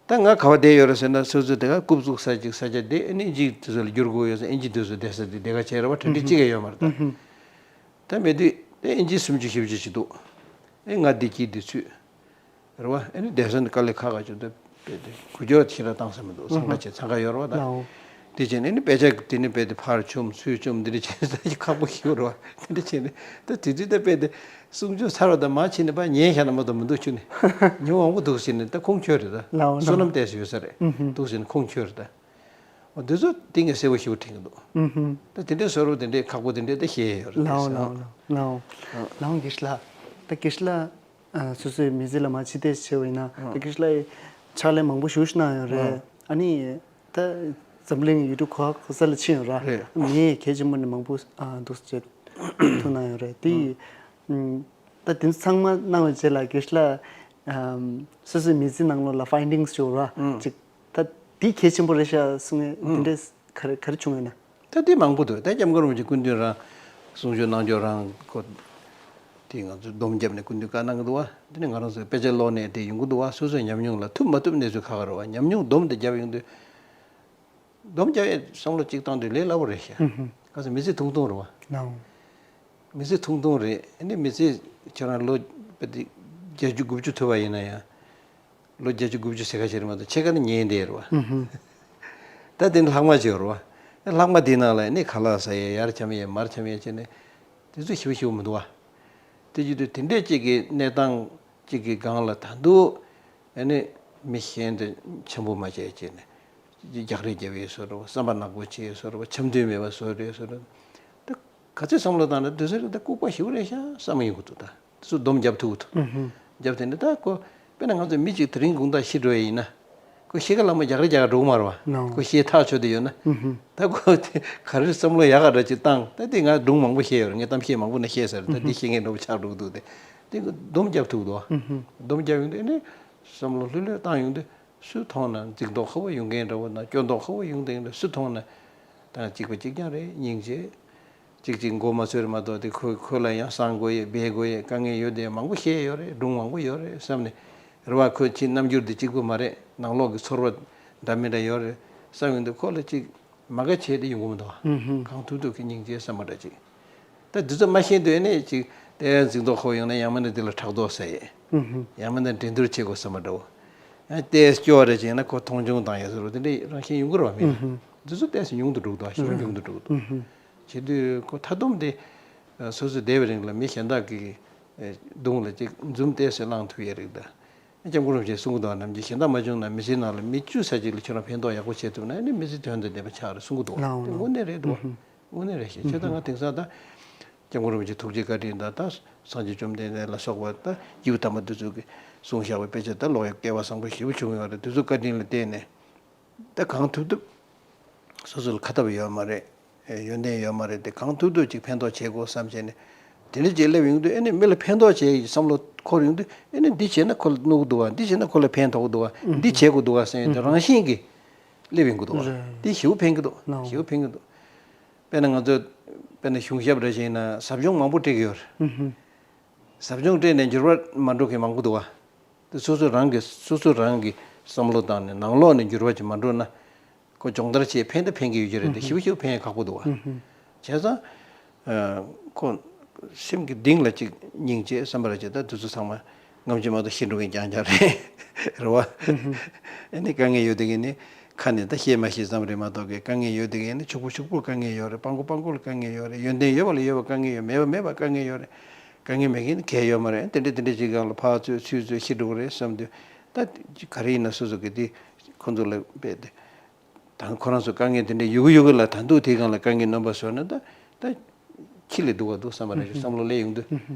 ད་ང་ག་བ་བསྡད་ཡོད་རེད་ཟེར་ན་སོ་སོ་དེ་ག་རྐུབ་བཙུགས་ས་ཅིག་ས་ཆ་དེ་ཨ་ནི་ཨིན་ཇི་དེ་ཚོ་ལ་བསྒྱུར་དགོས་ཡོད་ས། ཨིན་ཇི་དེ་ཚོ་བསྡད་ས་དེ་དེ་ག་བྱས་རེད་བ། གྲ་སྒྲིག་གཅིག་ཡང་ཡོད་མ་རེད་ད། ཨུ་ཧུམ། ད་མེད་དུས་དེ་ཨིན་ཇི་སུམ་ཅུ་བཞི་བཅུ་ཅིག་འདུག་ཨེ་ང་འདི་གྱིས་འདི་ཚུད། རེད་བ། ཨ་ནི་བསྡད་ས་འདི་དཀའ་ལས་ཁག་ཁག་བྱུང་། ད་དཔེ་དེ་འགུལ་སྐྱོད་ཞེ་དྲག་བཏང་ས་མི་འདུག་འཚང་ཁ་བྱེད། འཚང་ཁ་ཡོད་རེད་བ་ད། ལའོ། དེ་བྱས་ནས་ཨ་ནི་དཔེ་ཆ་དེ་ནི་དཔེ་དེ་ཕར་བཅུག་ཚུར་བཅུག་འདི་འདྲ་བྱེད་ས་ཞིག་ཁག་པོ་ཞིག་རེད་བ། དེ་འདྲ་བྱས་ནས་ད་དེ་དུས་ད་དཔེ་དེ་གསུང་ཆོས་ཚར་བ་དང་མར་ཕྱིན་ནས་ཕར་ཉལ་བཞག་ན་མ་གཏོགས་མི་འདུག་ཆུ་ནི་ཉི་མ་མང་པོ་འདུག་ཟེར་ནས་ད་ཁུངས་འཁྱོལ་རེད་ད། ལའོ། བསོད་ནམས་ཏོག་ཙམ་ཡོད་ས་རེད། ཨུ་ཧུམ། འདུག་ཟེར་ནས་ཁུངས་འཁྱོལ་རེད་ད། འོ་འདི་ཚོ་གཏིང་གི་གསལ་པོ་ཞེ་པོ་དྲན་གྱི་འདུག་ཨུ་ཧུམ། ད་དེ་འདྲའི་བཟོ་རོགས་དེ་འདྲའི་ཁག་པོ་དེ་འདྲའི་ད་བཤད་ཡོད་རེད། ལའོ་ལའོ་ལའོ་ལའོ། ལའོ་དགེ་བཤེས་ལགས། ད་དགེ་བཤེས་ལགས། ཨ། སོ་སོའི་མི་ཚེ་ལ་མར་ཕྱི་བལྟས་བྱས་པ་ཡིན་ན། ཨ། ད་དགེ་བཤེས་ལགས་ཕྱག་ལས་མང་པོ་ཞེ་པོ་ཞིག་གནང་ཡོད་རེད། ཨ། ཨ་ནི་ད་འཛམ་གླིང་ཡུལ་གྲུ་ག་ག་ས་ལ་ཕྱིན་ཡོད་ར། རེད། མི་གལ་ཆེན་པོ་ནི་མང་པོ་ཨ་འདུག་སེ་ཐུག་གནང་ཡོད་རེད་དེ། ཨ། ད་དེ་ཚང་མ་གནང་བའི་རྗེས་ལ་དགེ་བཤེས་ལགས། ཨམ། སོ་སོའི་མི་ཚེ་ནང་ལོགས་ལ་ཕའིན་ཌིང་སི་ཞུ་ར། ཨ། ཅིག་ད་དེ་གལ་ཆེན་པོ་རེད་ཤག་གསུང་ངེས་དེ་འདྲས་ག་རེ་ག་རེ་བྱུང་ཡོད་ན། ད་དེ་མང་པོ་འདུག་ད་སྐྱབས་མགོན་རིན་པོ་ཆེ་སྐུ་མདུན་རང་གསུང་ཆོས་གནང་ཕྱོགས་རང་ཁོ་དེ་ང་ཚོ་སྡོམ་བརྒྱབ་ནས་སྐུ་མདུན་བཀའ་གནང་གི་འདུག་བ། དེ་ནས་ང་རང་ཚོ་དཔེ་ཆ་ཀློག་ནས་དེ་ཡོང་གི་འདུག་བ། སོ་སོའི་ཉམས་མྱོང་ལ་ཐུབ་མ་ཐུབ་གནས་ཚུལ་ཁག་ཁག་རེད་བ། ཉམས་མྱོང་སྡོམ་དེ་བརྒྱབ་ཡོང་དུས། སྡོམ་རྒྱག་ཡས་བསམ་བློ་གཅིག་བཏང་དུས་ལས་སླ་པོ་རེད་ཤག་ཨུ་ཧུམ། ག་ཚོད་མི་ཚེ་ཐུང་ཐུང་རེད་བ། ལའོ། མི་ཚེ་ཐུང་ཐུང་རེད། ཨ་ནི་མི་ཚེ་ཁྱེད་རང་ལོ་བརྒྱད་ཅུ་དགུ་བཅུ་ཐུབ་པ་ཡིན་ན་ཡང་། ལོ་བརྒྱད་ཅུ་དགུ་བཅུ་ཟེར་ཁ་ཤས་རེད་མ་གཏོགས་ཕྱེད་ཀ་ནི་ཉལ་བསྡད་རེད་བ། ཨུ་ཧུམ། ད་དེ་ནི་ལྷག་མ་ཅིག་རེད་བ། ལྷག་མ་དེའི་ནང་ལ་ཨ་ནི་ཁ་ལག་ཟ་ཡས། ཡར་འཁྱམ་ཡས་མར་འཁྱམ་ཡས་བྱས་ནས་དེ་ཚོ་ཞེ་པོ་ཞེ་པོ་མི་འདུག་བ། དེ་བྱེད་དུས་དེ་འདྲས་གཅིག་གི་གནས་སྟངས་གཅིག་གི་སྒང་ལ་ད་དུང་ཨ་ནི་མི་གཞན་དེ་འཆམ་པོ་མ་བྱས་བྱས་ནས་རྒྱག་རེས་རྒྱབ་ཡས་བཟོ་འདྲ་བོ། བསམ་པ་ནག་པོ་བྱེད་ཡས་བཟོ་འདྲ་བོ། འཆམ་མཐུན་མེད་པ་བཟོ་འདྲ་བོ། བཟོ་འདྲ་བོ། ད་ག་ཚོད་བསམ་བློ་བཏང་ན་དེ་ཚོ་རེད། ད་ལྐུགས་པ་ཞེ་པོ་རེད་ཤག་བསམ་ཡོང་གི་འདུག་ད་དེ་ཚོ་སྡོམ་རྒྱབ་ཐུབ་ཀྱི་འདུག་ཨུ་ཧུམ། རྒྱབ་དེ་ནས་ད་ཁོ་དཔེར་ན་ང་ཚོ་མི་གཅིག་དེ་རིང་དགོང་དག་ཤི་འགྲོ་ཡས་ཡིན་ན། ཁོ་ཤི་ཁ་ལ་མོ་རྒྱག་རེས་རྒྱག་ག་འགྲོ་གི་མ་རེད་བ། ལའོ། ཁོ་ཤི་ཐག་ཆོད་དེ་ཡོད་ན། ཨུ་ཧུམ། ད་ཁོ་དེ་ག་རེ་བསམ་བློ་ཡག་ག་འདྲ་ཅིག་བཏང་། ད་དེ་ང་སྒྲུང་མང་པོ་བཤད་ཡོད་རེད། ངས་གཏམ་བཤད་མང་པོ་ནས་བཤད་ཚར་རེད། ད་འདི་བཤད་མཁན་འདྲ་པོ་ཆགས་འགྲོ་གི་འདུག་དེ་དེ་སྡོམ་རྒྱབ་ཐུབ་འདུག་ཨུ་ཧུམ། སྡོམ་རྒྱབ་ཡོང་དུས་ཨ་ནི་བསམ་བློ་ལྷོད་ལྷོད་བཏང་ཡོང་དུས། སུ་མཐོང་ན་འཛིང་དོགས་ཁ་པོ་ཡོང་མཁན་འདྲ་བོ་དང་སྐྱོ་མདོག་ཁ་པོ་ཡོང་དེ་འདྲ། སུ་མཐོང་ན་ད་གཅིག་པ་གཅིག་རྐྱང་རེད། སྙིང་རྗེ། གཅིག་གཅིག་མགོ་མ་ཚོས་རེད་མ་གཏོགས། དེ་ཁོ་ཁོ་ལ་ཡང་གསང་དགོས་ཡས་འབད་དགོས་ཡས་དཀའ་ངལ་ཡོད་དེ། མང་པོ་བཤད་ཡོད་རེད། སྒྲུང་མང་པོ་ཡོད་རེད་བསམ་ནས། རེད་བ། ཁོ་ཕྱི་རྣམ་འགྱུར་དེ་གཅིག་པུ་མ་རེད། ནང་ལོགས་ཀྱི་ཚོར་བ་འདྲ་མི་འདྲ་ཡོད་རེད་བསམ་ཡོང་དུས་ཁོ་ལ་གཅིག་མ་དགའ་བྱས་ཏེ་ཡོང་གི་མི་འདུག་བ། ཨུ་ཧུམ། གང་ཐུབ་ཐུབ་ཀྱིས་སྙིང་རྗེ་བསམ་པ་འདྲ་ཅིག་ད་འདི་ཚོ་མ་ཤེས་དུས་ཨ་ནི་ཅིག་དེ་འཛིང་དོགས་ཁོ་ཡོང་ན་ཡང་མིན་ན་འདི་ལ་ཕྲག་དོག་ཟེར་ཡས། ཨུ་ཧུམ། ཡང་མིན་ན་འགྲན་བསྡུར་བྱེད་དགོས་བསམ་པ་འདྲ་བོ། ཡང་ཏོག་ཙམ་སྐྱོ་བ་རེ་བྱས་ན་ཁོ་མཐོང་ཆུང་བཏང་ཡས་བཟོ་འདྲ་བོ་དེ་འདྲའི་རང་བཞིན་ཡོང་གི་རེད་བ། མི་ལ། ཨུ་ཧུམ། འདི་ཚོ་ཏོག་ཙམ་ཉུང་དུ་འགྲོ་གི་འདུག་བ། ཞེ་པོ་ཉུང་དུ་འགྲོ་གི་འདུག་ཨུ་ཧུམ། བྱེད་དུས་ཁོ་མཐའ་སྡོམ་དེ་སོ་སོ་བསྡད་པའི་རིང་ལ་མི་གཞན་དག་གི་གདོང་ལ་ཅིག་འཛུམ་ཏོག་ཙམ་བསླང་ཐུབ་ཡས་རེད་ད། སྐྱབས་མགོན་རིན་པོ་ཆེས་གསུང་གི་འདུག་ནམ་རྒྱུན་གཞན་དག་མ་བྱུང་ན་མི་ཚེའི་ནང་ལ་མི་བཅུ་ཙམ་ཅིག་ལ་ཁྱོད་རང་ཕན་ཐོགས་ཡག་པོ་བྱེད་ཐུབ་ན་ཨ་ནི་མི་ཚེ་དོན་དང་ལྡན་པ་ཆགས་རེད་གསུང་གི་འདུག་ལའོ་དེ་དངོས་གནས་རེད་འདུག་ཨུ་ཧུམ། དངོས་གནས་རེད་ཤག་ཨུ་ཧུམ། བྱས་ཙང་ང་དེང་སང་ད་སྐྱབས་མགོན་རིན་པོ་ཆེ་ཐུགས་རྗེ་བཀའ་དྲིན་དང་། ད་སངས་རྒྱས་བཅོམ་ལྡན་འདས་ལ་སོགས་པ་ད་སྐྱེས་བུ་དམ་པ་འདི་ཚོ་གིས་གསུངས་བཞག་པའི་དཔེ་ཆ་ད་ཀློག་ཡ་སྐལ་བ་བཟང་པོ་ཞེ་པོ་བྱུང་ཡོད་རེད། དེ་ཚོ་བཀའ་དྲིན་ལ་བརྟེན་ནས། ད་གང་ཐུབ་ཐུབ་སོ་སོ་ལ་ཁ་ཐབས་ཡོད་མ་རེད། ཡོན་ཏན་ཡོད་མ་རེད་དེ། གང་ཐུབ་ཐུབ་ཅིག་ཕན་ཐོགས་བྱེད་དགོས་བསམ་བྱས་ནས། དེ་འདྲ་ཅིག་སླེབས་ཡོང་དུས་ཨ་ནི་མི་ལ་ཕན་ཐོགས་བྱེད་ཀྱི་བསམ་བློ་འཁོར་ཡོང་དུས་ཨ་ནི་འདི་བྱས་ན་ཁོ་ལ་གནོད་ཀྱི་འདུག་བ། འདི་བྱས་ན་ཁོ་ལ་ཕན་ཐོགས་ཀྱི་འདུག་བ། འདི་བྱེད་དགོས་འདུག་བ་ཟེར་ཡོང་དུས་རང་བཞིན་གྱིས་སླེབས་ཡོང་གི་འདུག་བ། རེད། འདི་ཞེ་པོ་ཕན་གྱི་འདུག་ལའོ། ཞེ་པོ་ཕན་གྱི་འདུག་དཔེར་ན་ང་ཚོ་དཔེར་ན་གཞུང་ཞབས་འདྲ་ཞིག་ཡིན་ན་ཟབ་སྦྱོང་མང་པོ་སྤྲད་ཀྱི་ཡོད་རེད། ཟབ་སྦྱོང་སྤྲད་ནས་འགྱུར་བ་མ་འགྲོ་མཁན་མང་པོ་འདུག་བ། དེ་སོ་སོ་རང་གི་སོ་སོ་རང་གི་བསམ་བློ་བཏང་ནས་ནང་ལོགས་ནས་འགྱུར་བ་ཅིག་མ་འགྲོ་ན། ཁོ་སྦྱོང་བརྡར་བྱས་ཕན་ད་ཕན་གྱི་ཡོད་ཀྱི་རེད་དེ། ཞེ་པོ་ཞེ་པོ་ཕན་ཡ་ཁག་པོ་འདུག་བ། བྱས་ཙང་། ཁོ་སེམས་ཀྱི་གཏིང་ལ་ཅིག་སྙིང་རྗེ་བསམ་པ་ར་ཅིག་ད་དེ་ཚོ་ཚང་མ་སྔ་ཕྱི་མ་གཏོགས་ཤི་འགྲོ་མཁན་རྐྱང་རྐྱང་རེད། རེད་བ། ཨ་ནི་དཀའ་ངལ་ཡོད་དེ་གི་ནི་ཁ་ནས་ད་བཤད་མ་ཤེས་ཙམ་རེད་མ་གཏོགས་གི། དཀའ་ངལ་ཡོད་དེ་གི་ནི་ཕྱུག་པོ་ཕྱུག་པོར་དཀའ་ངལ་ཡོད་རེད། སྤྲང་པོ་སྤྲང་པོར་དཀའ་ངལ་ཡོད་རེད། ཡོན་ཏན་ཡོད་པ་ལ་ཡོད་པ་དཀའ་ངལ་ཡོད། མེད་པ་མེད་པ་དཀའ་ངལ་ཡོད་རེད། དཀའ་ངལ་མེད་མཁན་གལ་ཡོད་མ་རེད། དེ་འདྲ་དེ་འདྲ་ཅིག་སྒང་ལ་ཕར་ཚུད་ཚུད་ཚུད་ཤི་འགྲོ་གི་རེད་བསམ་དུས། ད་ག་རེ་ཡིན་ན་སོ་སོ་གི་དེ་ཁོ་ཚོ་ལ་དཔེ་དེ། ད་ཁོ་རང་ཚོ་དཀའ་ངལ་དེ་འདྲ་ཡོད་གི་ཡོད་གི་ལ་ད་དུང་དེའི་སྒང་ལ་དཀའ་ངལ་སྣོན་པ་བཟོས་ན་ད་ད་ཁྱི་ལས་སྡུག་པ་འདུག་བསམ་པ་རེད། བསམ་བློ་སླེབས་ཡོང་དུས།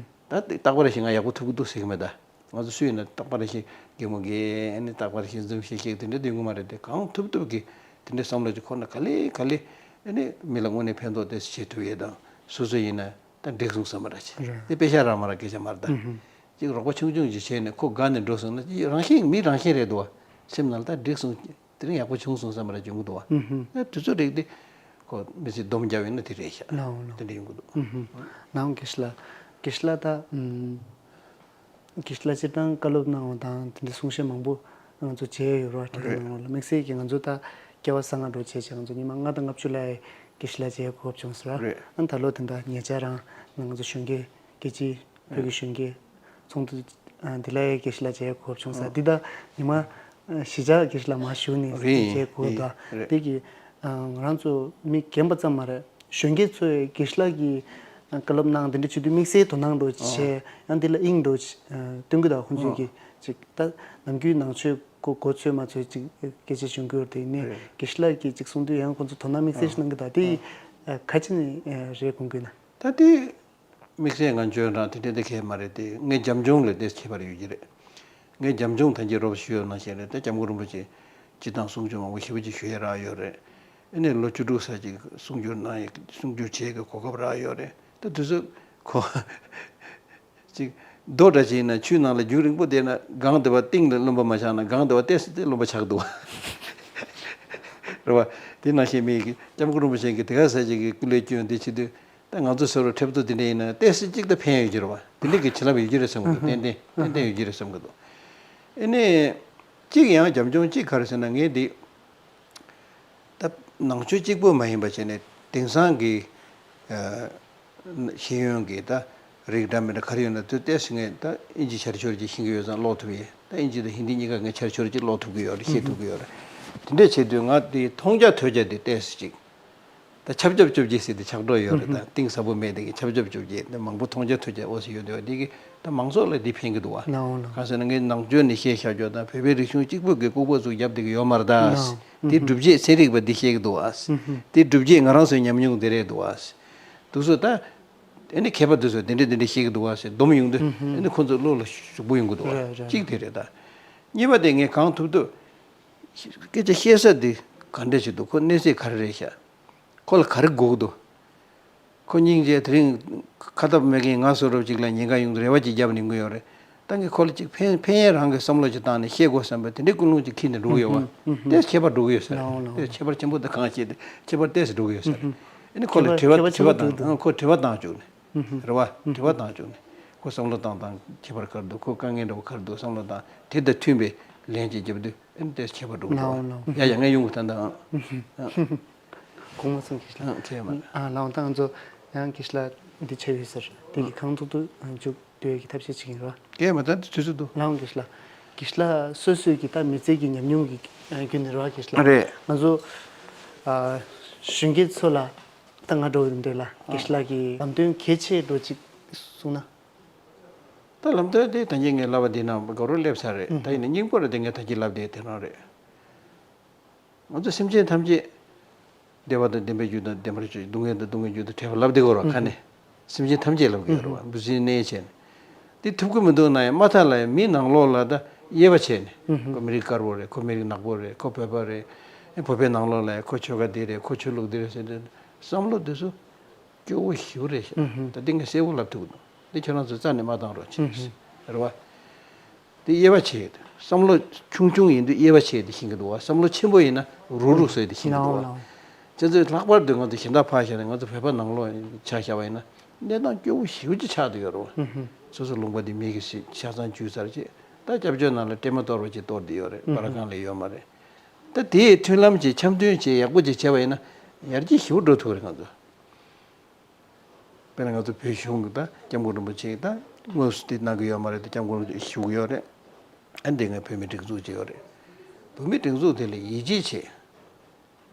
ད་དེ་རྟག་པ་རེ་ཞིག་ང་ཡག་པོ་ཐུབ་ཀྱི་འདུག་ཟེར་གི་མེད་ད། ང་ཚོ་སུ་ཡིན་ན་རྟག་པ་རེ་ཞིག་གད་མོ་བགད། ཨ་ནི་རྟག་པ་རེ་ཞིག་འཛུམ་ཤིག་ཤིག་དེ་འདྲ་དུ་ཡོང་གི་མ་རེད་དེ། གང་ཐུབ་ཐུབ་ཀྱིས་ དེ་འདྲའི་བསམ་བློ་ཅིག་འཁོར་ན་ག་ལེ་ག་ལེ་ཨ་ནི་མི་ལ་དངོས་གནས་ཕན་ཐོགས་ཏོག་ཙམ་བྱེད་ཐུབ་ཡས་དང་། སོ་སོ་ཡིན་ན་ད་འགྲིག་སོང་བསམ་པ་ར་ཅིག་རེད། དེ་དཔེ་ཤ་ར་མ་ར་སྐད་ཆ་མ་རེད་ད། ཨུ་ཧུམ། ཅིག་རོགས་པ་ཆུང་ཆུང་ཅིག་བྱས་ནས་ཁོ་དགའ་ནས་འགྲོ་སོང་ན་ཅིག་རང་བཞིན་མི་རང་བཞིན་རེད་འདུག་བ། སེམས་ནང་ལ་ད་འགྲིག་སོང་། དེ་རིང་ཡག་པོ་བྱུང་སོང་བསམ་པ་ར་འབྱུང་གི་འདུག་བ། ཨུ་ཧུམ། ཨ་དུས་ཚོད་རེག་དེ་ཁོ་མི་ཚེ་སྡོམ་རྒྱག་ཡོད་ན་དེ་རེད་ཤག་རེད། དེ་འདྲ་ཡོང་གི་འདུག་ཨུ་ཧུམ། ནང་དགེ་བཤེས་ལགས། དགེ་བཤེས་ལགས་ད་ཨུམ། དགེ་བཤེས་ལགས་སྤྱིར་བཏང་བཀའ་སློབ་གནང་བ་དང་དེ་འདྲའི་གསུང་བཤད་མང་པོ་ང་ཚོ་མཇལ་ཡོད་རེད་བ། དེ་རེད། ནང་ལ་དམིགས་བསལ་གྱིས་ང་ཚོ་ད་སྐལ་བ་བཟང་ང་འགྲོ་བྱས་བྱས་ང་ཚོ་ཉི་མ་ལྔ་དང་ལྔ་བཅུ་ལ་དགེ་བཤེས་ལགས་མཇལ་གོ་སྐབས་བྱུང་ཟེར་བ། རེད། ཨ་ད་ལོ་དེ་འདྲ་ཉེ་ཆར་རང་ང་ཚོ་གཞོན་སྐྱེས་རྒྱལ་སྤྱིའི་བོད་ཀྱི་གཞོན་སྐྱེས་ཚོགས་འདུ་ཨ་འདི་ལ་དགེ་བཤེས་ལགས་མཇལ་གོ་སྐབས་བྱུང་ཟེར། ཨ་འདི་ད་ཉི་མ་ཨ་བཞི་ཆར་དགེ་བཤེས་ལགས་མར་བཞུགས་ནས་རེད། མཇལ་གོ་སྐབས་རེད། དང་རེད། དེ་གི་ཨ་ང་རང་ཚོ་མི་རྒན་པ་ཙམ་མ་རེད། གཞོན་སྐྱེས་ཚོས་དགེ་བཤེས་ལགས་ཀྱིས་བཀའ་སློབ་གནང་དེ་འདྲ་བྱེད་དུས་དམིགས་བསལ་དོ་སྣང་འདྲ་བྱས། ཡང་འདི་ལ་དབྱིངས་འདྲ་བ་ཞིག་སྟོན་གྱི་འདུག་ཁོང་ཚོས་ཀྱིས་ཅིག་ད་ནམ་རྒྱུན་ནང་ཆོས་གོ་གོ་ཚོད་མ་ཚོད་ཅིག་སྐད་ཆ་བྱུང་གི་ཡོད་རེད། དེ་ནས་རེད། དགེ་བཤེས་ལགས་ཀྱིས་ཅིག་གསུང་དུས་ཡང་ཁོང་ཚོ་དོ་སྣང་དམིགས་བསལ་ཞིག་གནང་གི་འདུག་དེ་ག་ཅི་ནས་རེད་དགོངས་ཀྱི་ན། ད་དེ་དམིགས་བསལ་ང་ཚོའི་རང་དེ་འདྲ་དེ་གས་མ་རེད་དེ། ངའི་རྒྱབ་ལྗོངས་ལ་དེ་ཁྱད་པར་ཡོད་ཀྱི་རེད། ངའི་རྒྱབ་ལྗོངས་ཐམས་ཅད་རོབ་ཞུས་ཡོད་ནང་བཞིན་རེད། ད་སྐྱབས་མགོན་རིན་པོ་ཆེ་སྤྱིར་བཏང་གསུང་ཆོས་མང་པོ་ཞེ་པོ་ཅིག་ཞུ་ཡས་རག་ཡོད་རེད། ཨ་ནི་ལོ་བཅུ་དྲུག་ཙམ་ཅིག་གསུང་སྒྱུར་གནང་ཡས་གསུང་སྒྱུར་བྱེད་ཡས་ཀྱི་གོ་སྐབས་རག་ཡོད་རེད། ད་དུས་ཚོད་ཁོ་ཅིག་རྡོ་འདྲ་ཅིག་ཡིན་ན་ཆུའི་ནང་ལ་རྒྱུན་རིང་པོ་བསྡད་ན་སྒང་དེ་བ་གཏིང་ལ་རློན་པ་མ་ཆགས་ན་སྒང་དེ་བ་ཏོག་ཙམ་དེ་རློན་པ་ཆགས་འདུག་བ། རེད་བ། དེ་ནང་བཞིན་མི་ཡི་སྐྱབས་མགོན་རིན་པོ་ཆེ་གིས་དེ་ག་ས་ཅིག་གི་སྐུ་ལས་བསྐྱོན་དེ་བྱེད་དུས། ད་ང་ཚོ་སོ་སོར་ཁྲེབ་ཏོ་དེ་འདྲ་ཡིན་ན་ཏོག་ཙམ་གཅིག་ད་ཕན་ཡོད་ཀྱི་རེད་བ། དེ་འདྲ་གི་བྱིན་རླབས་ཡོད་ཀྱི་རེད་བསམ་གི་འདུག་ཏན་ཏན་ཏན་ཏན་ཡོད་ཀྱི་རེད་བསམ་གི་འདུག་ཨ་ནི་གཅིག་ཡང་རྒྱབ་ལྗོངས་གཅིག་ག་རེ་ཟེར་ན། ངས་འདི་ད་ནང་ཆོས་གཅིག་པོ་མ་ཡིན་པ་བྱས་ནས་དེང་སང་གི་ཨ་ཤེས་ཡོན་གྱི་ད་རིགས་འདྲ་མི་འདྲ་ག་རེ་ཡོད་ན་དེ་ཏོག་ཙམ་ངས་ད་ཨིན་ཇི་ཆར་ཆུར་ཅིག་ཤེས་ཀྱི་ཡོད་ཙང་ཀློག་ཐུབ་ཡས། ད་ཨིན་ཇི་དང་ཧིན་དི་གཉིས་ཀ་ངས་ཆར་ཆུར་ཅིག་ཀློག་ཐུབ་ཀྱི་ཡོད་རེད། ཤེས་ཐུབ་ཀྱི་ཡོད་རེད། དེ་འདྲ་བྱེད་དུས་ང་དེ་མཐོང་རྒྱ་ཐོས་རྒྱ་དེ་ཏོག་ཙམ་ཅིག་ད་ཆབ་ཆབ་ཅོབ་ཅེས་ཟེར་ཏེ་ཆགས་འགྲོ་ཡོད་རེད། ད་གཏིང་ཟབ་པོ་མེད་དེ་གི་ཆབ་ཆབ་ཅོབ་ཅེས་དེ་མང་པོ་མཐོང་རྒྱ་ཐོས་རྒྱ་འོ་ཟེར་ཡོད་དེ་བ། དེ་གི་ད་མང་ཚོགས་ལ་འདི་ཕན་གི་འདུག་བ། ལའོ་ལའོ། གང་ཟེར་ན་ངས་ནང་ཆོས་ནས་བཤད་བཞག་ཆོག་ད་བོད་པའི་རིག་གཞུང་གཅིག་པུ་གི་ལྐུགས་པ་ཚུགས་རྒྱབ་བསྡད་གི་ཡོད་མ་རེད་ད། ལའོ། དེ་སྒྲུབ་བྱེད་ཚན་རིག་པ་འདི་བཤད་གི་འདུག་བ། དེ་སྒྲུབ་བྱེད་ང་རང་ཚོའི་ཉམས་མྱོང་དེ་རེད་འདུག་བ། འདུག་སོ་ད། ཨེ་ནི་མཁས་པ་འདུག་སོ་དེ་འདྲས་དེ་འདྲས་བཤད་གི་འདུག་བ་ཟེར་སྡོམ་ཡོང་དུས་ཨེ་ནི་ཁོ་ཚོ་བློ་ལ་ཞུགས་པོ་ཡོང་གི་འདུག་བ། རེད་རེད། གཅིག་དེ་རེད་ད། གཉིས་པ་དེ་ངས་གང་ཐུབ་ཐུབ། སྐད་ཆ་བཤད་ས་འདི་ག་འདྲ་ཞིག་འདུག་ཁོ་གནས་ཚད་ག་རེ་རེད་ཤག་ཁོ་ལ་ག་རེ་དགོས་ཀྱི་འདུག་ཁོ་སྙིང་རྗེ་དེ་རིང་ཁ་ཐབས་མེད་མཁན་ང་བཟོ་འདྲ་ཅིག་ལ་ཉེན་ཁ་ཡོང་དུས་རེ་བ་ཅིག་བརྒྱབ་ནས་ཡོང་གི་ཡོད་རེད། ད་ངས་ཁོ་ལ་ཅིག་ཕན་ཕན་ཡས་རང་གི་བསམ་བློ་ཅིག་བཏང་ནས་བཤད་དགོས་བསམ་པའི་དེ་འདྲའི་ཀུན་སློང་ཅིག་འཁྱེར་ནས་འགྲོ་གི་ཡོད་བ། ཨུ་ཧུམ། ཏོག་ཙམ་ཁྱད་པར་འགྲོ་གི་ཡོད་ས་རེད། ལའོ་ལའོ། ཏོག་ཙམ་ཁྱད་པར་ཆེན་པོ་དང་གང་བྱས་ཏེ་ཁྱད་པར་ཏོག་ཙམ་འགྲོ་གི་ཡོད་ས་རེད། ཨུ་ཧུམ། ཨ་ནི་ཁོ་ལ་དྲི་བ་ཁྱད་པར་དྲི་བ་ཆེན་པོ་བཏང་འདུག་ཁོ་དྲི་བ་བཏང་བཅུག་ནས། ཨུ་ཧུམ། རེད་བ། དྲི་བ་བཏང་བཅུག་ནས་ཁོ་བསམ་བློ་བཏང་སྟངས་ཁྱད་པར་ག་རེ་འདུག་ཁོ་དཀའ་ངལ་འདྲ་བོ་ག་རེ་འདུག་བསམ་བློ་བཏང་དེ་དང་མཐུན་པའི་ལན་ཅིག་བརྒྱབ་དུས་ཨ་ནི་ཏོག་ཙམ་ཁྱད་པར་འགྲོ་གི་འདུག་ལའོ་ལའོ། ཡ་ཡ་ངས་ཡོང་གི་ད་འདང་། ཨུ་ཧུམ། ཨ། གོང་མ་ཚང་གིས་ལ། ཨ་ཁྱེད་མ་རེད། ཨ་ལའོ་ད་ང་ཚོ་ཡང་གིས་ལ་འདི་ཆེ་བའི་ཟེར་དེ་གི་ཨ་གང་ཐུབ་ཐུབ་མཇུག་བསྡུ་ཡས་ཀྱི་ཐབས་ཤེས་བྱེད་ཀྱིན་རོ། ཀྱེ་མ་ད་འདི་དུས་ཚོད་འདུག་ལའོ་གིས་ལ། གིས་ལ་སོ་སོའི་གི་ད་མི་ཚེ་གི་ཉམས་མྱོང་གི་རྒྱུད་ནས་རོ་གིས་ལ། རེད། ང་ཚོ་ཨ་གཞོན་སྐྱེས་ཚོ་ལ་ད་ང་འགྲོ་ཡོང་དུས་ལ་གིས་ལ་གི་ལམ་སྟོན་གལ་ཆེ་འགྲོ་ཅིག་གསུངས་ན། ད་ལམ་སྟོན་དེ་ད་གིན་ངས་ལབ་པ་འདི་ནང་གོ་རོ་སླེབས་ཚར་རེད། ད་ཡིན་ན་སྙིང་པོ་རེད་དེ་ངས་ད་གིན་ལབ་དེ་དེ་རང་རེད། ང་ཚོ་སེམས་ཅན་ཐམས་ཅད་བདེ་བ་དང་ལྡན་པའི་རྒྱུ་དང་བདེན་པར་གྱུར་ཅིག་སྡུག་བསྔལ་དང་སྡུག་བསྔལ་རྒྱུ་དང་བྲལ་བ་ལབ་བསྡད་དགོས་རོགས་ཁ་ནས། སེམས་ཅན་ཐམས་ཅད་ལབ་དགོས་རོགས་བུ་ཟིན་གནས་བྱས་ནས། འདི་ཐུབ་ཀྱི་མི་འདུག་ན་ཡང་མ་མཐའ་ལ་ཡང་མི་ནང་ལོགས་ལ་ད་དབྱེ་བ་ཕྱེ་ནས་ཁོ་མི་རིགས་དཀར་པོ་རེད། ཁོ་མི་རིགས་ནག་པོ་རེད། ཁོ་བོད་པ་རེད། ཨེ་བོད་པའི་ནང་ལོགས་ལ་ཡང་ཁོ་ཆོལ་ཁ་འདི་རེད། ཁོ་ཆོས་ལུགས་འདི་རེད་ཟེར་ནས་བསམ་བློ་འདི་ཚོ་སྐྱོ་བོ་ཞེ་པོ་རེད་ཤག་ད་འདི་ངས་གསལ་པོ་ལབ་ཐུབ་ཀྱི་འདུག་འདི་ཁྱོད་རང་ཚོ་རྩ་ནས་མ་བཏང་རོགས་བྱེད། རེད་བ། དེ་དབྱེ་བ་ཕྱེ་ཡོད་དེ། བསམ་བློ་ཆུང་ཆུང་ཡིན་དུས་དབྱེ་བ་ཕྱེ་ཡོད་དེ་ཤེས་ཀྱི་འདུག་བ། བསམ་བློ་ཆེན་པོ་ཡིན་ན་རུག་རུག་བཟོས་ཏེ་ཤེས་ཀྱི་འདུག་བ། ལའོ་ལའོ། བྱས་ཙང་ལྷག་པར་དུ་ང་ཚོ་གཞན་དག་ཕར་བཞག་ནས་ང་ཚོ་བོད་པ་ནང་ལོགས་ཆ་བཞག་པ་ཡིན་ན་གནས་སྟངས་སྐྱོ་བོ་ཞེ་པོ་ཅིག་ཆགས་བསྡད་ཡོད་རེད་བ། སོ་སོ་ལུང་པ་འདི་མི་གི་སྲིད་ཆ་ཚང་བཅུད་ཚར་རྗེས་ད་སྐྱབས་བཅོལ་ནང་ལ་སྲན་མ་གཏོར་བ་ཅིག་གཏོར་བསྡད་ཡོད་རེད། བར་ཁང་ལ་ཡོད་མ་རེད། ད་དེའི་མཐུན་ལམ་ཅིག་འཆམ་མཐུན་ཅིག་ཡག་པོ་ཅིག་བྱས་པ་ཡིན་ན་ཡར་རྒྱས་ཞེ་པོ་འགྲོ་ཐུབ་རེད་ང་ཚོ། དཔེར་ན་ང་ཚོ་བོད་གཞུང་གི་ད་སྐྱབས་མགོན་རིན་པོ་ཆེ་ད་དངོས་སུ་དེ་གནང་གི་ཡོད་མ་རེད་དེ་སྐྱབས་མགོན་རིན་པོ་ཆེ་བཞུགས་ཡོད་རེད། ཨ་འདི་ངས་བོད་མི་སྒྲིག་འཛུགས་ཅིག་ཡོད་རེད། བོད་མི་སྒྲིག་འཛུགས་དེ་ལ་ཡིད་ཆེས་བྱེད།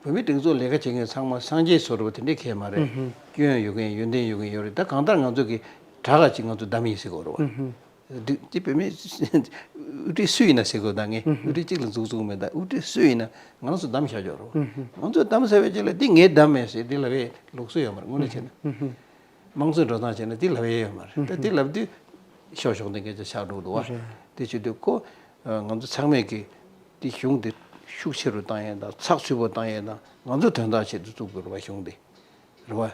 བོད་མི་སྒྲིག་འཛུགས་ལས་ཀ་བྱེད་མཁན་ཚང་མ་སངས་རྒྱས་བཟོ་འདྲ་བ་དེ་འདྲའི་གལ་མ་རེད། ཨུ་ཧུམ། སྐྱོན་ཡོད་མཁན་ཡོན་ཏན་ཡོད་མཁན་ཡོད་རེད། ད་གང་ལྟར་ང་ཚོ་གི་དྲག་ག་ཅིག་ང་ཚོ་བདམས་ཡིན་ཟེར་དགོས་རེད་བ། ཨུ་ཧུམ། འདི་འདི་བོད་མི་དབུ་ཁྲིད་སུ་ཡིན་ན་ཟེར་དགོས་ད་ངས་ཨུ་ཧུམ། དབུ་ཁྲིད་གཅིག་ལ་འཛུགས་འཛུགས་མེད་ད་དབུ་ཁྲིད་སུ་ཡིན་ན་ང་རང་ཚོ་བདམས་བཞག་ཆོག་རེད་བ། ཨུ་ཧུམ། ང་ཚོ་བདམས་ཟེར་བའི་རྗེས་ལ་འདི་ངས་བདམས་མེད་ཟེར་འདི་ལབ་པའི་ལུགས་སྲོལ་ཡོད་མ་རེད་དངོས་གནས་བྱས་ན། ཨུ་ཧུམ། དམངས་གཙོའི་འགྲོ་སྟངས་བྱས་ན་འདི་ལབ་ཡས་ཡོད་མ་རེད། ད་འདི་ལབ་དུས་ཤོག་ཤོག་འདི་སྐད་ཆ་ཆགས་འགྲོ་འདུག་བ། རེད། དེ་བྱེད་དུས་ཁོ་ང་ཚོ་ཚང་མས་ཀྱི་འདི་གཞུང་འདི་ ཤུགས་ཆེ་རུ་བཏང་ཡས་དང་ཚགས་ཚུད་པོ་བཏང་ཡས་དང་ང་ཚོ་དོན་དག་ཆེད་དུ་བཙུགས་དགོས་རེད་བ་གཞུང་འདི། རེད་བ།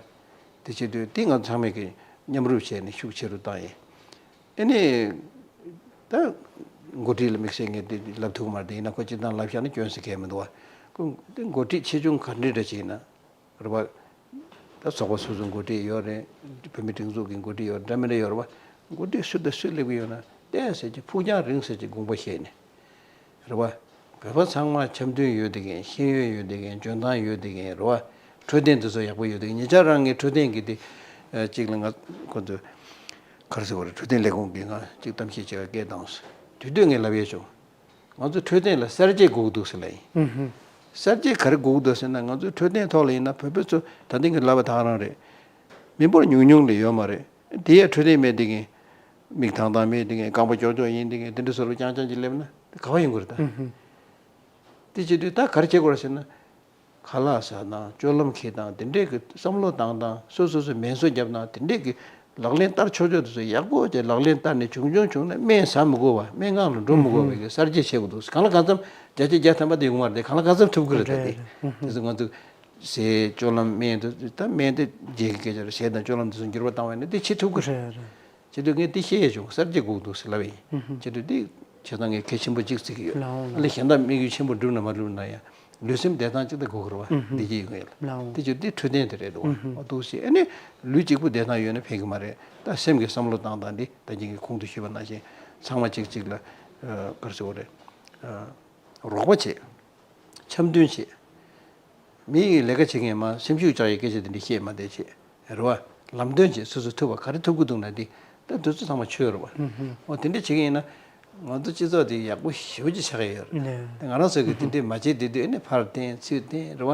དེ་བྱེད་དུས་དེ་ང་ཚང་མས་ཀྱི་མཉམ་རུབ་བྱས་ནས་ཤུགས་ཆེ་རུ་བཏང་ཡས། ཨེ་ནི། ད། འགོ་ཁྲིད་ལ་དམིགས་བསལ་ངས་དེ་ལབ་ཐུབ་ཀྱི་མ་རེད་དེ་ཡིན་ན་ཁོ་སྤྱིར་བཏང་ལབ་བཞག་ན་སྐྱོན་ཟེར་མཁན་མི་འདུག་བ། ཁོ་དེ་འགོ་ཁྲིད་ཆེ་ཆུང་ག་འདྲ་འདྲ་ཅིག་ཡིན་ན། རེད་བ། ད་ཚོགས་པ་སོ་སོའི་འགོ་ཁྲིད་ཡོད་རེད། བོད་མི་སྒྲིག་འཛུགས་ཀྱི་འགོ་ཁྲིད་ཡོད་རེད་འདྲ་མི་འདྲ་ཡོད་རེད་བ། འགོ་ཁྲིད་སུ་དང་སུ་སླེབས་ཀྱི་ཡོད་ན་བལྟས་ཟེར་གྱི་ཕུགས་རྒྱང་རིང་ཟེར་གྱི་དགོངས་པ་བཞེས་ནས། རེད་བ། བོད་པ་ཚང་མ་འཆམ་མཐུན་ཡོད་བསྡད་མཁན་ཤེས་ཡོན་ཡོད་བསྡད་མཁན་འཇོན་ཐང་ཡོད་བསྡད་མཁན་རེད་བ། འཕྲོད་བསྟེན་དེ་ཚོ་ཡག་པོ་ཡོད་བསྡད་མཁན་ཉེ་ཆར་རང་གི་འཕྲོད་བསྟེན་གྱི་དེ། གཅིག་ལ་ང་ཁོ་ཚོ། ག་རེ་ཟེར་བ་རེད་འཕྲོད་བསྟེན་ལས་ཁུངས་ཀྱིས་ང་གཅིག་གཏམ་བཤད་བྱེད་པར་སྐད་བཏང་སོང་། དེ་དུས་ངས་ལབ་ཡས་བྱུང་། ང་ཚོ་འཕྲོད་བསྟེན་ལ་གསར་བརྗེ་དགོས་ཀྱི་འདུག་ཟེར་ལབ་ཡིན། གསར་བརྗེ་ག་རེ་དགོས་ཀྱི་འདུག་ཟེར་ན་ང་ཚོའི་འཕྲོད་བསྟེན་ཐོག་ལ་ཡིན་ན་བོད་པ་ཚོ་ད་ཐེངས་ཀྱི་ལབ་པ་དེ་ག་རང་རེད། མི་འབོར་ཉུང་ཉུང་ལས་ཡོད་མ་རེད། དེ་ཡས་འཕྲོད་བསྟེན་མེད་དེ་གིན། མིག་ཐང་ཐང་མེད་དེ་གིན་རྐང་པ་ཀྱོག་ཀྱོག་ཡིན་དེ་གིན་དེ་འདྲ་བཟོ་འདྲ་རྐྱང་རྐྱང་ཅིག་སླེབས་ན་དེ་ག་བ་ཡོང་གི་རེད་ད། དེ་བྱེད་དུས་ད་ག་རེ་བྱེད་དགོས་རེད་ཟེར་ན། ཁ་ལག་ཟ་དང་སྤྱོད་ལམ་འཁྱེར་དང་དེ་འདྲས་ཀྱི་བསམ་བློ་བཏང་དང་སོ་སོ་སོ་སོས་མལ་གསོ་རྒྱབ་དང་དེ་འདྲས་ཀྱི་ལག་ལེན་བསྟར་ཆོག་ཆོག་དེ་ཚོ་ཡག་པོ་བྱས་ལག་ལེན་བསྟར་ནས་བྱུང་བྱུང་བྱུང་ན་སྨན་ཟ་མི་དགོས་པ་སྨན་ཁང་ལ་འགྲོ་མི་དགོས་པའི་གི་གསར་བརྗེ་བྱེད་དགོས་འདུག་གང་ལ་གང་འཚམ་བརྒྱ་ཆ་བརྒྱ་ཐམ་པ་དེ་ཡོང་བ་རེད་གང་ལ་གང་འཚམ་ཐུབ་ཀྱི་རེད་ད་དེ་དེ་ཚོ་ང་ཚོ་ཟས་སྤྱོད་ལམ་སྨན་དེ་ད་སྨན་དེ་རྗེས་ཀྱི་སྐད་ཆ་རེད་ཟས་དང་སྤྱོད་ལམ་དེ་ཚོ་འགྱུར་བ་བཏང་བས་ན་དེ་བྱེད་ཐུབ་ཀྱི་རེད། རེད་རེད། བྱེད་དུས་ངས་འདི་བཤད་ཡས་བྱུང་གསར་བརྗེ་དགོས་འདུག་ཟེར་ལབ་ཡིན། ཨུ་ཧུ། བྱེད་དུས་འདི་བྱས་ཙང་ངས་གལ་ཆེན་པོ་གཅིག་བརྩི་གི་ཡོད། ལའོ་ཨ་ལས་གཞན་དག་དམིགས་ཡུལ་ཆེན་པོ་འགྲུབ་ན་མ་འགྲུབ་ན་ཡང་ལུས་སེམས་བདེ་ཐང་གཅིག་ད་དགོས་ཀྱི་རེད་བ། ཨུ་ཧུ། འདི་གཅིག་ཡོད་ངེས་ལ། ལའོ། དེ་བྱེད་དུས་འཕྲོད་བསྟེན་དེ་རེད་འདུག་བ། ཨུ་ཧུ། ཨ་འདུག་ཟེར་ཨ་ནི་ལུས་གཅིག་པུ་བདེ་ཐང་ཡོད་ན་ཕན་གི་མ་རེད་ད་སེམས་ཀྱི་བསམ་བློ་བཏང་སྟངས་འདི་ད་ཅིག་གི་གོང་དུ་ཞུས་པ་ནང་བཞིན་ཚང་མ་གཅིག་གཅིག་ལ་ག་རེ་ཟེར་དགོས་རེད། རོགས་པ་བྱེད། འཆམ་མཐུན་བྱེད། མི་ཡིས་ལས་ཀ་བྱེད་མཁན་མ་སེམས་ཤུགས་བཅག་ཡའི་སྐད་ཆ་དེ་འདྲ་བཤད་མ་བསྡད་བྱེད། རེད་བ། ལམ་སྟོན་བྱེད་སོ་སོ་ཐུབ་པ་ག་རེ་ཐུབ་ཀྱི་འདུག་ན་འདི། ད་དུས་ཚོད་ཚང་མ་ཆོད་རེད་བ། ཨོ་དེ་འདྲ་བྱེད་ཀྱི་ཡིན་ན། ང་ཚོ་སྤྱི་ཚོགས་དེ་ཡག་པོ་ཞེ་པོ་ཅིག་ཆགས་ཀྱི་ཡོད་རེད། ད་ང་རང་ཚོ་གི་དེ་འདྲས་མ་བྱེད་དེ་དུས་ཨ་ནི་ཕར་བསྟན་ཚུར་བསྟན་རེད་བ།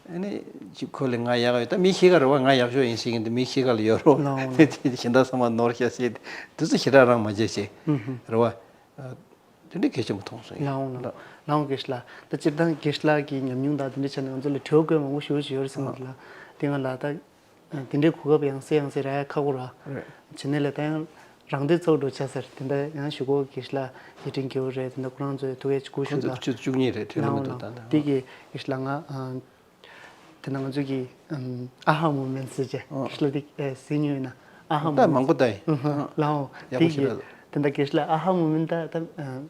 ཨ་ནི་ཅིག་ཁོ་ལས་ང་ཡག་ཡོད་ད་མི་ཤི་ཁ་རེད་བ་ང་ཡག་ཤོས་ཡིན་ཟེར་གྱིན་དུ་མི་ཤི་ཁ་ལ་ཡོད་རོ། ལའོ་ལའོ། དེ་གཞན་དག་ཚང་མ་ནོར་ཤག་ཟེར་དེ་དུས་ཚོད་ཞེ་དྲག་རང་མ་བྱེད་ཞེས། རེད་བ། དེ་འདྲའི་གལ་ཆེན་པོ་མཐོང་སོང་ཡིན། ལའོ་ལའོ། ལའོ་དགེ་བཤེས་ལགས། ད་སྤྱིར་བཏང་དགེ་བཤེས་ལགས་ཀྱི་ཉམས་མྱོང་དང་དེ་འདྲའི་ཆ་ནས་ང་ཚོ་ལ་དྲི་བ་བཀོད་མང་པོ་ཞེ་པོ་ཅིག་ཡོད་རེད་བསམ་གྱི་འདུག་ལ། དེ་སྔ་ལ་ད་དེ་འདྲའི་གོ་སྐབས་ཡང་སེ་ཡང་སེ་རག་ཡ་ཁག་པོ་ར། རེད། བྱས་ནས་ལ་ད་ཡང་རང་བདེ་ཚོགས་འགྲོ་ཆ་ཟེར་དེ་འདྲ་ཡང་ཞུ་གོ་དགེ་བཤེས་ལགས་ཡིད་དྲན་རྒྱལ་པོ་རེད་དེ་འདྲ་ཁོ་རང་ཚོའི་ཐུགས་ཡ་ཅིག་གུ་ཞུ་ཁོང་ཚོ་ད་ཆུ་ཚོད་བཅུ་གཉིས་རེད་ཁྲིད་ལ་ལའོ་མི་འདུག་ལའོ། ད་ད། དེ་གི་དགེ་བཤེས་ལགས་ང་དེ་ན་ང་ཚོ་གི་ཨ་ཧ་མུ་མེན་ཟེར་བྱས་ཨ། ཤི་ལ་དེ་ཟེར་ཉོས་ན་ཨ་ཧ་མུ་ད་མེན་མང་པོ་ད་ཡིན། ལའོ་ཡག་དེ་པོ་ཞིག་གི་རེད། དེ་འདྲ་དགེ་བཤེས་ལགས་ཨ་ཧ་མུ་མེན་ད་ད་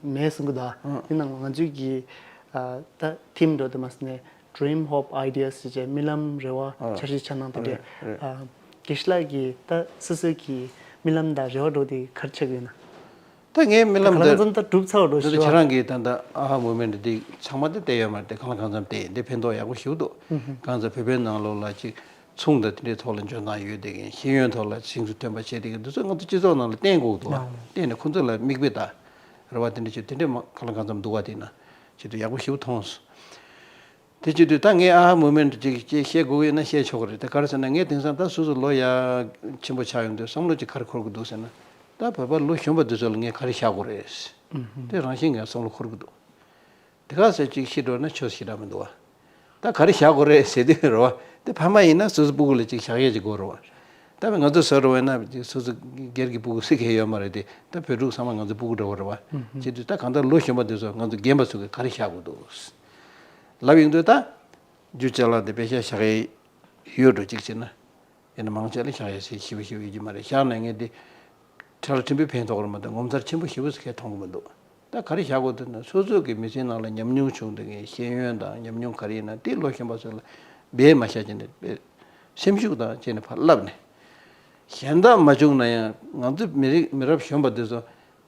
མེད་གསུང་གི་འདུག་ཨ། དེ་ན་ང་ཚོའི་གི་ད་ཐིམ་འགྲོ་དེ་མ་སོང་ནས་Dream Hope Ideas ཟེར་བྱས་རྨི་ལམ་རེ་བ་འཆར་གཞི་འཆར་སྣང་དེ་འདྲས་རེད་རེད། དགེ་བཤེས་ལགས་ཀྱི་ད་སོ་སོའི་གི་རྨི་ལམ་དང་རེ་བ་འགྲོ་དེ་ག་རེ་ཆགས་ཀྱི་ཡོད་ན། ད་ངའི་རྨི་ལམ་ག་ལ་འདི་ཙམ་ད་གྲུབ་ཚར་བ་འགྲོ་འདི་ཤི་ཁྱེད་བ། རང་གིས་ད་ལྟ་ཨ་ཧ་མུ་མེན་ཊི་འདི་ཚང་མ་འདི་བལྟས་ཡོད་མ་རེད་དེ་གང་ལ་གང་འཚམ་བལྟས་འདི་ཕན་ཐོགས་ཡག་པོ་ཞིག་འདུག་ཧུམ་ཧུམ། གང་ཚ་བོད་པའི་ནང་ལོགས་ལ་ཅིག་ཚོང་དང་དེ་འདྲའི་ཐོག་ལ་འཇོན་ཐང་ཡོད་བསྡད་མཁན་ཤེས་ཡོན་ཐོག་ལ་ཚིག་འཛུགས་ཐོན་པ་བྱས་བསྡད་མཁན་འདི་ཚོ་ང་ཚོ་སྤྱི་ཚོགས་ནང་ལ་བསྟན་དགོས་འདུག་བ། ལའོ། བསྟན་ནས་ཁོ་ཚོ་ལ་མིག་དཔེ་ལྟ་རེ་བ་དེ་འདྲ་བྱས་དེ་འདྲའི་མ་གང་ལ་གང་འཚམ་འདུག་བ་དེ་ན་ཆེད་དུ་ཡག་པོ་ཞིག་མཐོང་སོང་། དེ་བྱེད་དུས་ད་ངས་ཨ་ཧ་མུ་མེན་ཊི་ཅིག་ཅིག་བཤད་དགོས་ཡོད་ན་བཤད་ཆོག་གི་རེད་དེ་ག་རེ་ཟེར་ན་ངས་དེང་སང་ད་སོ་སོ་ལོ་ཡ་ཆེན་པོ་ཆགས་ཡོང་དུས་བསམ་བློ་ཅིག་ག་རེ་འཁོར་གི་འདུག་ཟེར་ན་ད་བོད་པ་ལོ་གཞོན་པ་འདི་ཚོ་ལ་ངས་ག་རེ་བཞག་དགོས་རེད་དེ་རང་བཞིན་ངས་བསམ་བློ་འཁོར་གི་འདུག་དེ་ག་ཟེར་ཅིག་ཤི་འགྲོ་ན་ཆོས་ཞེ་དྲག་མི་འདུག་བ། ད་ག་རེ་བཞག་དགོས་རེད་ཟེར་དུས་རེད་བ་དེ་ཕ་མ་ཡིན་ན་སོ་སོ་སྤུ་གུ་ལ་ཅིག་བཞག་ཡས་ཅིག་དགོས་རེད་བ། ད་ང་ཚོ་བཟོ་རུ་བས་ན་སོ་སོ་སྒེར་གྱི་སྤུ་གུ་སུ་གས་ཡོད་མ་རེད་དེ་ད་བོད་ཕྲུག་ཚང་མ་ང་ཚོ་སྤུ་གུ་འདྲ་བོ་རེད་བ། བྱེད་དུས་ད་གང་ལྟར་ལོ་གཞོན་པ་འདི་ཚོ་ང་ཚོ་རྒན་པ་ཚོ་གིས་ག་རེ་བཞག་དགོས་འདུག་ལབ་ཡོང་དུས་ད། རྒྱུ་ཅ་ལག་དེ་པེ་ཤ་བཞག་ཡས་ཡོད་འགྲོ་གཅིག་བྱས་ན། ཡིན་ན་མང་ཆེ་ལ་བཞག་ཡས་ཞེ་ཞིབ་ཞིབ་ཡོད་ཀྱི་མ་རེད་བཞག་ན་ངས་འདི། ཁྲལ་ཕྲན་བུ་ཕན་ཐོགས་རེད་མ་གཏོགས་ངོ་མཚར་ཆེན་པོ་ཞེ་པོ་ཞིག་གས་མཐོང་གི་མི་འདུག་ད་ག་རེ་བཞག་དགོས་འདུག་ན་སོ་སོ་གི་མི་ཚེའི་ནང་ལ་ཉམས་མྱོང་བྱུང་འདུག་གི་ཤེས་ཡོན་དང་ཉམས་མྱོང་ག་རེ་ཡིན་ན་དེ་ལོ་གཞོན་པ་ཚོ་ལ་སྦས་མ་བཞག་བྱས་ནས་སྦས། སེམས་ཤུགས་དང་བཅས་ནས་ཕར་བསླབས་ནས། གཞན་དག་མ་བྱུང་ན་ཡང་ང་ཚོ་མི་རིགས་མི་རབས་གཞོན་པ་འདི་ཚོ་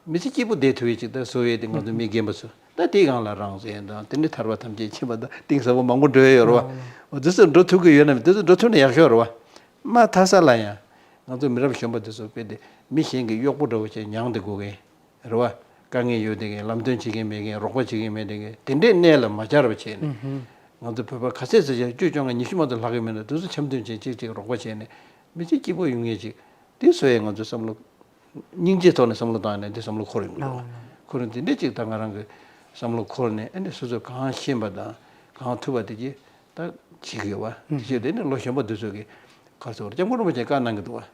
མི་ཚེ་སྐྱིད་པོ་བསྡད་ཐུབ་ཡས་ཅིག་ད་བཟོ་ཡས་དེ་ང་ཚོ་མི་རྒན་པ་ཚོ་ད་དེའི་སྒང་ལ་རང་བཙན་དང་དེ་འདྲའི་ཐར་པ་ཐམས་ཅད་མཁྱེན་པ་དང་གཏིང་ཟབ་པོ་མང་པོ་འགྲོ་ཡས་ཡོད་རེད་བ། འོ་འདི་ཚོ་འགྲོ་ཐུབ་ཀྱི་ཡོད་ན་མི་འདི་ཚོ་འགྲོ་ཐུབ་ན་ཡག་ཤོས་རེད་བ། མ་མཐའ་ས་ལ་ཡང་། ང་ཚོ་མི་རབས་གཞོན་པ་དེ་ཚོ་དཔེ་དེ་མི་གཞན་གྱི་གཡོག་པོ་འདྲ་བོ་བྱས་མྱངས་ཏེ་དགོས་མཁན་རེད་བ། དཀའ་ངལ་ཡོད་དེ་མཁན་ལམ་སྟོན་བྱེད་མཁན་མེད་མཁན་རོགས་པ་བྱེད་མཁན་མེད་དེ་མཁན་དེ་འདྲའི་གནས་ལ་མ་སྦྱར་བ་བྱས་ནས། ང་ཚོ་བོད་པ་ག་ཚད་ཚད་ཅིག་བཅུ་བཅོ་ལྔ་ཉི་ཤུ་མ་གཏོགས་ལྷག་གི་མེད་ན་དེ་ཚོ་འཆམ་མཐུན་བྱས་གཅིག་གཅིག་རོགས་པ་བྱས་ནས་མི་ཚེ་སྐྱིད་པོ་ཡོང་མཁན་ཅིག་དེ་བཟོ་ཡས་ང་ཚོའི་བསམ་བློ། སྙིང་རྗེའི་ཐོག་ནས་བསམ་བློ་བཏང་ནས་འདི་བསམ་བློ་འཁོར་ཡོང་གི་འདུག་ཁོ་རང་དེ་འདྲས་ཅིག་ད་ང་རང་གི་བསམ་བློ་འཁོར་ནས་ཨ་ནི་སོ་སོས་གང་ཤེས་པ་དང་གང་ཐུབ་པ་དེ་གྱིས་ད་བྱེད་ཀྱི་ཡོད་པ་དེ་བྱས་དེ་ནི་ལོ་གཞོན་པ་འདི་ཚོ་གིས་ག་རེ་ཟེར་བ་སྐྱབས་མགོན་རིན་པོ་ཆེས་བཀའ་གནང་གི་འདུག་བ།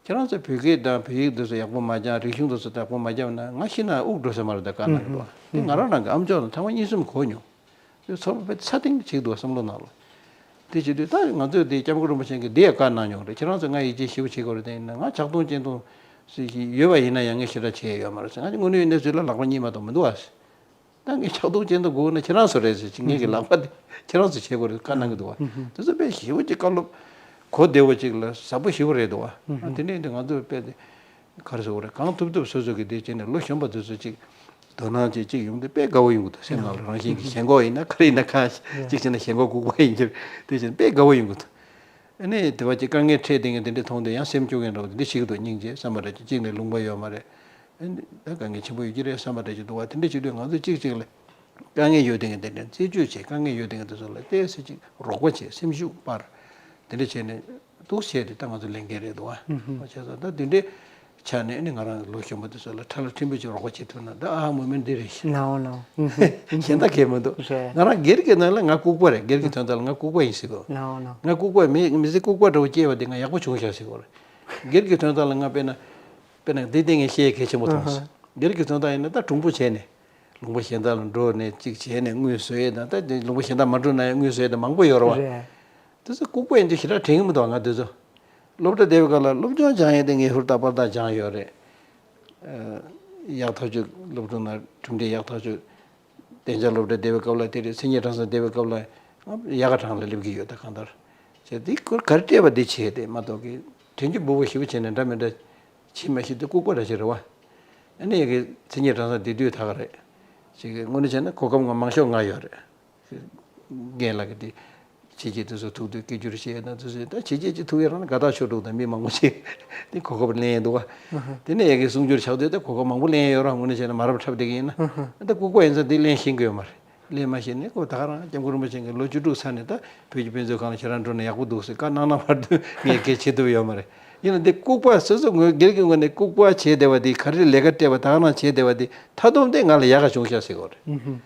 ཁྱེད་རང་ཚོས་བོད་སྐད་དང་བོད་ཡིག་འདི་ཚོ་ཡག་པོ་མ་སྦྱངས་རིག་གཞུང་འདི་ཚོ་ཡག་པོ་མ་སྦྱངས་ན་ང་ཤི་ན་དབུགས་འགྲོ་ས་མ་རེད་ད་བཀའ་གནང་གི་འདུག་བ། དེ་ང་རང་རང་གི་ཨམ་ཅོག་ནང་ཐེངས་མ་གཉིས་གསུམ་གོ་མྱོང་། དུས་ཚོར་བ་དཔེ་ཚ་གཏིང་ཆེ་འདུག་བསམ་བློ་ནང་ལ། དེ་བྱེད་དུས་ད་ང་ཚོས་དེ་སྐྱབས་མགོན་རིན་པོ་ཆེ་གིས་འདི་ཡང་བཀའ་གནང་མྱོང་རེད། ཁྱེད་རང་ཚོས་ང་ཡིད་ཆེས་ཞེ་པོ་བྱེད་དགོས་རེད། དེ་ཡིན་ན་ང་ཆག་རྡུང་གཅིན་རྡུང་ཞིག་ཡོད་པ་ཡིན་ན་ཡང་ངས་ཞེ་དྲག་བྱས་ཡོད་མ་རེད་ཟེར། ང་ཚོ་དངོས་གནས་གནས་ཚུལ་ལ་ལག་པ་གཉིས་མ་གཏོགས་མི་འདུག་ཨ་ཟེར། ད་ངས་ཆག་རྡུང་གཅིན་རྡུང་དགོས་ན་ཁྱེད་རང་ཚོ་རེད་ཟེར་གྱི་ངས་ཀྱི་ལག་པ་དེ་ཁྱེད་རང་ཚོས་བྱེད་དགོས་རེད་བཀའ་གནང་གི་འདུག་བ། དེ་ཚོ་དཔེ་ཞེ་པོ་ཅིག་བཀའ་སློབ་གོ་བདེ་བོ་ཅིག་ལ་ཟབ་པོ་ཞེ་པོ་རེད་འདུག་བ། དེ་འདྲ་ཡིན་དུས་ང་ཚོས་དཔེ་དེ་ག་རེ་ཟེར་དགོས་རེད། གང་ཐུབ་ཐུབ་སོ་སོ་གི་དེ་བྱས་ནས་ལོ་གཞོན་པ་དེ་ཚོ་ཅིག་དོ་སྣང་བྱེད་ཅིག་ཡོང་དུས་དཔེ་དགའ་བོ་ཡོང་གི་འདུག་སེམས་ནང་ལ་རང་བཞིན་གྱི་ཞེན་ཁོག་ཡིན་ན་ག་རེ་ཡིན་ན་གང་ཅིག་བྱས་ན་ཞེན་ཁོག་ལྐུགས་པ་ཡིན་གྱི་རེད། དེ་བྱས་ནས་དཔེ་དགའ་བོ་ཡོང་གི་འདུག་ཨ་ནི་དེ་བ་ཅིག་དཀའ་ངལ་འཕྲད་བསྡད་མཁན་དེ་འདྲ་མཐོང་དུས་ཡང་སེམས་སྐྱོ་མཁན་འདྲ་བོ་དེ་འདྲ་ཞིག་འདུག་སྙིང་རྗེ་བསམ་པ་འདྲ་ཅིག་གཅིག་ནས་ལུང་པ་ཡོད་མ་རེད། ཨ་ནི་ད་དཀའ་ངལ་ཆེན་པོ་ཡོད་ཀྱི་རེད་བསམ་པ་འདྲ་ཅིག་འདུག་བ། དེ་འདྲ་བྱེད་དུས་ང་ཚོ་གཅིག་གཅིག་ལ་དཀའ་ངལ་ཡོད་བསྡད་མཁན་དེ་འདྲ་རྩད་གཅོད་བྱེད། དཀའ་ངལ་ཡོད་བསྡད་མཁན་དེ་ཚོ་ལ་ཏོག་ཙམ་ཅིག་རོགས་པ་བྱེད། སེམས་ཤུགས་སྤར། དེ་འདྲ་བྱས་ནས་འདུག་བྱས་ཏེ་ད་ང་ཚོ་ལས་འགན་རེད་འདུག་བ། བྱས་ཙང་ད་དེ་འདྲའི་ཆ་ནས་ཨ་ནི་ང་རང་ལོ་གཞོན་པ་དེ་ཚོ་ལ་ཁྲ་ལ་ཕྲན་བུ་ཅིག་རོགས་པ་བྱེད་ཐུབ་ན་ད་ཨ་ཧ་མུ་མེན་འདི་རེད་ཤག་ལའོ་ལའོ། གཞན་དག་གས་མི་འདུག་རེད། ང་རང་སྒེར་གྱི་ནང་ལ་ང་ལྐུགས་པ་རེད། སྒེར་གྱི་དོན་དག་ལ་ང་ལྐུགས་པ་ཡིན་ཟེར་གོ། ལའོ་ལའོ། ང་ལྐུགས་པ་མི་མི་ཚེ་ལྐུགས་པ་འདྲ་བོ་སྐྱེལ་བ་དེ་ང་ཡག་པོ་བྱུང་ཤག་ཟེར་གོ་རེད། སྒེར་གྱི་དོན་དག་ལ་ང་དཔེར་ན་དཔེར་ན་འདི་སྟེང་ངས་བཤད་གལ་ཆེན་པོ་མཐོང་སོང་། སྒེར་གྱི་དོན་དག་ཡིན་ན་ད་གྲུང་པོ་བྱས་ནས་ལུང་པ་གཞན་དག་ལ་འགྲོ་ནས་གཅིག་བྱས་ནས་དངུལ་བཟོ་ཡས་དང་། ད་དེ་ལུང་པ་གཞན་དག་མ་འགྲོ་ན་ཡང་དངུལ་བཟོ་ཡས་དང་མང་པོ་ཡོད་རེད་བ། རེད། དེ་ཚོ་ལྐུགས་པ་ཡིན་དུས་ཞེ་དྲག་དྲན་གྱི་མི་འདུག་ང་དེ་ཚོ་སློབ་གྲྭ་བསྡད་པའི་སྐབས་ལ་སློབ་སྦྱོང་སྦྱང་ཡས་དེ་ངས་ཧུར་ཐག་པར་ཐག་སྦྱངས་ཡོད་རེད། ཨ་ཡག་ཐག་ཆོད་སློབ་ཕྲུག་ནང་གྲུབ་འབྲས་ཡག་ཐག་ཆོད། གཏན་འཇགས་སློབ་གྲྭ་བསྡད་པའི་སྐབས་ལ་དེ་རེད། མཚན་ཉིད་གྲྭ་ཚང་བསྡད་པའི་སྐབས་ལ་ཡག་ག་གྲངས་ལ་སླེབས་ཀྱི་ཡོད། ད་གང་ལྟར་བྱས་དེ་ཁོར་ག་རེ་སྤྲད་པ་དེ་བྱས་ཏེ་མ་གཏོགས་ཀྱི་དྲན་རྒྱུ་འབུར་བོ་ཞེ་པོ་བྱས་ནས་འདྲ་མི་འདྲ་བྱེད་མ་ཤེས་དུས་ལྐུགས་པ་འདྲ་ཞིག་རེད་བ། ཨ་ནི་ཡ་གི་མཚན་ཉིད་གྲྭ་ཚང་བསྡད་དུས་ད་ག་རེད། ཅིག་གི་དངོས་གནས་བྱས་ན་གོ་སྐབས་ང་མང་ཤོས་ང་ཡོད་རེད། རྒན་ལགས་ཀྱིས་དེ་བྱས་རྗེས་དེ་ཚོ་ཐུག་དུས་སྐད་སྒྱུར་བྱས་དང་དེ་ཚོ་ད་བྱས་རྗེས་ཅིག་ཐུག་ཡས་རང་ན་དགའ་ཐག་ཆོད་འདུག་ད་མི་མང་པོ་ཞིག་དེ་གོ་སྐབས་ལེན་ཡས་འདུག་བ། དེ་ནས་ཡ་གི་གསུང་སྒྱུར་ཆགས་དུས་ད་གོ་སྐབས་མང་པོ་ལེན་ཡས་ཡོད་རེད། དངོས་གནས་བྱས་ན་མ་རབས་འཁྲབ་བསྡད་ཀྱི་ཡིན་ན། ད་ལྐུགས་པ་ཡིན་ཙང་དེ་ལེན་ཤེས་ཀྱི་ཡོད་མ་རེད། ལེན་མ་ཤེས་ནས་ཁོ་ད་ག་རང་སྐྱབས་མགོན་རིན་པོ་ཆེ་གིས་ལོ་བཅུ་དྲུག་ཚར་ནས་ད་བོད་ཀྱི་དཔེ་མཛོད་ཁང་ལ་ཁྱེད་རང་འགྲོ་ན་ཡག་པོ་འདུག་ཟེར་བཀའ་གནང་གནང་བར་དུ་ངས་སྐད་ཆ་བྱེད་ཐུབ་ཡོད་མ་རེད། ཡིན་ན་འདི་ལྐུགས་པ་སོ་སོ་ངོས་སྒེར་གྱི་ངོས་ནས་ལྐུགས་པ་བྱས་བསྡད་པ་འདི་ག་རེ་ལས་ཀ་སྤྲད་པ་ད་ག་རང་བྱས་བསྡད་པ་འདི་མཐའ་སྡོམ་དེ་ང་ལ་ཡག་ག་བྱུང་ཤག་ཟེར་གོ་རེད།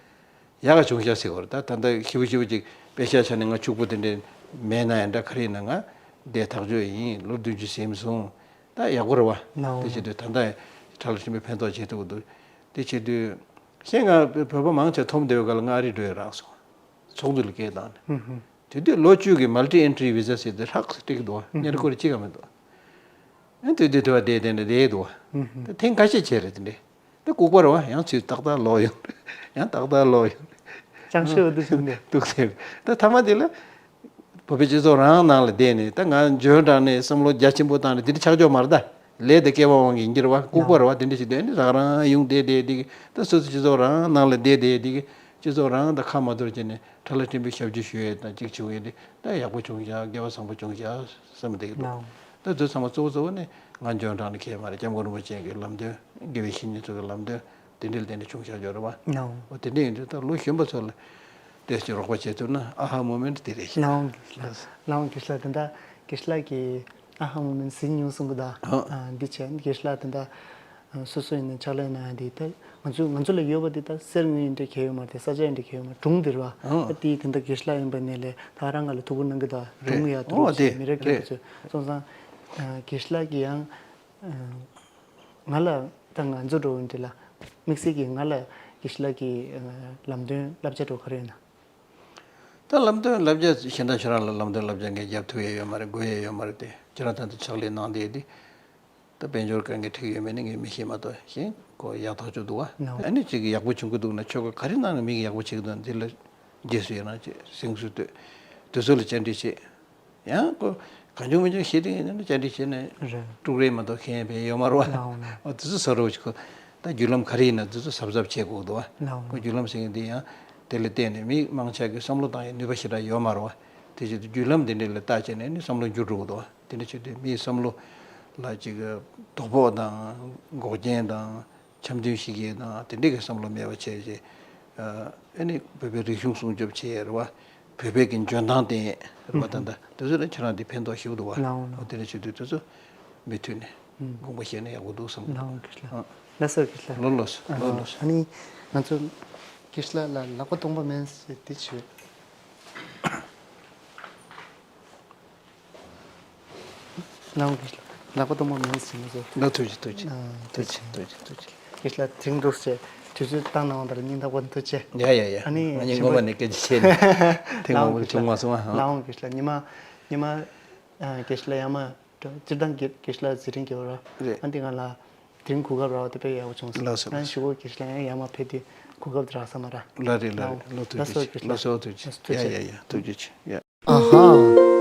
ཡག་ག་བྱུང་ཤག་ཟེར་གོ་རེད། ད་ད་ལྟ་ཞེ་པོ་ཞེ་པོ་ཅིག་དཔེ་ཆ་ཆ་ནས་ང་ཕྱུག་པོ་དེ་འདྲས་མེད་ན་ཡང་འདྲ་ག་རེ་ཡིན་ན་ང་འདི་ཐག་ཆོད་ཡིན། ལོ་བདུན་ཅུ་ཟིན་སོང་། ད་ཡག་པོ་རེད་བ། ལའོ། དེ་བྱེད་དུས་ད་ལྟ་ཁྲ་ལ་ཆེན་པོའི་ཕན་ཐོགས་བྱེད་ཐུབ་ཀྱི་འདུག་དེ་བྱེད་དུས་ཤེས་ང་བོད་པ་མང་ཆེ་འཐོམ་བསྡད་པའི་སྐབས་ལ་ང་ཨ་རི་འགྲོ་ཡས་རག་སོང་། ཚོགས་འདུ་ལ་སྐད་བཏང་ནས། དེ་དུས་ལོ་བཅུ་གི་མལ་ཊི་ཨེན་ཊི་རི་བི་ཟ་ཟེར་དེ་ཧྲག་སེ་སྤྲད་ཀྱི་འདུག་བ། གཉེར་སྐོར་གཅིག་ཀྱང་མི་འདུག་ཨ་དེ་དུས་དེ་བ་བསྡད་བསྡད་ནས་བསྡད་འདུག་བ། ད་ཐེངས་ཁ་ཤས་བྱས་རེད་དེ་འདྲས། ད་ལྐུགས་པ་རེད་བ། ཡང་ཚུར་ཏག་ཏག་ལོག་ཡོང་། ཡང་ཏག་ཏག་ལོག་ཡོང་། ཅང་ཤེས་འོ་དུ་བྱུང་ནས། འདུག་ཟེར། ད་ཐ་མ་དེ་ལ་བོད་པའི་སྤྱི་ཚོགས་རང་ནང་ལ་བསྡད་ནས་ད་ང་འཇོན་དྲགས་ནས་བསམ་བློ་རྒྱ་ཆེན་པོ་བཏང་ནས་དེ་འདྲ་ཆགས་ཆོག་མ་རེད་ད། ལས་དེ་སྐལ་བ་དབང་གིས་ཡིན་གྱི་རེད་བ། ལྐུགས་པ་རེད་བ། དེ་འདྲ་ཞིག་འདོན་ནས་རང་རང་ཡོང་བསྡད་བསྡད་དེ་གི་ད་སོ་སོ་སྤྱི་ཚོགས་རང་ནང་ལ་བསྡད་བསྡད་དེ་གི་སྤྱི་ཚོགས་རང་ད་ཁ་མ་དོར་བྱས་ནས་ཁྲ་ལ་ཕྲན་བུའི་ཞབས་ཕྱི་ཞུ་ཡས་དང་གཅིག་བྱུང་ཡས་དེ་ད་ཡག་པོ་བྱུང་ཤག་སྐལ་བ་བཟང་པོ་བྱུང་ཤག་བསམ་བསྡད་ཀྱི་འདུག་ད་དེ་ཚང་མ་གཙོ་བོ་གཙོ་བོ་ནི་ང་འཇོན་དྲགས་ནས་ཁེལ་མ་རེད། སྐྱབས་མགོན་རིན་པོ་ཆེ་གི་ལམ་སྟོན་དགེ་བའི་བཤེས་གཉེན་ཚོ་གི་ལམ་སྟོན་དེ་འདྲ་ལ་བརྟེན་ནས་བྱུང་ཤག་ཡོད་རེད་བ། ལའོ། འོ་དེ་འདྲ་ཡིན་དུས་ད་ལོ་གཞོན་པ་ཚོ་ལ་ཏོག་ཙམ་རོགས་པ་བྱེད་ཐུབ་ན་ཨ་ཧ་མོ་མེན་ཊི་དེ་རེད་ཤག་ལའོ་ལགས། ལའོ་དགེ་བཤེས་ལགས། དེ་འདྲ་དགེ་བཤེས་ལགས་ཀྱིས་ཨ་ཧ་མོ་མེན་ཊི་ཟིན་མྱོང་གསུང་གི་འདུག་ཨ། ཨ་འདི་བྱས་དགེ་བཤེས་ལགས་དེ་འདྲ་སོ་སོ་ཡིན་ན་ཕྱག་ལས་གནང་ཡ་འདི་ད་ང་ཚོ་ང་ཚོ་ལ་ཡོད་པ་འདི་ད་གསེར་དངུལ་འདྲ་གང་ཡང་ཡོད་མ་རེད། ས་ཆ་འདྲ་གང་ཡང་ཡོད་མ་རེད། སྒྲུང་འདི་རེད་བ། ཨ་ད་དེ་དེ་འདྲ་དགེ་བཤེས་ལགས་ཡིན་པ་ནས་ལས་ད་རང་ང་ལ་ཐུགས་ཁུར་གནང་གི་འདུག་སྒྲུང་ཡ་ཐུགས་ཁུར་ཆེ་མི་རབས་སྐྱེ་བ་ཚོས་སོང་ཙང་དགེ་བཤེས་ལགས་ཀྱིས་ཡང་ང་ལ་ད་ང་ཚོ་འགྲོ་འདི་ལ་དམིགས་བསལ་གྱིས་ང་ལ་དགེ་བཤེས་ལགས་ཀྱིས་ལམ་སྟོན་བསླབ་བྱ་འདྲ་ག་རེ་ཡོད་ན། ད་ལམ་སྟོན་བསླབ་བྱ་གཞན་དག་ཁྱེད་རང་ལ་ལམ་སྟོན་བསླབ་བྱ་ངས་རྒྱབ་ཐུབ་ཡས་ཡོད་མ་རེད། དགོས་ཡས་ཡོད་མ་རེད་དེ། ཁྱེད་རང་ད་ལྟ་ཕྱག་ལས་གནང་བསྡད་དེ། ད་དཔལ་འབྱོར་དཀའ་ངལ་འཕྲད་ཀྱི་ཡོད་མེད་ནི་ངས་མི་ཤེས་མ་གཏོགས་གཞན་ཁོ་ཡག་ཐག་ཆོད་འདུག་བ། ནའོ། ཨ་ནི་གཅིག་གིས་ཡག་པོ་བྱུང་གི་འདུག་ན་ཆོལ་ཁ་ག་རེ་གནང་ན་མི་གིས་ཡག་པོ་བྱེད་ཀྱི་འདུག་ན་འདི་ལ་རྗེས་སུ་ཡི་རང་བྱེད། གཟེངས་སུ་བསྟོད། དེ་ཚོ་ལ་བཅར་འདྲི་བྱེད། ཡང་ཁོ་གང་བྱུང་མི་བྱུང་ཞེ་དྲག་ཡིན་ན་བཅར་འདྲི་བྱས་ན་རེད། དཀྲུག་རེས་མ་གཏོགས་གཞན་ཕན་ཡོད་མ་རེད་བ། ནའོ་ནའོ། འོ་དེ་ཚོ་བཟོ་འདྲ་བོ་ཞིག་ཁོ་ད་བརྒྱུད་ལམ་ག་རེ་ཡིན་ན་དེ་ཚོ་གཟབ་གཟབ་བྱེད་དགོས་འདུག་བ། ནའོ་ནའོ། ཁོ་བརྒྱུད་ལམ་ཟེར་མཁན་འདི་ཡང་དེ་ལ་བརྟེན་ནས་མི་མང་ཆེ་གི་བསམ་བློ་བཏང་ཡའི་ནུས་པ་ཞེ་དྲག་ཡོད་མ་རེད་བ། དེ་བྱེད་དུས་བརྒྱུད་ལམ་དེ་འདྲ་ལ་བརྟག་དཔྱད་ནས་ནི་བསམ་བློ་འགྱུར་འགྲོ་གི་འདུག་བ། དེ་འདྲ་བྱེད་དུས་མིའི་བསམ་བློ་ལ་ཅིག་དོ་ཕོག་དང་འགོག་རྐྱེན་དང་འཆམ་མཐུན་ཞིག་ཡས་དང་དེ་འདྲ་གི་བསམ་བློ་མེད་པ་བྱས་རྗེས། ཨ་ནི་བོད་པའི་རིག་གཞུང་སྲུང་སྐྱོབ་བྱེད་ཡས་རེད་བ། བོད་པའི་གི་འཇོན་ཐང་བསྟན་ཡས་རེད་བ། ད་ལྟ་དེ་ཚོ་ལ་ཁྱེད་རང་དེ་ཕན་ཐོགས་ཞེ་པོ་འདུག་བ། ལའོ་ལའོ། དེ་འདྲ་བྱེད་དུས་དེ་ཚོ་མུ་མཐུད་ནས་དགོངས་པ་བཞེས་ན་ཡག་པོ་འདུག་བསམ་གི་འདུག་ལའོ་དགེ་ལགས། ཨ། ལགས་སོ་དགེ་ལགས། ལོ་ལོ་སོ་ལོ་ལོ་སོ། ཨ་ནི་ང་ཚོ་དགེ་ལགས་ལ་ལག་པ་སྟོང་པ་མེད་ཟེར་དེ་བྱོས། ལགས་སོ་དགེ་ལགས། ལག་པ་སྟོང་པ་མེད་ཟེར་ང་ཚོ། ལགས་ཐུགས་རྗེ་ཐུགས་རྗེ། ཨ་ཐུགས་རྗེ་ཐུགས་རྗེ་ཐུགས་རྗེ། དགེ་ལགས་དྲིན་གྲོགས་བྱས། དུས་ཚོད་བཏང་གནང་བ་དང་ལ་སྙིང་ཐག་པ་ནས་ཐུགས་རྗེ་ཆེ། ཡ་ཡ་ཡ། ཨ་ནི་ང་གཉིས་ཞིམ་པོ། ངོ་མ་ནས་སྐད་ཆ་བཤད་ནས་ཐེངས་མང་པོ་བྱུང་མ་སོང་ཨ། ལའང་དགེ་བཤེས་ལགས་ཉི་མ་ཉི་མ་ཨ་དགེ་བཤེས་ལགས་ཡར་མར་སྤྱིར་བཏང་དགེ་དགེ་བཤེས་ལགས་ཟི་ལིང་གི་འོ་ར། རེད། ཨ་འདི་ང་ལ་དེ་རིང་གོ་སྐབས་རག་པ་དེ་དཔེ་ཡག་པོ་བྱུང་སོང་། ལགས་སོ་ལགས་སོ། ང་ཞུ་གོ་དགེ་བཤེས་ལགས་ཡང་ཡར་མར་ཕེབས་དུས་གོ་སྐབས་དེ་རག་ས་མ་ར། ལགས་རེད་ལགས་རེད། ལགས་སོ་ཐུགས་རྗེ་ཆེ། ལགས་སོ་ཐུགས་རྗེ་ཆེ། ཡ་ཡ་ཡ་ཐུགས་རྗེ་ཆེ་ཡ། ཨ་ཧ།